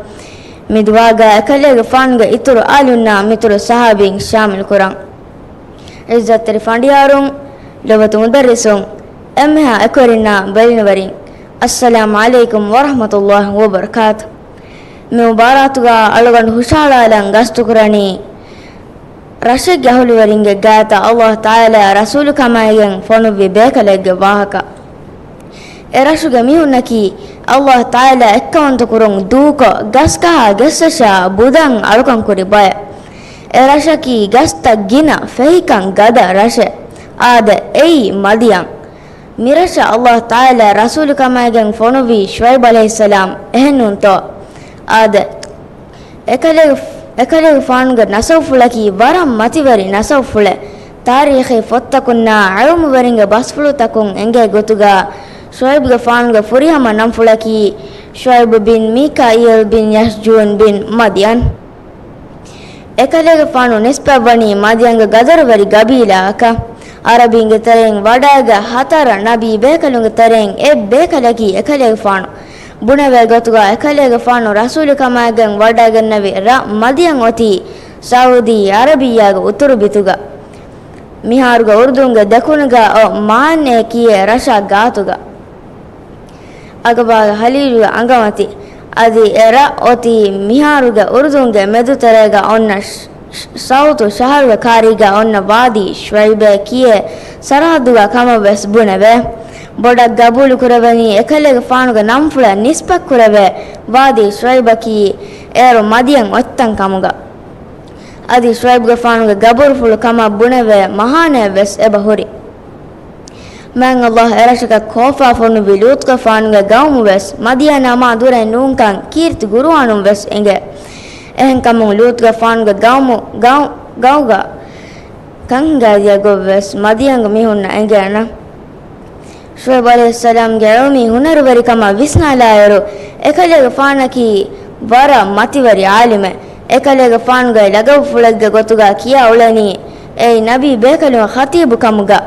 މި ދުޢާގަ އެކަލޭގެފާނުގެ އިތުރު އާލުންނާ މިތުރު ޞަޙާބީން ޝާމިލް ކުރަން. ޢިއްޒަތްތެރި ފަނޑިޔާރުން، ލޮބުވެތި މުދައްރިސުން، އެންމެހާ އެކުވެރިންނާ ބެލުނިވެރިން، އައްސަލާމް ޢަލައިކުމް ވަރަޙްމަތުﷲ ވަބަރަކާތު. މި މުބާރާތުގަ އަޅުގަނޑު ހުށަހަޅާލަން ގަސްތުކުރަނީ، ރަށެއްގެ އަހުލުވެރިންގެ ގާތަށް ﷲ ތަޢާލާ ރަސޫލުކަމާއިގެން ފޮނުއްވި ބޭކަލެއްގެ ވާހަކަ. އެ ރަށުގެ މީހުންނަކީ، ﷲ ތަޢާލާ އެއްކައުވަންތަކުރުން ދޫކޮށް، ގަސްކަހާ ގެއްސަށާ ބުދަން އަޅުކަންކުރި ބައެއް. އެ ރަށަކީ ގަސްތައް ގިނަ، ފެހިކަން ގަދަ ރަށެއް. އާދެ، އެއީ މަދިޔަން. މިރަށަށް ﷲ ތަޢާލާ ރަސޫލުކަމާއިގެން ފޮނުއްވީ ޝުޢައިބު ޢަލައިހިއްސަލާމް، އެހެންނޫންތޯ؟ އާދެ، އެކަލޭގެ-، އެކަލޭގެފާނުގެ ނަސަބުފުޅަކީ ވަރަށް މަތިވެރި ނަސަބުފުޅެއް. ތާރީޚީ ފޮތްތަކުންނާ ޢިލްމުވެރިންގެ ބަސްފުޅުތަކުން އެނގޭ ގޮތުގަ، ޝުޢައިބުގެފާނުގެ ފުރިހަމަ ނަންފުޅަކީ ޝުޢައިބު ބިން މީކާއީލް ބިން ޔަޝްޖޫން ބިން މަދިޔަން. އެކަލޭގެފާނު ނިސްބަތްވަނީ މަދިޔަންގެ ގަދަރުވެރި ގަބީލާއަކަށް. ޢަރަބީންގެ ތެރެއިން ވަޑައިގަތް ހަތަރު ނަބީ ބޭކަލުންގެ ތެރެއިން އެއް ބޭކަލަކީ އެކަލޭގެފާނު. ބުނެވޭ ގޮތުގަ އެކަލޭގެފާނު ރަސޫލުކަމާގެން ވަޑައިގެންނެވި ރަށް މަދިޔަން އޮތީ ސަޢޫދީ ޢަރަބިއްޔާގެ އުތުރު ބިތުގަ. މިހާރުގެ އުރުދުންގެ ދެކުނުގަ އޮތް މާންއޭ ކިޔޭ ރަށާ ގާތުގަ. އަގަބާގެ ހަލީލުގެ އަނގަމަތި. އަދި އެ ރަށް އޮތީ މިހާރުގެ އުރުދުންގެ މެދުތެރޭގަ އޮންނަ ޝް-، ޝް-، ސައުތު ޝަހަރުގެ ކާރީގަ އޮންނަ ވާދީ ޝުޢައިބޭ ކިޔޭ ސަރަހައްދުގަ ކަމަށް ވެސް ބުނެވޭ. ބޮޑަށް ގަބޫލު ކުރެވެނީ އެކަލޭގެފާނުގެ ނަންފުޅަށް ނިސްބަތް ކުރެވޭ ވާދީ ޝުޢައިބަކީ އޭރު މަދިޔަން އޮތްތަން ކަމުގަ. އަދި ޝުޢައިބުގެފާނުގެ ގަބުރުފުޅު ކަމަށް ބުނެވޭ މަހާނައެއް ވެސް އެބަ ހުރި. މާތް ﷲ އެރަށަކަށް ކޯފާ ފޮނުއްވި ލޫޠުގެފާނުގެ ގައުމު ވެސް މަދިޔަނާ މާ ދުރެއް ނޫންކަން ކީރިތި ޤުރުއާނުން ވެސް އެނގޭ. އެހެންކަމުން ލޫޠުގެފާނުގެ ގައުމު، ގައު-، ގައުގަ ކަން ހިނގައިދިޔަ ގޮތް ވެސް މަދިޔަންގެ މީހުންނަށް އެނގޭނެ. ޝުޢައިބު ޢަލައިހިއްސަލާމްގެ ޢިލްމީ ހުނަރުވެރިކަމަށް ވިސްނާލާއިރު، އެކަލޭގެފާނަކީ ވަރަށް މަތިވެރި ޢާލިމެއް. އެކަލޭގެފާނުގެ ލަގަބުފުޅެއްގެ ގޮތުގަ ކިޔާ އުޅެނީ، އެއީ ނަބީ ބޭކަލުން ޚަތީބު ކަމުގަ.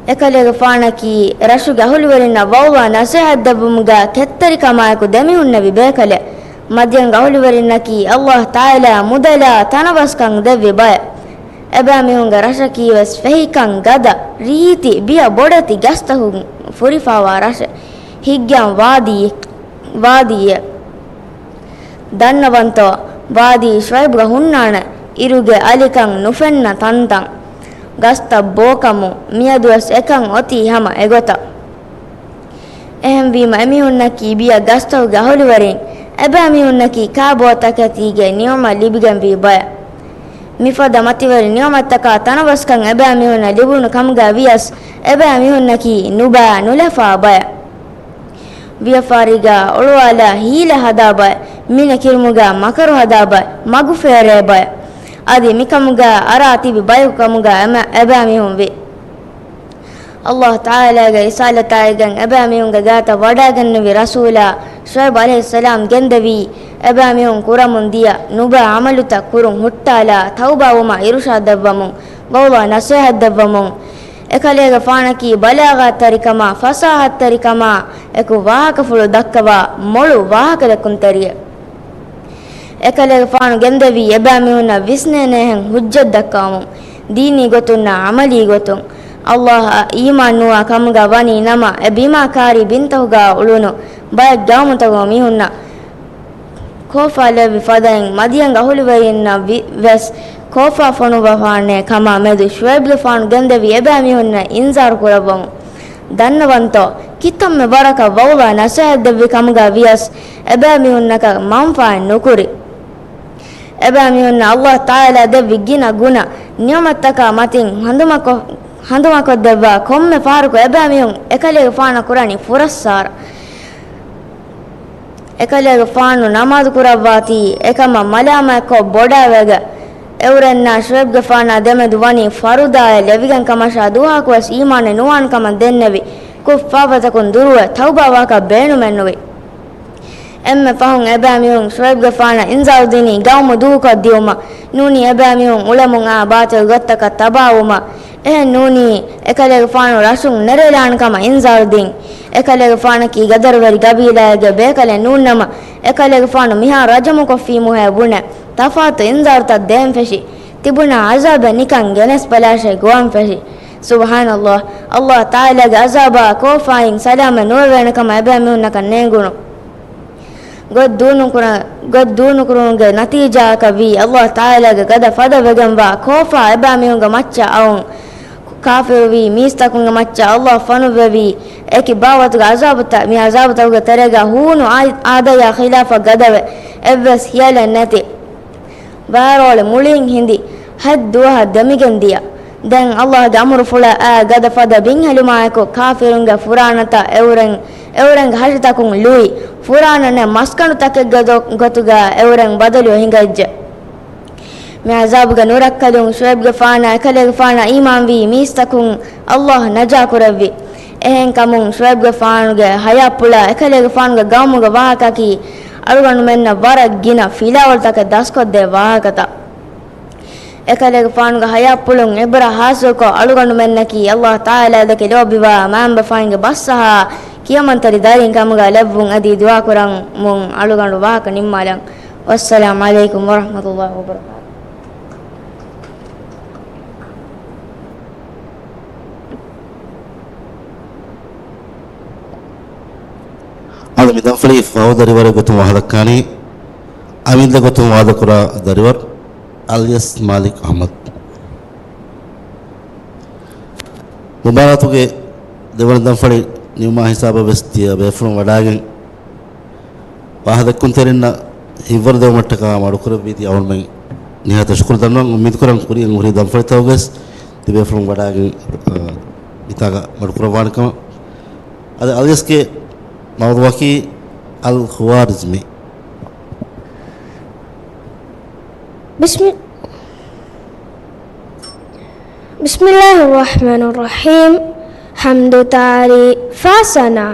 އެކަލޭގެފާނަކީ ރަށުގެ އަހުލުވެރިންނަށް ވަޢުޡާ ނަޞޭޙަތް ދެއްވުމުގަ ކެތްތެރިކަމާއެކު ދެމިހުންނެވި ބޭކަލެއް. މަދިޔަންގެ އަހުލުވެރިންނަކީ ﷲ ތަޢާލާ މުދަލާ ތަނަވަސްކަން ދެއްވި ބައެއް. އެބައިމީހުންގެ ރަށަކީވެސް ފެހިކަން ގަދަ، ރީތި، ބިޔަ ބޮޑެތި ގަސްތަކުން ފުރިފާވާ ރަށެއް. ހިތްގައިމު ވާދީ، ވާދީއެއް. ދަންނަވަންތޯ، ވާދީ ޝުޢައިބުގަ ހުންނާނެ، އިރުގެ އަލިކަން ނުފެންނަ ތަންތަން، ގަސްތައް ބޯކަމުން، މިއަދުވެސް އެކަން އޮތީ ހަމަ އެގޮތަށް. އެހެންވީމަ، އެމީހުންނަކީ ބިޔަ ގަސްތަކުގެ އަހުލުވެރިން. އެބައިމީހުންނަކީ ކާބޯތަކެތީގެ ނިޢުމަތް ލިބިގެންވީ ބަޔަށް. މިފަދަ މަތިވެރި ނިޢުމަތްތަކާ ތަނަވަސްކަން އެބައިމީހުންނަށް ލިބުނު ކަމުގަ ވިޔަސް، އެބައިމީހުންނަކީ ނުބައި ނުލަފާ ބަޔަށް. ވިޔަފާރީގަ އޮޅުވާލާ ހީލަ ހަދާ ބައެއް، މިނެ ކިރުމުގަ މަކަރު ހަދާ ބައެއް، މަގުފޭރޭ ބައެއް. އަދި މިކަމުގަ އަރާ ތިބި ބަޔަކު ކަމުގަ އެމަ-، އެބައިމީހުން ވި. ﷲ ތަޢާލާގެ ރިސާލަތާއިގެން އެބައިމީހުންގެ ގާތަށް ވަޑައިގެންނެވި ރަސޫލާ ޝުޢައިބު ޢަލައިހިއްސަލާމް ގެންދެވީ، އެބައިމީހުން ކުރަމުން ދިޔަ ނުބައި ޢަމަލުތައް ކުރުން ހުއްޓާލާ، ތައުބާވުމަށް އިރުޝާދު ދެއްވަމުން، ވަޢުޡާ ނަޞޭޙަތް ދެއްވަމުން. އެކަލޭގެފާނަކީ ބަލާޣާތްތެރިކަމާ، ފަޞާޙަތްތެރިކަމާ އެކު ވާހަކަފުޅު ދައްކަވާ މޮޅު ވާހަކަދެއްކުންތެރިއެއް. އެކަލޭގެފާނު ގެންދެވީ އެބައިމީހުންނަށް ވިސްނޭނޭހެން ޙުއްޖަތް ދައްކަވަމުން، ދީނީ ގޮތުންނާ ޢަމަލީ ގޮތުން. ﷲ އަށް އީމާން ނުވާ ކަމުގަ ވަނީ ނަމަ، އެ ބިމާ ކާރީ ބިންތަކުގަ އުޅުނު ބައެއް ގައުމުތަކުގެ މީހުންނަށް ކޯފާ ލެއްވި ފަދައިން، މަދިޔަންގެ އަހުލުވެރިންނަށް ވި-، ވެސް ކޯފާ ފޮނުއްވަފާނެ ކަމާ މެދު، ޝުޢައިބުގެފާނު ގެންދެވީ އެބައިމީހުންނަށް އިންޒާރު ކުރައްވަމުން. ދަންނަވަންތޯ، ކިތަންމެ ވަރަކަށް ވަޢުޡާ ނަޞޭޙަތް ދެއްވި ކަމުގަ ވިޔަސް، އެބައިމީހުންނަކަށް މަންފާއެއް ނުކުރި. އެބައިމީހުންނަށް ﷲ ތަޢާލާ ދެއްވި ގިނަ ގުނަ ނިޢުމަތްތަކާ މަތިން ހަނދުމަކޮށް-، ހަނދުމަކޮށްދެއްވާ ކޮންމެ ފަހަރަކު އެބައިމީހުން އެކަލޭގެފާނަށް ކުރަނީ ފުރައްސާރަ. އެކަލޭގެފާނު ނަމާދު ކުރައްވާތީ އެކަމަށް މަލާމާތްކޮށް ބޮޑާވެގެ، އެއުރެންނާ ޝުޢައިބުގެފާނާ ދެމެދު ވަނީ ފަރުދާއެއް ލެވިގެން ކަމަށާ ދުވަހަކުވެސް އީމާނެއް ނުވާނެ ކަމަށް ދެންނެވި ކުށްފާފަތަކުން ދުރުވެ ތައުބާވާކަށް ބޭނުމެއްނުވި. އެންމެ ފަހުން އެބައިމީހުން ޝުޢައިބުގެފާނަށް އިންޒާރު ދިނީ ގައުމު ދޫކޮށްދިއުމަށް. ނޫނީ އެބައިމީހުން އުޅެމުން އާ ބާޠިލް ގޮތްތަކަށް ތަބާވުމަށް. އެހެން ނޫނީ އެކަލޭގެފާނު ރަށުން ނެރެލާނެ ކަމަށް އިންޒާރު ދިން. އެކަލޭގެފާނަކީ ގަދަރުވެރި ގަބީލާއެއްގެ ބޭކަލެއް ނޫންނަމަ، އެކަލޭގެފާނު މިހާ ރަޖަމުކޮށްފީމުހޭ ބުނެ، ތަފާތު އިންޒާރުތައް ދޭން ފެށި. ތިބުނާ ޢަޒާބެއް ނިކަން ގެނެސްބަލާށޭ ގޮވަން ފެށި. ސުބްޙާނަﷲ. ﷲ ތަޢާލާގެ ޢަޒާބާ ކޯފާއިން ސަލާމަތް ނުވެވޭނެ ކަމަށް އެބައިމީހުންނަކަށް ނޭނގުނު. ގޮތް ދޫނުކުރ-، ގޮތް ދޫނުކުރުމުގެ ނަތީޖާއަކަށް ވީ، ﷲ ތަޢާލާގެ ގަދަ ފަދަވެގެންވާ ކޯފާ އެބައިމީހުންގެ މައްޗަށް އައުން، ކާފިރުވީ މީސްތަކުންގެ މައްޗަށް ﷲ ފޮނުއްވެވީ، އެކި ބާވަތުގެ ޢަޒާބުތައް، މި ޢަޒާބުތަކުގެ ތެރޭގަ ހޫނު އާ-، އާދަޔާ ޚިލާފަށް ގަދަވެ، އެއްވެސް ހިޔަލެއް ނެތި. ބާރޯޅި މުޅިން ހިނދި ހަތް ދުވަހަށް ދެމިގެން ދިޔަ. ދެން ﷲގެ އަމުރުފުޅަށް އާ ގަދަ ފަދަ ބިންހެލުމާއެކު ކާފިރުންގެ ފުރާނަތައް އެއުރެން، އެއުރެންގެ ހަށިތަކުން ލުއި، ފުރާނަ ނެތް މަސްގަނޑުތަކެއްގެ ދޮ-، ގޮތުގަ އެއުރެން ބަދަލުވެ ހިނގައްޖެ. މި ޢަޒާބުގެ ނުރައްކަލުން ޝުޢައިބުގެފާނާ އެކަލޭގެފާނާ އީމާންވީ މީސްތަކުން ﷲ ނަޖާ ކުރެއްވި. އެހެންކަމުން ޝުޢައިބުގެފާނުގެ ޙަޔާތްޕުޅާ އެކަލޭގެފާނުގެ ގައުމުގެ ވާހަކައަކީ އަޅުގަނޑުމެންނަށް ވަރަށް ގިނަ ފިލާވަޅުތަކެއް ދަސްކޮށްދޭ ވާހަކަތައް. އެކަލޭގެފާނުގެ ޙަޔާތްޕުޅުން ޢިބްރަތް ޙާޞިލްކޮށް، އަޅުގަނޑުމެންނަކީ ﷲ ތަޢާލާއަށް ލޯބިވާ މައިންބަފައިންގެ ބަސްއަހާ ކިޔަމަންތެރި ދަރިން ކަމުގަ ލެއްވުން އެދި ދުޢާކުރަމުން އަޅުގަނޑު ވާހަކަ ނިންމާލަން. ވައްސަލާމް ޢަލައިކުމް ވަރަޙްމަތުﷲ ވަބަރަކާތުހު. އަދި މި ދަންފަޅީ ފަހު ދަރިވަރެއް ގޮތުން ވާހަކަދައްކާނީ، އަމިއްލަ ގޮތުން ވާދަކުރާ ދަރިވަރު އަލްޔަސް މާލިކް އަޙްމަދު. މުބާރާތުގެ ދެވަނަ ދަންފަޅި ނިމުމާ ހިސާބަށް ވެސް ތިޔަ ބޭފުޅުން ވަޑާގެން، ވާހަކަދެއްކުންތެރިންނަށް ހިތްވަރު ދެވުމަށްޓަކާ މަޑުކުރެއްވީތީ އަޅުގަނޑުމެން ނިހާތަށް ޝުކުރު ދަންނަވަން އުއްމީދުކުރަން. ކުރިއަށް ހުރި ދަންފަޅިތަކުގަސް ތިބޭފުޅުން ވަޑާގެން، އަ، މިތާގަ މަޑުކުރައްވާނެ ކަމަށް. އަދި އަލްޔަސްގެ މައުޟޫޢަކީ އަލްޚުވާރިޒްމީ. بسم، بسم الله الرحمن الرحيم. ޙަމްދު ތާރީފާ ސަނާ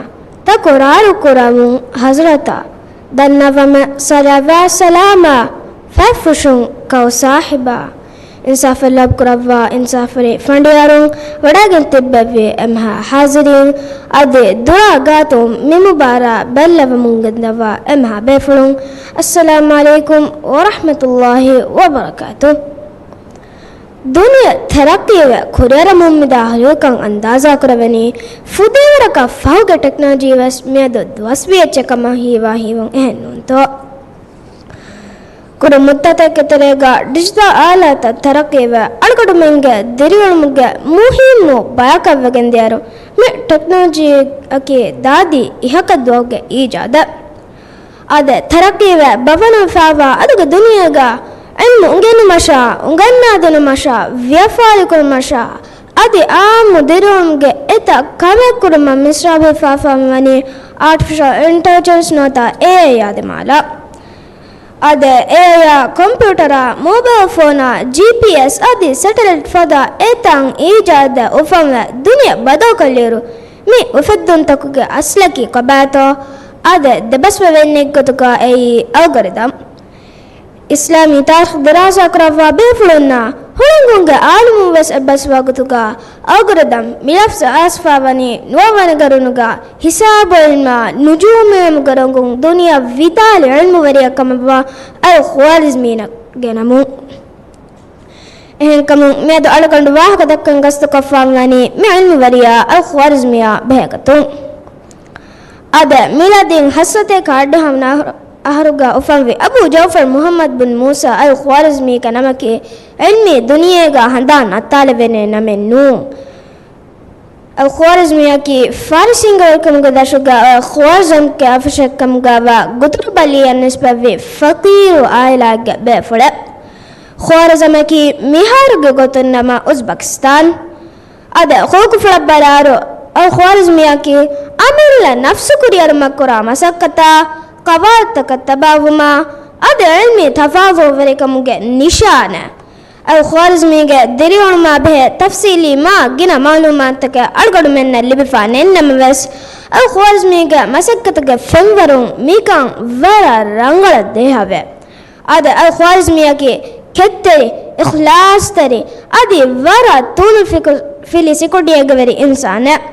ތަކުރާރު ކުރަމުން ޙަޟްރަތަށް، ދަންނަވަމެ ޞަލަވާތް ސަލާމާ ފަތްފުށުން ކައު ސާހިބާ. އިންސާފަށް ލޯބި ކުރައްވާ އިންސާފުވެރި ފަނޑިޔާރުން، ވަޑައިގެން ތިއްބެވި އެމަހާ ޙާޟިރީން، އަދި ދުރާ ގާތުން މި މުބާރާތް ބައްލަވަމުން ގެންދަވާ އެމަހާ ބޭފުޅުން، އައްސަލާމު ޢަލައިކުމް ވަރަޙްމަތުﷲި ވަބަރަކާތު. ދުނިޔެ ތަރައްޤީވެ ކުރިއަރަމުން މިދާ ހުރިކަން އަންދާޒާކުރެވެނީ، ފުދޭވަރަކަށް ފަހުގެ ޓެކްނޮލޮޖީ ވެސް މިއަދު ދުވަސްވީ އެއްޗެއް ކަމަށް ހީވާ ހީވުން އެހެން ނޫންތޯ؟ ކުރު މުއްދަތެއްގެ ތެރޭގަ ޑިޖިޓަލް އާލާތްތައް ތަރައްޤީވެ، އަޅުގަނޑުމެންގެ ދިރިއުޅުމުގެ މުހިއްމު ބަޔަކަށް ވެގެންދިޔައިރު، މި ޓެކްނޮލޮޖީއަކީ ދާދި އިހަކަށް ދުވަހުގެ އީޖާދެއް. އާދެ، ތަރައްޤީވެ ބަވަނަ ފާވާ އަދުގެ ދުނިޔޭގަ ޢިލްމު އުނގެނުމަށާ، އުނގަންނާދިނުމަށާ، ވިޔަފާރިކުރުމަށާ، އަދި އާއްމު ދިރިއުޅުމުގެ އެތައް ކަމެއް ކުރުމަށް މިސްރާބެއް ފާފާ ވަނީ އާޓިފިޝަލް އިންޓެލިޖެންސް ނުވަތަ އޭއައި އާ ދިމާލަށް. އާދެ، އޭއައި އާ ކޮމްޕިއުޓަރާ، މޯބައިލް ފޯނާ، ޖީޕީއެސް އަދި ސެޓެލައިޓް ފަދަ އެތައް އީޖާދެއް އުފަންވެ ދުނިޔެ ބަދަލުކޮށްލިއިރު، މި އުފެއްދުންތަކުގެ އަސްލަކީ ކޮބާތޯ؟ އާދެ، ދެބަސްވެވެން އެއްގޮތުގަ އެއީ އަލްގޮރިދަމް. އިސްލާމީ ތާރީޚް ދިރާސާކުރައްވާ ބޭފުޅުންނާ ހުޅަނގުންގެ އާލިމުން ވެސް އެއްބަސްވާ ގޮތުގަ، އަލްގޮރިދަމް މި ލަފްޒު އައިސްފާވަނީ ނުވަވަނަ ގަރުނުގަ ހިސާބު ޢިލްމާ ނުޖޫމު ޢިލްމުގެ ރޮނގުން ދުނިޔެއަށް ވިދާޅި ޢިލްމުވެރިއެއް ކަމަށްވާ އަލް ޚުވާރިޒްމީންގެ ނަމުން. އެހެންކަމުން މިއަދު އަޅުގަނޑު ވާހަކަ ދައްކަން ގަސްތުކޮށްފާވަނީ މި ޢިލްމުވެރިޔާ އަލް ޚުވާރިޒްމީއާ ބެހޭގޮތުން. އާދެ، މީލާދީން ހަތްސަތޭކަ އަށްޑިހަ ވަނަ އަހަރުގަ އުފަންވި އަބޫ ޖައުފަރު މުޙައްމަދު ބިން މޫސާ އަލް ޚުވާރިޒްމީގެ ނަމަކީ ޢިލްމީ ދުނިޔޭގަ ހަނދާން ނައްތާލެވޭނެ ނަމެއް ނޫން. އަލް ޚުވާރިޒްމީއަކީ ފާރިސީންގެ ވެރިކަމުގެ ދަށުގަ އަލް ޚުވާރިޒަމްގެ އަފަށެއްކަމުގައިވާ ގުދުރުބަލީއަށް ނިސްބަތްވި ފަޤީރު އާއިލާއެއްގެ ބޭފުޅެއް. ޚުވާރިޒަމަކީ މިހާރުގެ ގޮތުން ނަމަ އުޒްބަކިސްތާން. އާދެ، ޚުލްޤުފުޅަށް ބަލާއިރު، އަލް ޚުވާރިޒްމީއަކީ އަމިއްލަ ނަފްސު ކުރިއަރުމަށް ކުރާ މަސައްކަތާ، ޤަވާޢިދުތަކަށް ތަބާވުމާ، އަދި ޢިލްމީ ތަފާވުލުވެރިކަމުގެ ނިޝާނެއް. އަލް ޚުވާރިޒްމީގެ ދިރިއުޅުމާ ބެހޭ ތަފްސީލީ މާ ގިނަ މަޢުލޫމާތުތަކެއް އަޅުގަނޑުމެންނަށް ލިބިފާ ނެތް ނަމަވެސް، އަލް ޚުވާރިޒްމީގެ މަސައްކަތުގެ ފެންވަރުން މިކަން ވަރަށް ރަނގަޅަށް ދޭހަވޭ. އާދެ، އަލް ޚުވާރިޒްމީއަކީ ކެތްތެރި، އިޚްލާޞްތެރި، އަދި ވަރަށް ތޫނު ފިކު-، ފިލި ސިކުޑިއެއްގެ ވެރި އިންސާނެއް.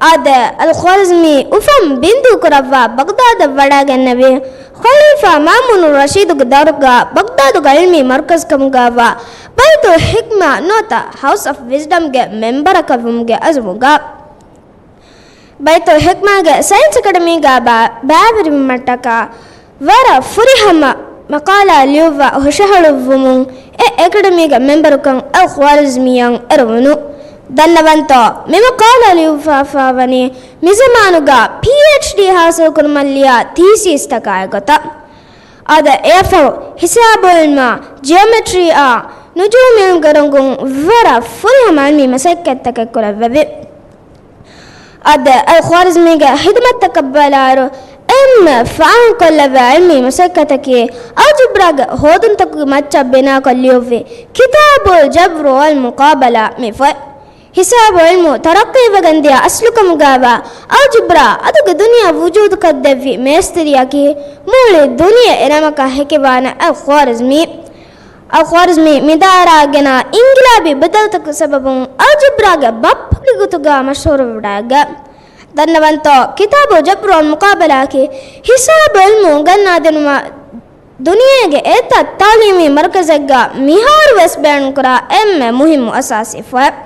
އާދެ، އަލް ޚުވާރިޒްމީ އުފަން ބިންދޫ ކުރައްވާ ބަޣްދާދަށް ވަޑައިގެންނެވި ޚަލީފާ މާމޫނު ރަޝީދުގެ ދައުރުގަ ބަޣްދާދުގެ ޢިލްމީ މަރުކަޒް ކަމުގައިވާ ބައިތުލް ޙިކްމާ ނުވަތަ ހައުސް އޮފް ވިޒްޑަމްގެ މެމްބަރަކަށް ވުމުގެ ޢަޒުމުގަ. ބައިތުލް ޙިކްމާގެ ސައިންސް އެކަޑަމީގަ ބަ-، ބައިވެރިވުމަށްޓަކާ ވަރަށް ފުރިހަމަ މަޤާލާ ލިޔުއްވާ ހުށަހެޅުއްވުމުން އެ އެކަޑަމީގެ މެމްބަރުކަން އަލް ޚުވާރިޒްމީއަށް އެރުވުނު. ދަންނަވަންތޯ، މި މަޤާލާ ލިޔުއްވާފާވަނީ މިޒަމާނުގަ ޕީއެޗްޑީ ޙާޞިލްކުރުމަށް ލިޔާ ތީސީސްތަކާއި ގޮތަށް. އާދެ، އެއަށްފަހު ހިސާބު ޢިލްމާ، ޖިއޮމެޓްރީއާ، ނުޖޫމު ޢިލްމުގެ ރޮނގުން ވަރަށް ފުރިހަމަ ޢިލްމީ މަސައްކަތްތަކެއް ކުރެއްވެވި. އާދެ، އަލް ޚުވާރިޒްމީގެ ޚިދުމަތްތަކަށް ބަލާއިރު، އެންމެ ފާހަގަކޮށްލެވޭ ޢިލްމީ މަސައްކަތަކީ އަލްޖަބްރާގެ ހޯދުންތަކުގެ މައްޗަށް ބިނާކޮށް ލިޔުއްވި ކިތާބުލް ޖަބްރު ވަލް މުޤާބަލާ މި ފޮތް. ހިސާބު ޢިލްމު ތަރައްޤީވެގެން ދިޔަ އަސްލުކަމުގައިވާ އަލްޖަބްރާ އަދުގެ ދުނިޔެއަށް ވުޖޫދުކޮށްދެއްވި މޭސްތިރިއަކީ މުޅި ދުނިޔެ އެނަމަކަށް ހެކިވާނެ އަލް ޚުވާރިޒްމީ. އަލް ޚުވާރިޒްމީ މިދާއަރާގެން އިންގިލާބީ ބަދަލުތަކުގެ ސަބަބުން އަލްޖަބްރާގެ ބައްޕަގެ ގޮތުގަ މަޝްހޫރުވެވަޑައިގަތް. ދަންނަވަންތޯ، ކިތާބު ޖަބްރު ވަލް މުޤާބަލާއަކީ ހިސާބު ޢިލްމު އުނގަންނާދިނުމަށް ދުނިޔޭގެ އެތައް ތަޢުލީމީ މަރުކަޒެއްގަ މިހާރުވެސް ބޭނުންކުރާ އެންމެ މުހިއްމު އަސާސީ ފޮތް.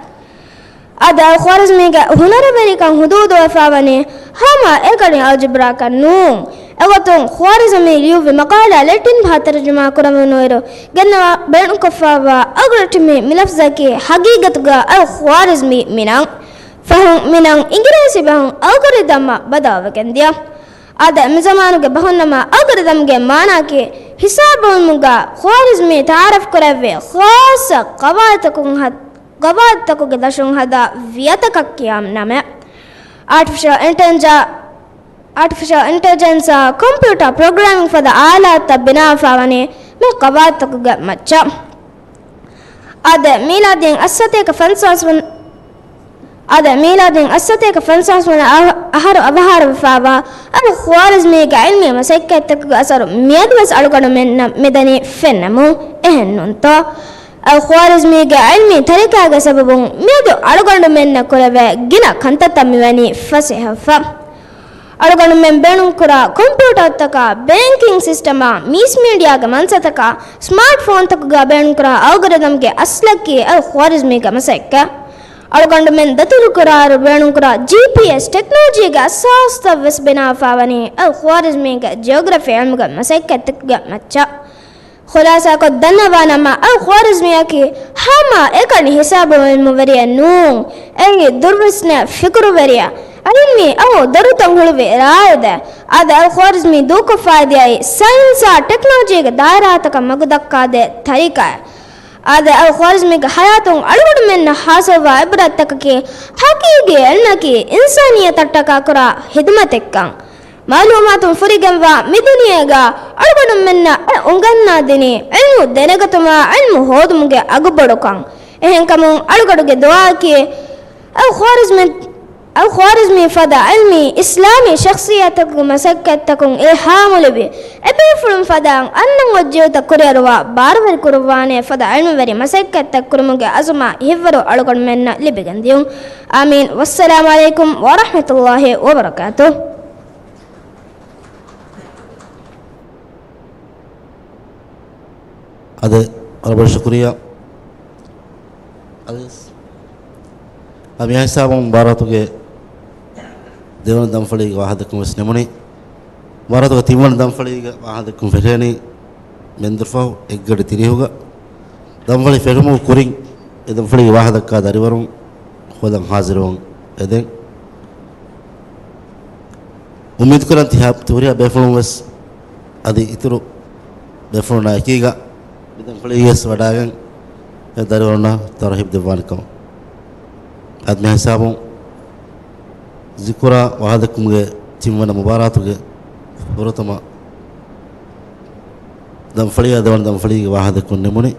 އާދެ، އަލް ޚުވާރިޒްމީގެ ހުނަރުވެރިކަން ހުދޫދުވެފާވަނީ ހަމައެކަނި އަލްޖަބްރާއަކަށް ނޫން. އެގޮތުން ޚުވާރިޒްމީ ލިޔުއްވި މަޤާލާ ލެޓިން ބަހަށް ތަރުޖަމާ ކުރެވުނުއިރު ގެންނަވާ ބޭނުންކޮށްފާވާ އަލްގޮރިތްމީ މި ލަފްޒަކީ ހަގީގަތުގަ އަލް ޚުވާރިޒްމީ މިނަން. ފަހުން މިނަން އިނގިރޭސި ބަހުން އަލްގޮރިދަމްއަށް ބަދަލުވެގެން ދިޔަ. އާދެ، މި ޒަމާނުގެ ބަހުންނަމަ އަލްގޮރިދަމްގެ މާނައަކީ ހިސާބު ޢިލްމުގަ ޚުވާރިޒްމީ ތަޢާރަފް ކުރެއްވި ޚާއްޞަ ޤަވާޢިދުތަކުން ހަ-، ޤަވާޢިދުތަކުގެ ދަށުން ހަދާ ވިޔަތަކަކީ ނަމެއް. އާޓިފިޝަލް އިންޓެލިޖެންސާ، އާޓިފިޝަލް އިންޓެލިޖެންސާ ކޮމްޕިއުޓަރ ޕްރޮގްރާމިން ފަދަ އާލާތްތައް ބިނާވެފާވަނީ މި ޤަވާޢިދުތަކުގެ މައްޗަށް. އާދެ، މީލާދީން އަށްސަތޭކަ ފަންސާސް ވަން-، އަދި މީލާދީން އަށްސަތޭކަ ފަންސާސް ވަނަ އަހަ-، އަހަރު އަވަހާރަވެފައިވާ އަލް ޚުވާރިޒްމީގެ ޢިލްމީ މަސައްކަތްތަކުގެ އަސަރު މިއަދުވެސް އަޅުގަނޑުމެންނަށް މިދަނީ ފެންނަމުން. އެހެންނޫންތޯ؟ އަލް ޚުވާރިޒްމީގެ ޢިލްމީ ތަރިކާގެ ސަބަބުން މިއަދު އަޅުގަނޑުމެންނަށް ކުރެވޭ ގިނަ ކަންތައްތައް މިވަނީ ފަސޭހަވެފަ. އަޅުގަނޑުމެން ބޭނުންކުރާ ކޮމްޕިއުޓަރުތަކާ، ބޭންކިން ސިސްޓަމާ، މީސް މީޑިއާގެ މަންސަތަކާ، ސްމާޓް ފޯންތަކުގަ ބޭނުންކުރާ އަލްގޮރިދަމްގެ އަސްލަކީ އަލް ޚުވާރިޒްމީގެ މަސައްކަތް. އަޅުގަނޑުމެން ދަތުރުކުރާއިރު ބޭނުންކުރާ ޖީޕީއެސް ޓެކްނޮލޮޖީގެ އަސާސްތައް ވެސް ބިނާވެފައިވަނީ އަލް ޚުވާރިޒްމީގެ ޖިއޮގްރަފީ ޢިލްމުގެ މަސައްކަތްތަކުގެ މައްޗަށް. ޚުލާސާކޮށް ދަންނަވާނަމަ، އަލް ޚުވާރިޒްމީއަކީ ހަމައެކަނި ހިސާބު ޢިލްމުވެރިއެއް ނޫން. އެއީ ދުރުވިސްނޭ ފިކުރުވެރިޔާ، ޢިލްމީ އައު ދޮރުތައް ހުޅުވި ރާއިދެއް. އާދެ، އަލް ޚުވާރިޒްމީ ދޫކޮށްފައިދިޔައީ ސައިންސާ ޓެކްނޮލޮޖީގެ ދާއިރާތަކަށް މަގުދައްކާދޭ ތަރިކައެއް. އާދެ، އަލް ޚުވާރިޒްމީގެ ޙަޔާތުން އަޅުގަނޑުމެންނަށް ޙާޞިލްވާ ޢިބްރަތްތަކަކީ ޙަޤީޤީ ޢިލްމަކީ އިންސާނިއްޔަތަށްޓަކާ ކުރާ ޚިދުމަތެއްކަން. މަޢުލޫމާތުން ފުރިގެންވާ މި ދުނިޔޭގަ އަޅުގަނޑުމެންނަށް އެ އުނގަންނާދިނީ ޢިލްމު ދެނެގަތުމާ ޢިލްމު ހޯދުމުގެ އަގުބޮޑުކަން. އެހެންކަމުން އަޅުގަނޑުގެ ދުޢާއަކީ އަލް ޚުވާރިޒްމީ، އަލް ޚުވާރިޒްމީ ފަދަ ޢިލްމީ އިސްލާމީ ޝަޚްޞިއްޔަތަކުގެ މަސައްކަތްތަކުން އިލްހާމުލިބި، އެބޭފުޅުން ފަދައިން އަންނަން އޮތް ޖީލުތައް ކުރިއަރުވާ ބާރުވެރިކުރައްވާނޭ ފަދަ ޢިލްމުވެރި މަސައްކަތްތައް ކުރުމުގެ ޢަޒުމާ ހިތްވަރު އަޅުގަނޑުމެންނަށް ލިބިގެން ދިޔުން. އާމީން. ވައްސަލާމު ޢަލައިކުމް ވަރަޙްމަތުﷲި ވަބަރަކާތުހު. އަދި ވަރަށް ބޮޑަށް ޝުކުރިއްޔާ. އަދި އަ، މިހާ ހިސާބުން މުބާރާތުގެ ދެވަނަ ދަންފަޅީގެ ވާހަކަދައްކަން ވެސް ނިމުނީ. މުބާރާތުގެ ތިންވަނަ ދަންފަޅީގެ ވާހަކަދައްކަން ފެށޭނީ މެންދުރުފަހު އެއްގަޑި ތިރީހުގަ. ދަންފަޅި ފެށުމުގެ ކުރިން އެ ދަންފަޅީގެ ވާހަކަދައްކާ ދަރިވަރުން ހޯދަން ހާޒިރުވަން އެދެން. އުއްމީދުކުރަން ތިހާ-، ތިހުރިހާ ބޭފުޅުން ވެސް އަދި އިތުރު ބޭފުޅުންނާ އެކީގަ މި ދަންފަޅީގަ ވެސް ވަޑައިގެން އެ ދަރިވަރުންނަށް ތަރުހީބު ދެއްވާނެ ކަމަށް. އަދި މި ހިސާބުން ޒިކުރާ ވާހަކަދައްކުމުގެ ތިންވަނަ މުބާރާތުގެ ފުރަތަމަ ދަންފަޅީގަ ދެވަނަ ދަންފަޅީގެ ވާހަކަދައްކަން ނިމުނީ.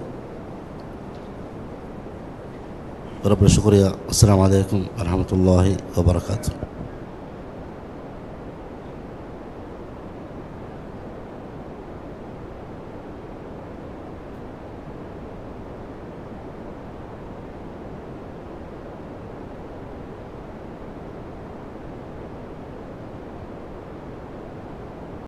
ވަރަށް ބޮޑަށް ޝުކުރިއްޔާ. އައްސަލާމު ޢަލައިކުމް ވަރަޙްމަތުﷲި ވަބަރަކާތުހު.